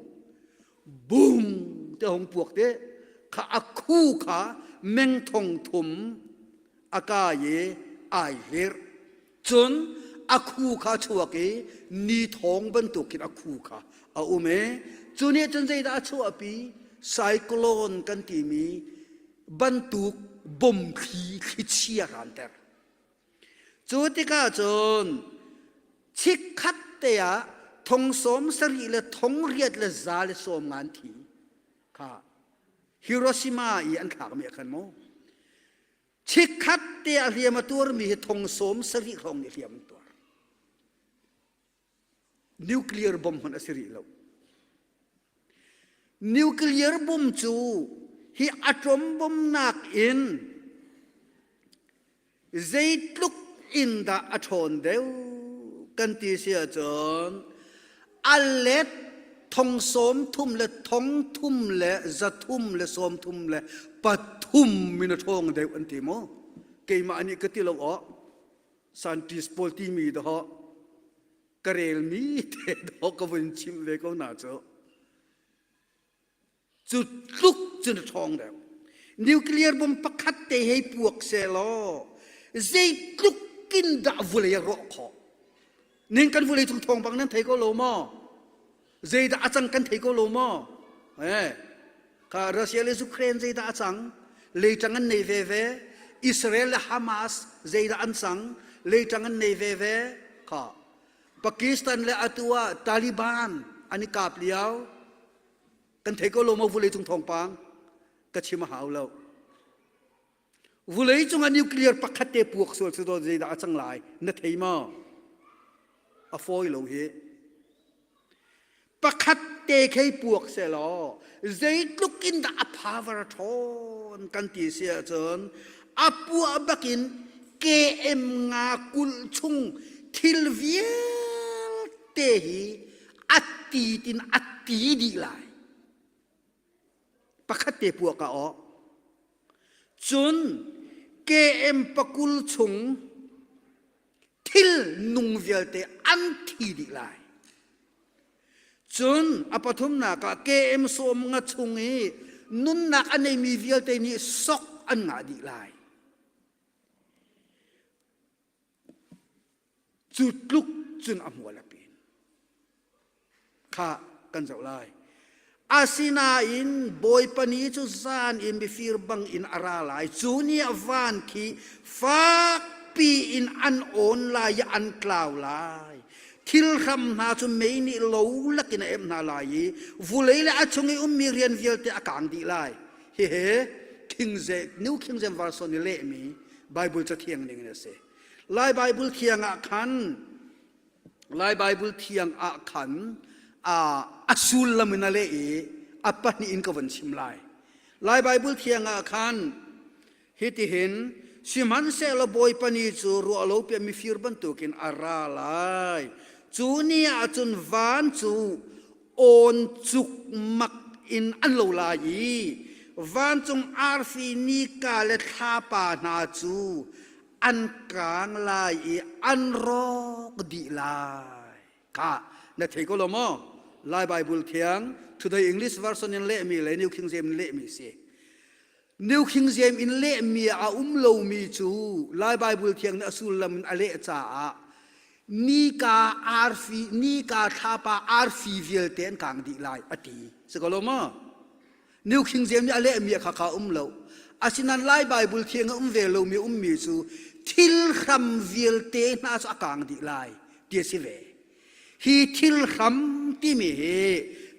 Speaker 13: bum te hong puak te kha a khu kha meng thong thum a kai i ai hlir cun a khu kha chuak i ni thong bantukin a khu kha a um i cu nih cun zeidah a chuahpi cyclone kan timi bantuk bom thli thlichia ranter Cu tikah cun chikkhat te ah thong 70 le thong riat le za le sawm ngan thi kha Hiroshima i an thlakmi ah khan mu chikkhat te ah hliam a tuarmi hi thong 70 hrawng nih hliam an tuar. Nuclear bomb hmanh a si rih lo. Nuclear bomb cu hi atom bomb nakin zeitluk in dah a ṭhawn deuh kan ti si ahcun a let thong sawm thum le thong thum le za thum le sawm thum le pathum in a ṭhawng deuh an ti maw? Keimah nih ka ti lo aw. Scientist pawl timi dawh ka relmi te dawh ka vun chimh ve ko na cu cu tluk cun a ṭhawng deuh nuclear bomb pakhat te hei puak seh law zeitluk in dah vulei a rawh khawh ning kan vulei cung thawngpang nan thei ko lo maw zeidah a cang kan thei ko lo maw eh kha Russia le Ukraine zeidah a cang leitang an nei ve ve Israel le Hamas zeidah an cang leitang an nei ve ve kha Pakistan le atu ah Taliban an i kap lio kan thei ko lo maw vulei cung thawngpang ka chim a hau lo. Vulei cungah nuclear pakhat te puak sual si daw zeidah a cang lai na thei maw? A fawi lo hi. Pakhat te khei puak selaw zeitluk in dah a power a ṭhawn kan ti si ahcun a puah bakin KM nga kulh chung thil vialte hi a ti tin a ti dih lai. Pakhat te puak ah aw. Cun KM pakul chung thil nung vialte an thi dih lai. Cun a pathumnak ah KM sawm nga chung i nunnak a neimi vialte nih sok an ngah dih lai. Cu tluk cun a hmual a pin. Kha kan zoh lai. Asinain Bawipa ni cu zan in mifir bang in a ra lai. Cu ni ah van khi fakpi in an awn lai i an tlau lai. Thil hram hna cu mei nih lo lakin a emh hna lai i vulei le a chung i ummi rian vialte a kang dih lai. Hihi King James, New King James Version i lehmi Bible cathiang ning in a si. Lai Bible thiang ah khan Lai Baibal thiang ah khan a sullam in a leh i a pahnih in ka von chim lai. Lai Baibal thiang ah khan hitihin sihmanhsehlaw Bawipa ni cu ruah lo piah mifir bantukin a ra lai. Cu ni ah cun van cu awn cukmak in an lo lai i vancung arfi nika le thlapa hna cu an kaang lai i an rawk dih lai kha na thei ko lo maw Lai Bible thiang Today English version in lehmi le New King James in lehmi si New King James in lehmi a um lomi cu Lai Bible thiang nih a sullam in a leh caah nika arfi nika thlapa arfi vialte an kang dih lai a ti si ko lo maw New King James nih a lehmi kha kha um lo. Asinain Lai Bible thiang a um ve lomi ummi cu thil hram vialte hna cu a kang dih lai ti a si ve. Hi thil hram timi hi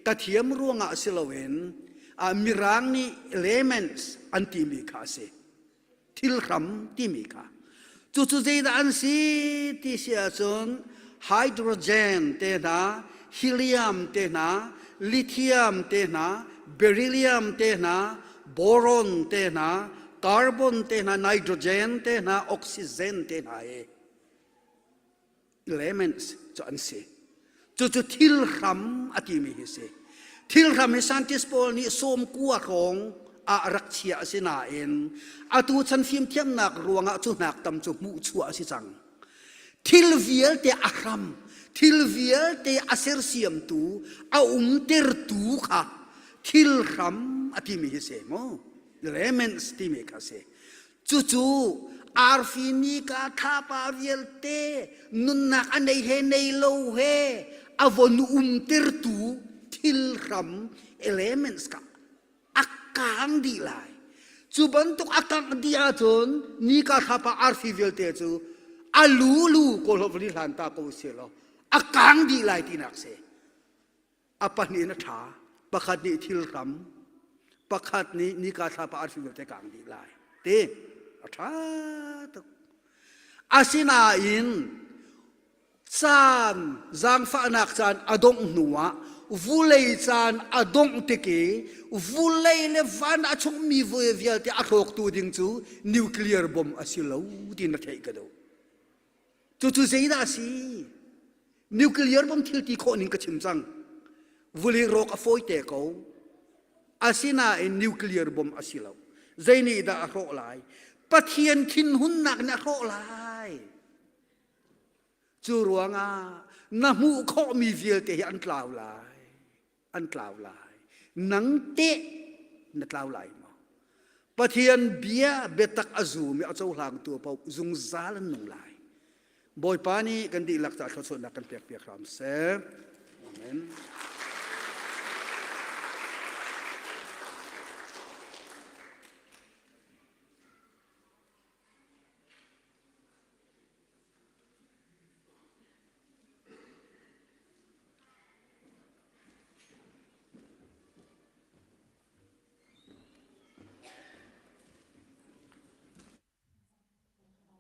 Speaker 13: ka thiam ruangah si loin Mirang nih elements an timi kha a si. Thil hram timi kha. Cucu zeidah an si ti si ahcun hydrogen te hna, helium te hna, lithium te hna, beryllium te hna, boron te hna, carbon te hna, nitrogen te hna, oxygen te hna hi elements cu an si. Cucu thil hram a timi hi si. Thil hram hi scientist pawl nih sawmkua hrawng ah rak chia a si nain atu chan fimthiamnak ruangah cu hnak tam cu hmuhchuah a si cang. Thil vialte a hram, thil vialte a sersiamtu, a umtertu kha thil hram a timi hi si mu. Elements timi kha si. Cucu arfi nika thlapa vialte nunnak a nei he nei lo he a von umtertu thil hram elements ka a kang dih lai. Cu bantuk a kangh dih ahcun nika thlapa arfi vialte cu a lulu kawlhawk li hlan ta ko si law a kang dih lai tinak si. A pahnih in a ṭha. Pakhat nih thil hram, pakhat nih nika thlapa arfi vialte kang dih lai. Ti a ṭha tuk. Asinain caan zaangfahnak caan a dongh hnuah vulei caan a dongh tik i vulei le van a chungmi voi vialte a hrawktu ding cu nuclear bomb a si lo ti na theih ka duh. Cucu zeidah a si? Nuclear bomb thil ti khawh ning ka chim cang. Vulei rawk a fawi te ko. Asinain nuclear bomb a si lo. Zei nih dah a hrawh lai? Pathian thinhunnak nih a hrawh lai. Cu ruangah na hmuh khawhmi vialte hi an tlau lai. An tlau lai. Nang teh na tlau lai maw? Pathian bia biatak a zum i a cohlangtu paoh zungzal an nung lai. Bawipa nih kan dihlak ca thluachuahnak kan pek piak hram seh. Amen.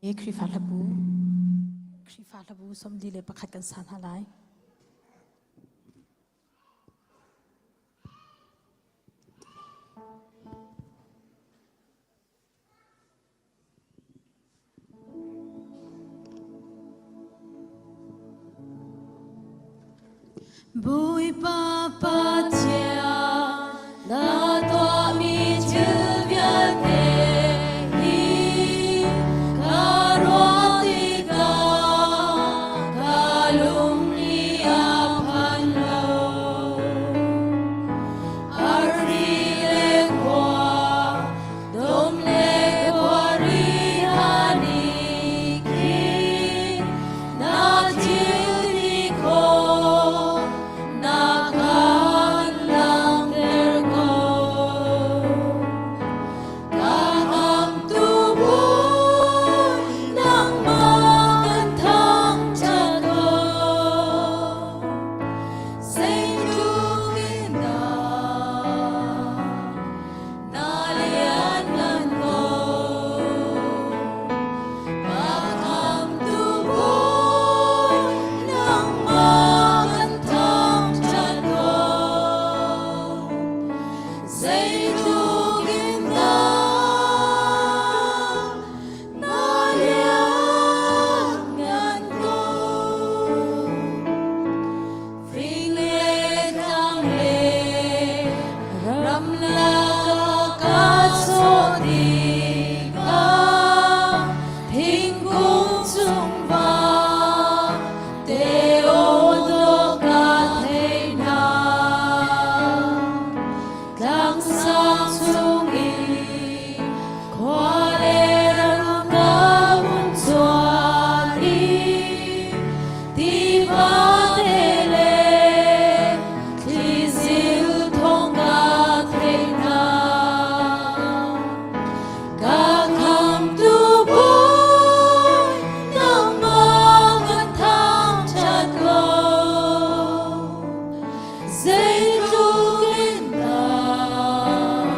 Speaker 1: Khrihfa hlabu Khrihfa hlabu 41 kan sa hna lai.
Speaker 2: Bawipa Pathian, na tuahmi thil vialte hi ka ruah tikah ka lung nih a phan lo. Arfi le khua, dum le khuari hna nih khin Na thil ti khawh na kan langhter ko. Ka khamtu Bawi, nangmah kan thangṭhat ko. Zeitluk in dah na lianngan ko. Zeitluk in dah na lianngan ko. Fing le tlang le ramlak ka sawh tikah thingkung cung va te aw dawh ka thei hna. Tlang sang chung i khua le ram ka hun cuan i tiva te le thlizil thawng ka thei hna. Ka khamtu Bawi, nangmah kan thangṭhat ko. Zeitluk in dah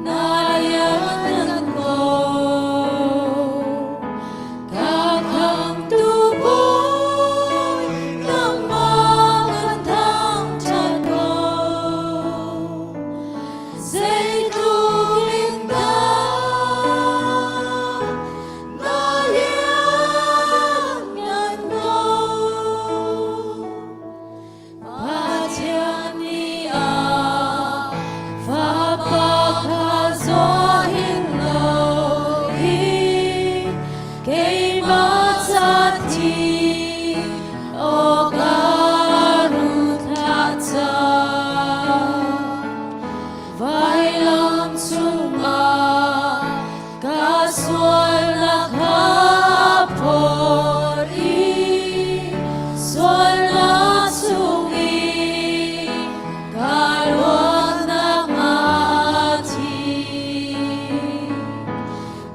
Speaker 2: na lianngan ko. Ka khamtu Bawi, nangmah kan thangṭhat ko. Zeitluk in dah na lianngan ko. Pathian nih a Fapa kha zaw hin lo hi keimah ca thi awk a ru thlah cang. Vailam cungah ka sualnak kha phor i sualnak chung i ka luatnak hnga thi.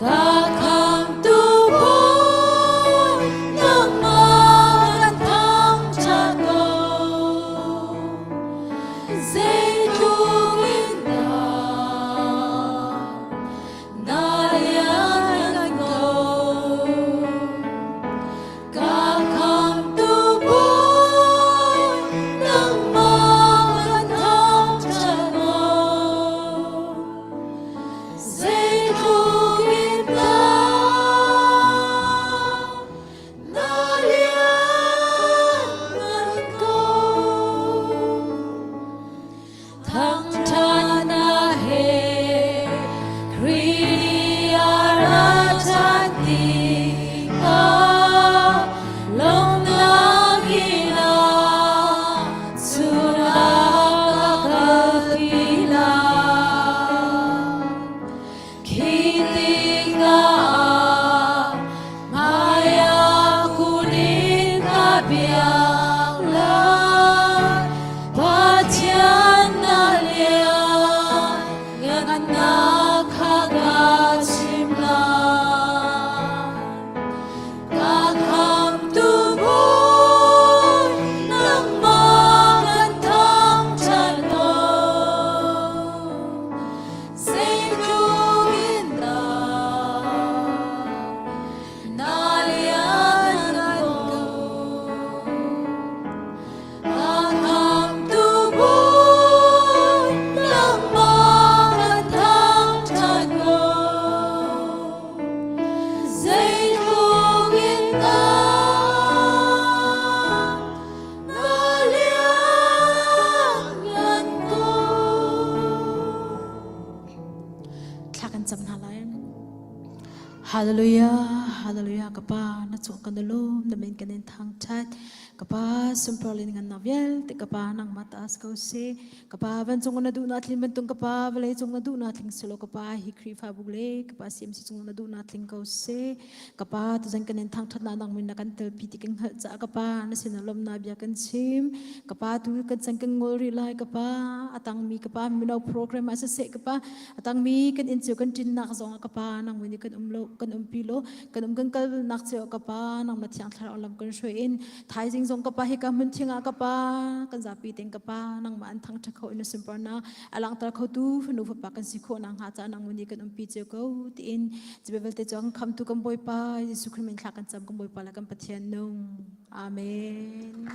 Speaker 2: Ka khamtu Bawi, nangmah kan thangṭhat ko. Zeitluk in dah na lianngan ko. Ka khamtu Bawi, nangmah kan thangṭhat ko. Zeitluk in dah na lianngan ko. Thangṭhatnak he Khrih a ra ṭhan tikah lawmhnak in a chungah ka kalpi lai. Khi tikah hmaiah kun in ka biak lai. Pathian na lianngannak kha ka chim lai. Ka khamtu Bawi, nangmah kan thangṭhat ko. Zeitluk in dah.
Speaker 1: Hallelujah, hallelujah, ka pa na cung kan lum na min kan in thangthat. Ka pa sunparlin ngan na vialte ka pa nangmah ta as ko se. Ka pa vancung na duh na thlin bantung ka pa vawlei cung na duh na thling silo ka pa hi Khrihfabu le ka pa CMC cung na duh na thling ko se. Ka pa tuzan kan in thangthat na nang min na kan telpi ti kan hngalh caah ka pa na sin ah lawmnak bia kan chim. Ka pa tu kan chan kan ngol rih lai ka pa atangmi ka pa mino program ah siseh ka pa atangmi kan inn cio kan ṭinnak zong ah ka pa nang min kan um lo kan umpi lo kan um kan kal nak cio ka pa nang na thiang thlarau lam kan hruai in thaizing zong ka pa hi ka hmun thing ah ka pa kan zapi ten ka pa nangmah an thangṭha kho in na sunparnak a langhter khotu fanu fapa kan si khawh nakhnga ca nang mun kan umpi cio ko tiin cu vialte cu khamtu kan Bawipa Jesuh Khrih min thla kan cam kan Bawipa le kan Pathian nung. Amen.